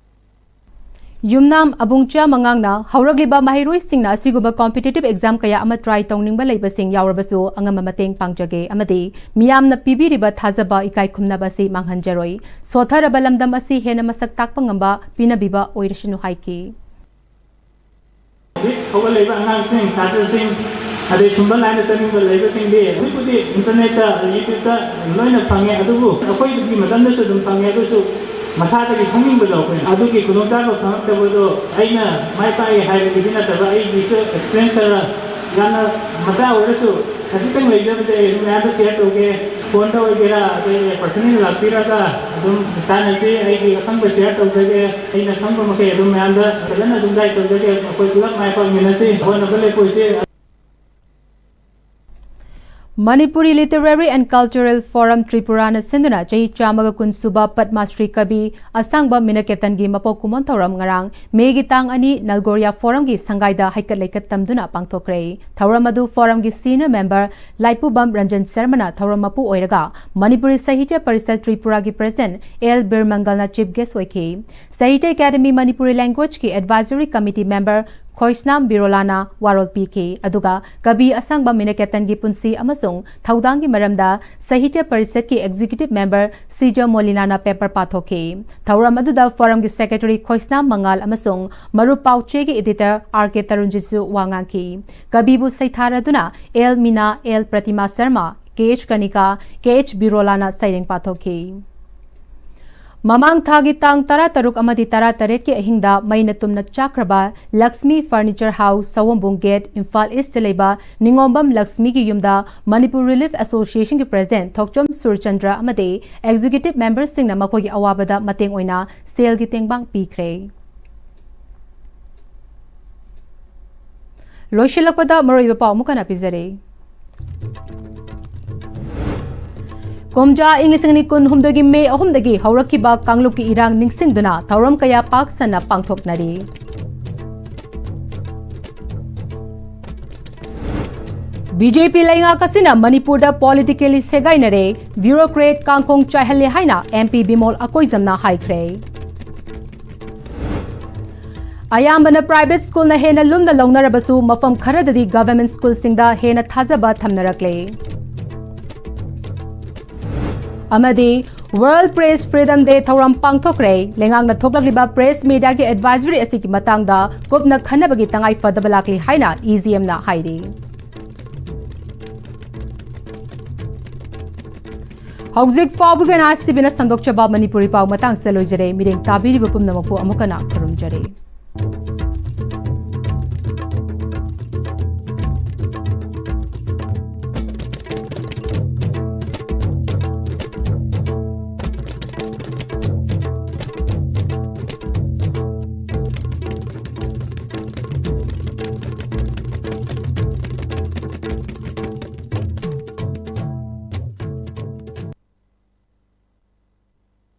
ꯌꯨꯝꯅꯥꯝ ꯑꯕꯨꯡꯆꯥ ꯃꯉꯥꯡꯅ ꯍꯧꯔꯛꯂꯤꯕ ꯃꯍꯩꯔꯣꯏꯁꯤꯡꯅ ꯑꯁꯤꯒꯨꯝꯕ competitive exam ꯀꯌꯥ ꯑꯃ try ꯇꯧꯅꯤꯡꯕ ꯂꯩꯕꯁꯤꯡ ꯌꯥꯎꯔꯕꯁꯨ ꯑꯉꯝꯕ ꯃꯇꯦꯡ ꯄꯥꯡꯖꯒꯦ ꯑꯃꯗꯤ ꯃꯤꯌꯥꯝꯅ ꯄꯤꯕꯤꯔꯤꯕ ꯊꯥꯖꯕ ꯏꯀꯥꯏ ꯈꯨꯝꯅꯕ ꯑꯁꯤ ꯃꯥꯡꯍꯟꯖꯔꯣꯏ꯫ ꯁꯣꯠꯊꯔꯕ ꯂꯝꯗꯝ ꯑꯁꯤ ꯍꯦꯟꯅ ꯃꯁꯛ ꯇꯥꯛꯄ ꯉꯝꯕ ꯄꯤꯅꯕꯤꯕ ꯑꯣꯏꯔꯁꯅꯨ ꯍꯥꯏꯈꯤ꯫ ꯍꯧꯖꯤꯛ ꯍꯧꯒꯠꯂꯛꯏꯕ ꯑꯉꯥꯡꯁꯤꯡ, ꯁꯥꯇ꯭ꯔꯁꯤꯡ, ꯑꯗꯩ ꯁꯨꯝꯕ ꯂꯥꯏꯟꯗ ꯆꯠꯅꯤꯡꯕ ꯂꯩꯕꯁꯤꯡꯗꯤ ꯍꯧꯖꯤꯛꯄꯨꯗꯤ internetꯇ, YouTubeꯇ ꯂꯣꯏꯅ ꯐꯪꯉꯦ꯫ ꯑꯗꯨꯕꯨ ꯑꯩꯈꯣꯏꯒꯤ ꯃꯇꯝꯗꯁꯨ ꯑꯗꯨꯝ ꯐꯪꯉꯦ꯫ ꯑꯗꯨꯁꯨ ꯃꯁꯥꯗꯒꯤ ꯈꯪꯅꯤꯡꯕꯗꯣ ꯑꯩꯈꯣꯏꯅ ꯑꯗꯨꯒꯤ ꯈꯨꯗꯣꯡꯆꯥꯕ ꯐꯪꯉꯛꯇꯕꯗꯣ ꯑꯩꯅ ꯃꯥꯏ ꯄꯥꯛꯑꯦ ꯍꯥꯏꯕꯒꯤꯗꯤ ꯅꯠꯇꯕ, ꯑꯩꯒꯤꯁꯨ experience ꯈꯔ ꯌꯥꯝꯅ ꯃꯆꯥ ꯑꯣꯏꯔꯁꯨ ꯈꯖꯤꯛꯇꯪ ꯂꯩꯖꯕꯁꯦ ꯑꯩ ꯑꯗꯨꯝ ꯃꯌꯥꯝꯗ share ꯇꯧꯒꯦ꯫ Phoneꯗ ꯑꯣꯏꯒꯦꯔꯥ, ꯑꯗꯩ personally ꯂꯥꯛꯄꯤꯔꯒ ꯑꯗꯨꯝ ꯇꯥꯟꯅꯁꯤ꯫ ꯑꯩꯒꯤ ꯑꯈꯪꯕ share ꯇꯧꯖꯒꯦ꯫ ꯑꯩꯅ ꯈꯪꯕ ꯃꯈꯩ ꯑꯗꯨꯝ ꯃꯌꯥꯝꯗ ꯐꯖꯅ ꯑꯗꯨꯝ guide ꯇꯧꯖꯒꯦ꯫ ꯑꯩꯈꯣꯏ ꯄꯨꯂꯞ ꯃꯥꯏ ꯄꯥꯛꯃꯤꯟꯅꯁꯤ꯫ ꯍꯣꯠꯅꯕ ꯂꯦꯞꯄꯣꯏꯁꯤ꯫ Manipuri Literary and Cultural Forum Tripurana ꯁꯤꯟꯗꯨꯅ ꯆꯍꯤ ꯆꯥꯝꯃꯒ ꯀꯨꯟ ꯁꯨꯕ ꯄꯗꯃ ꯁ꯭ꯔꯤ ꯀꯕꯤ ꯑꯁꯥꯡꯕ ꯃꯤꯅꯀꯦꯇꯟꯒꯤ ꯃꯄꯣꯛ ꯀꯨꯝꯑꯣꯟ ꯊꯧꯔꯝ ꯉꯔꯥꯡ ꯃꯦꯒꯤ ꯇꯥꯡ ꯑꯅꯤ ꯅꯜꯒꯣꯔꯤꯌꯥ ꯐꯣꯔꯝꯒꯤ ꯁꯪꯒꯥꯏꯗ ꯍꯩꯀꯠ ꯂꯩꯀꯠ ꯇꯝꯗꯨꯅ ꯄꯥꯡꯊꯣꯛꯈ꯭ꯔꯦ꯫ ꯊꯧꯔꯝ ꯑꯗꯨ ꯐꯣꯔꯝꯒꯤ senior member ꯂꯥꯏꯄꯨꯕꯝ ꯔꯟꯖꯟ ꯁꯔꯃꯅ ꯊꯧꯔꯝ ꯃꯄꯨ ꯑꯣꯏꯔꯒ ꯃꯅꯤꯄꯨꯔꯤ ꯁꯥꯍꯤꯇ꯭ꯌ ꯄꯔꯤꯁꯠ ꯇ꯭ꯔꯤꯄꯨꯔꯥꯒꯤ president ꯑꯦꯜ ꯕꯤꯔꯃꯪꯒꯜꯅ chief guest ꯑꯣꯏꯈꯤ꯫ ꯁꯥꯍꯤꯇ꯭ꯌ ꯑꯦꯀꯥꯗꯃꯤ ꯃꯅꯤꯄꯨꯔꯤ language꯫ ꯀꯤ advisory committee member ꯈꯣꯏꯁꯅꯥꯝ ꯕꯤꯔꯣꯂꯥꯅ ꯋꯥꯔꯣꯜ ꯄꯤꯈꯤ꯫ ꯑꯗꯨꯒ ꯀꯕꯤ ꯑꯁꯥꯡꯕ ꯃꯤꯅꯀꯦꯇꯟꯒꯤ ꯄꯨꯟꯁꯤ ꯑꯃꯁꯨꯡ ꯊꯧꯗꯥꯡꯒꯤ ꯃꯔꯝꯗ ꯁꯥꯍꯤꯇ꯭ꯌ ꯄꯔꯤꯁꯠꯀꯤ executive member ꯁꯤꯖ ꯃꯣꯂꯤꯅꯥꯅ paper ꯄꯥꯊꯣꯛꯈꯤ꯫ ꯊꯧꯔꯝ ꯑꯗꯨꯗ ꯐꯣꯔꯝꯒꯤ secretary ꯈꯣꯏꯁꯅꯥꯝ ꯃꯉꯥꯜ ꯑꯃꯁꯨꯡ ꯃꯔꯨꯞ ꯄꯥꯎꯆꯦꯒꯤ editor ꯑꯥꯔ ꯀꯦ ꯇꯔꯨꯟꯖꯤꯠꯁꯨ ꯋꯥ ꯉꯥꯡꯈꯤ꯫ ꯀꯕꯤꯕꯨ ꯁꯩꯊꯥꯔꯗꯨꯅ ꯑꯦꯜ ꯃꯤꯅꯥ, ꯑꯦꯜ ꯄ꯭ꯔꯇꯤꯃꯥ ꯁꯔꯃ, ꯀꯦ ꯑꯩꯆ ꯀꯅꯤꯀꯥ, ꯀꯦ ꯑꯩꯆ ꯕꯤꯔꯣꯂꯥꯅ ꯁꯩꯔꯦꯡ ꯄꯥꯊꯣꯛꯈꯤ꯫ ꯃꯃꯥꯡ ꯊꯥꯒꯤ ꯇꯥꯡ ꯇꯔꯥꯇꯔꯨꯛ ꯑꯃꯗꯤ ꯇꯔꯥꯇꯔꯦꯠꯀꯤ ꯑꯍꯤꯡꯗ ꯃꯩꯅ ꯇꯨꯝꯅ ꯆꯥꯛꯈ꯭ꯔꯕ Lakshmi furniture house, Saombung gate, Imphal east ꯂꯩꯕ ꯅꯤꯉꯣꯝꯕꯝ ꯂꯛꯁꯃꯤꯒꯤ ꯌꯨꯝꯗ ꯃꯅꯤꯄꯨꯔ ꯔꯤꯂꯤꯐ ꯑꯦꯁꯣꯁꯤꯌꯦꯁꯟꯒꯤ ꯄ꯭ꯔꯦꯁꯤꯗꯦꯟꯠ ꯊꯣꯛꯆꯣꯝ ꯁꯨꯔꯆꯟꯗ꯭ꯔ ꯑꯃꯗꯤ ꯑꯦꯛꯖꯤꯀ꯭ꯌꯨꯇꯤꯚ ꯃꯦꯝꯕꯔꯁꯤꯡꯅ ꯃꯈꯣꯏꯒꯤ ꯑꯋꯥꯕꯗ ꯃꯇꯦꯡ ꯑꯣꯏꯅ ꯁꯦꯜꯒꯤ ꯇꯦꯡꯕꯥꯡ ꯄꯤꯈ꯭ꯔꯦ꯫ ꯂꯣꯏꯁꯤꯜꯂꯛꯄꯗ ꯃꯔꯨꯑꯣꯏꯕ ꯄꯥꯎ ꯑꯃꯨꯛ ꯍꯟꯅ ꯄꯤꯖꯔꯤ꯫ ꯀꯨꯝꯖꯥ ꯏꯪ ꯂꯤꯁꯤꯡ ꯑꯅꯤ ꯀꯨꯟꯍꯨꯝꯗꯣꯏꯒꯤ ꯃꯦ ꯑꯍꯨꯝꯗꯒꯤ ꯍꯧꯔꯛꯈꯤꯕ ꯀꯥꯡꯂꯨꯞꯀꯤ ꯏꯔꯥꯡ ꯅꯤꯡꯁꯤꯡꯗꯨꯅ ꯊꯧꯔꯝ ꯀꯌꯥ ꯄꯥꯛ ꯁꯟꯅ ꯄꯥꯡꯊꯣꯛꯅꯔꯤ꯫ ꯕꯤ ꯖꯦ ꯄꯤ ꯂꯩꯉꯥꯛ ꯑꯁꯤꯅ ꯃꯅꯤꯄꯨꯔꯗ politically ꯁꯦꯒꯥꯏꯅꯔꯦ, bureaucrat ꯀꯥꯡꯈꯣꯡ ꯆꯥꯏꯍꯜꯂꯦ ꯍꯥꯏꯅ ꯑꯦꯝ ꯄꯤ ꯕꯤꯃꯣꯜ ꯑꯀꯣꯏꯖꯝꯅ ꯍꯥꯏꯈ꯭ꯔꯦ꯫ ꯑꯌꯥꯝꯕꯅ private schoolꯅ ꯍꯦꯟꯅ ꯂꯨꯝꯅ ꯂꯧꯅꯔꯕꯁꯨ, ꯃꯐꯝ ꯈꯔꯗꯗꯤ government schoolꯁꯤꯡꯗ ꯍꯦꯟꯅ ꯊꯥꯖꯕ ꯊꯝꯅꯔꯛꯂꯦ꯫ ꯑꯃꯗꯤ World Press Freedom Day ꯊꯧꯔꯝ ꯄꯥꯡꯊꯣꯛꯈ꯭ꯔꯦ꯫ ꯂꯩꯉꯥꯛꯅ ꯊꯣꯛꯂꯛꯂꯤꯕ press mediaꯒꯤ advisory ꯑꯁꯤꯒꯤ ꯃꯇꯥꯡꯗ ꯀꯨꯞꯅ ꯈꯟꯅꯕꯒꯤ ꯇꯉꯥꯏ ꯐꯗꯕ ꯂꯥꯛꯂꯤ ꯍꯥꯏꯅ ꯏ ꯖꯤ ꯑꯦꯝꯅ ꯍꯥꯏꯔꯤ꯫ ꯍꯧꯖꯤꯛ ꯐꯥꯎꯕꯒꯤ ꯑꯣꯏꯅ ꯑꯥꯏ ꯑꯦꯁ ꯇꯤ ꯚꯤꯅ ꯁꯟꯗꯣꯛꯆꯕ ꯃꯅꯤꯄꯨꯔꯤ ꯄꯥꯎ ꯃꯇꯥꯡꯁꯤꯗ ꯂꯣꯏꯖꯔꯦ꯫ ꯃꯤꯠꯌꯦꯡ ꯇꯥꯕꯤꯔꯤꯕ ꯄꯨꯝꯅꯃꯛꯄꯨ ꯑꯃꯨꯛ ꯍꯟꯅ ꯈꯨꯔꯨꯝꯖꯔꯤ꯫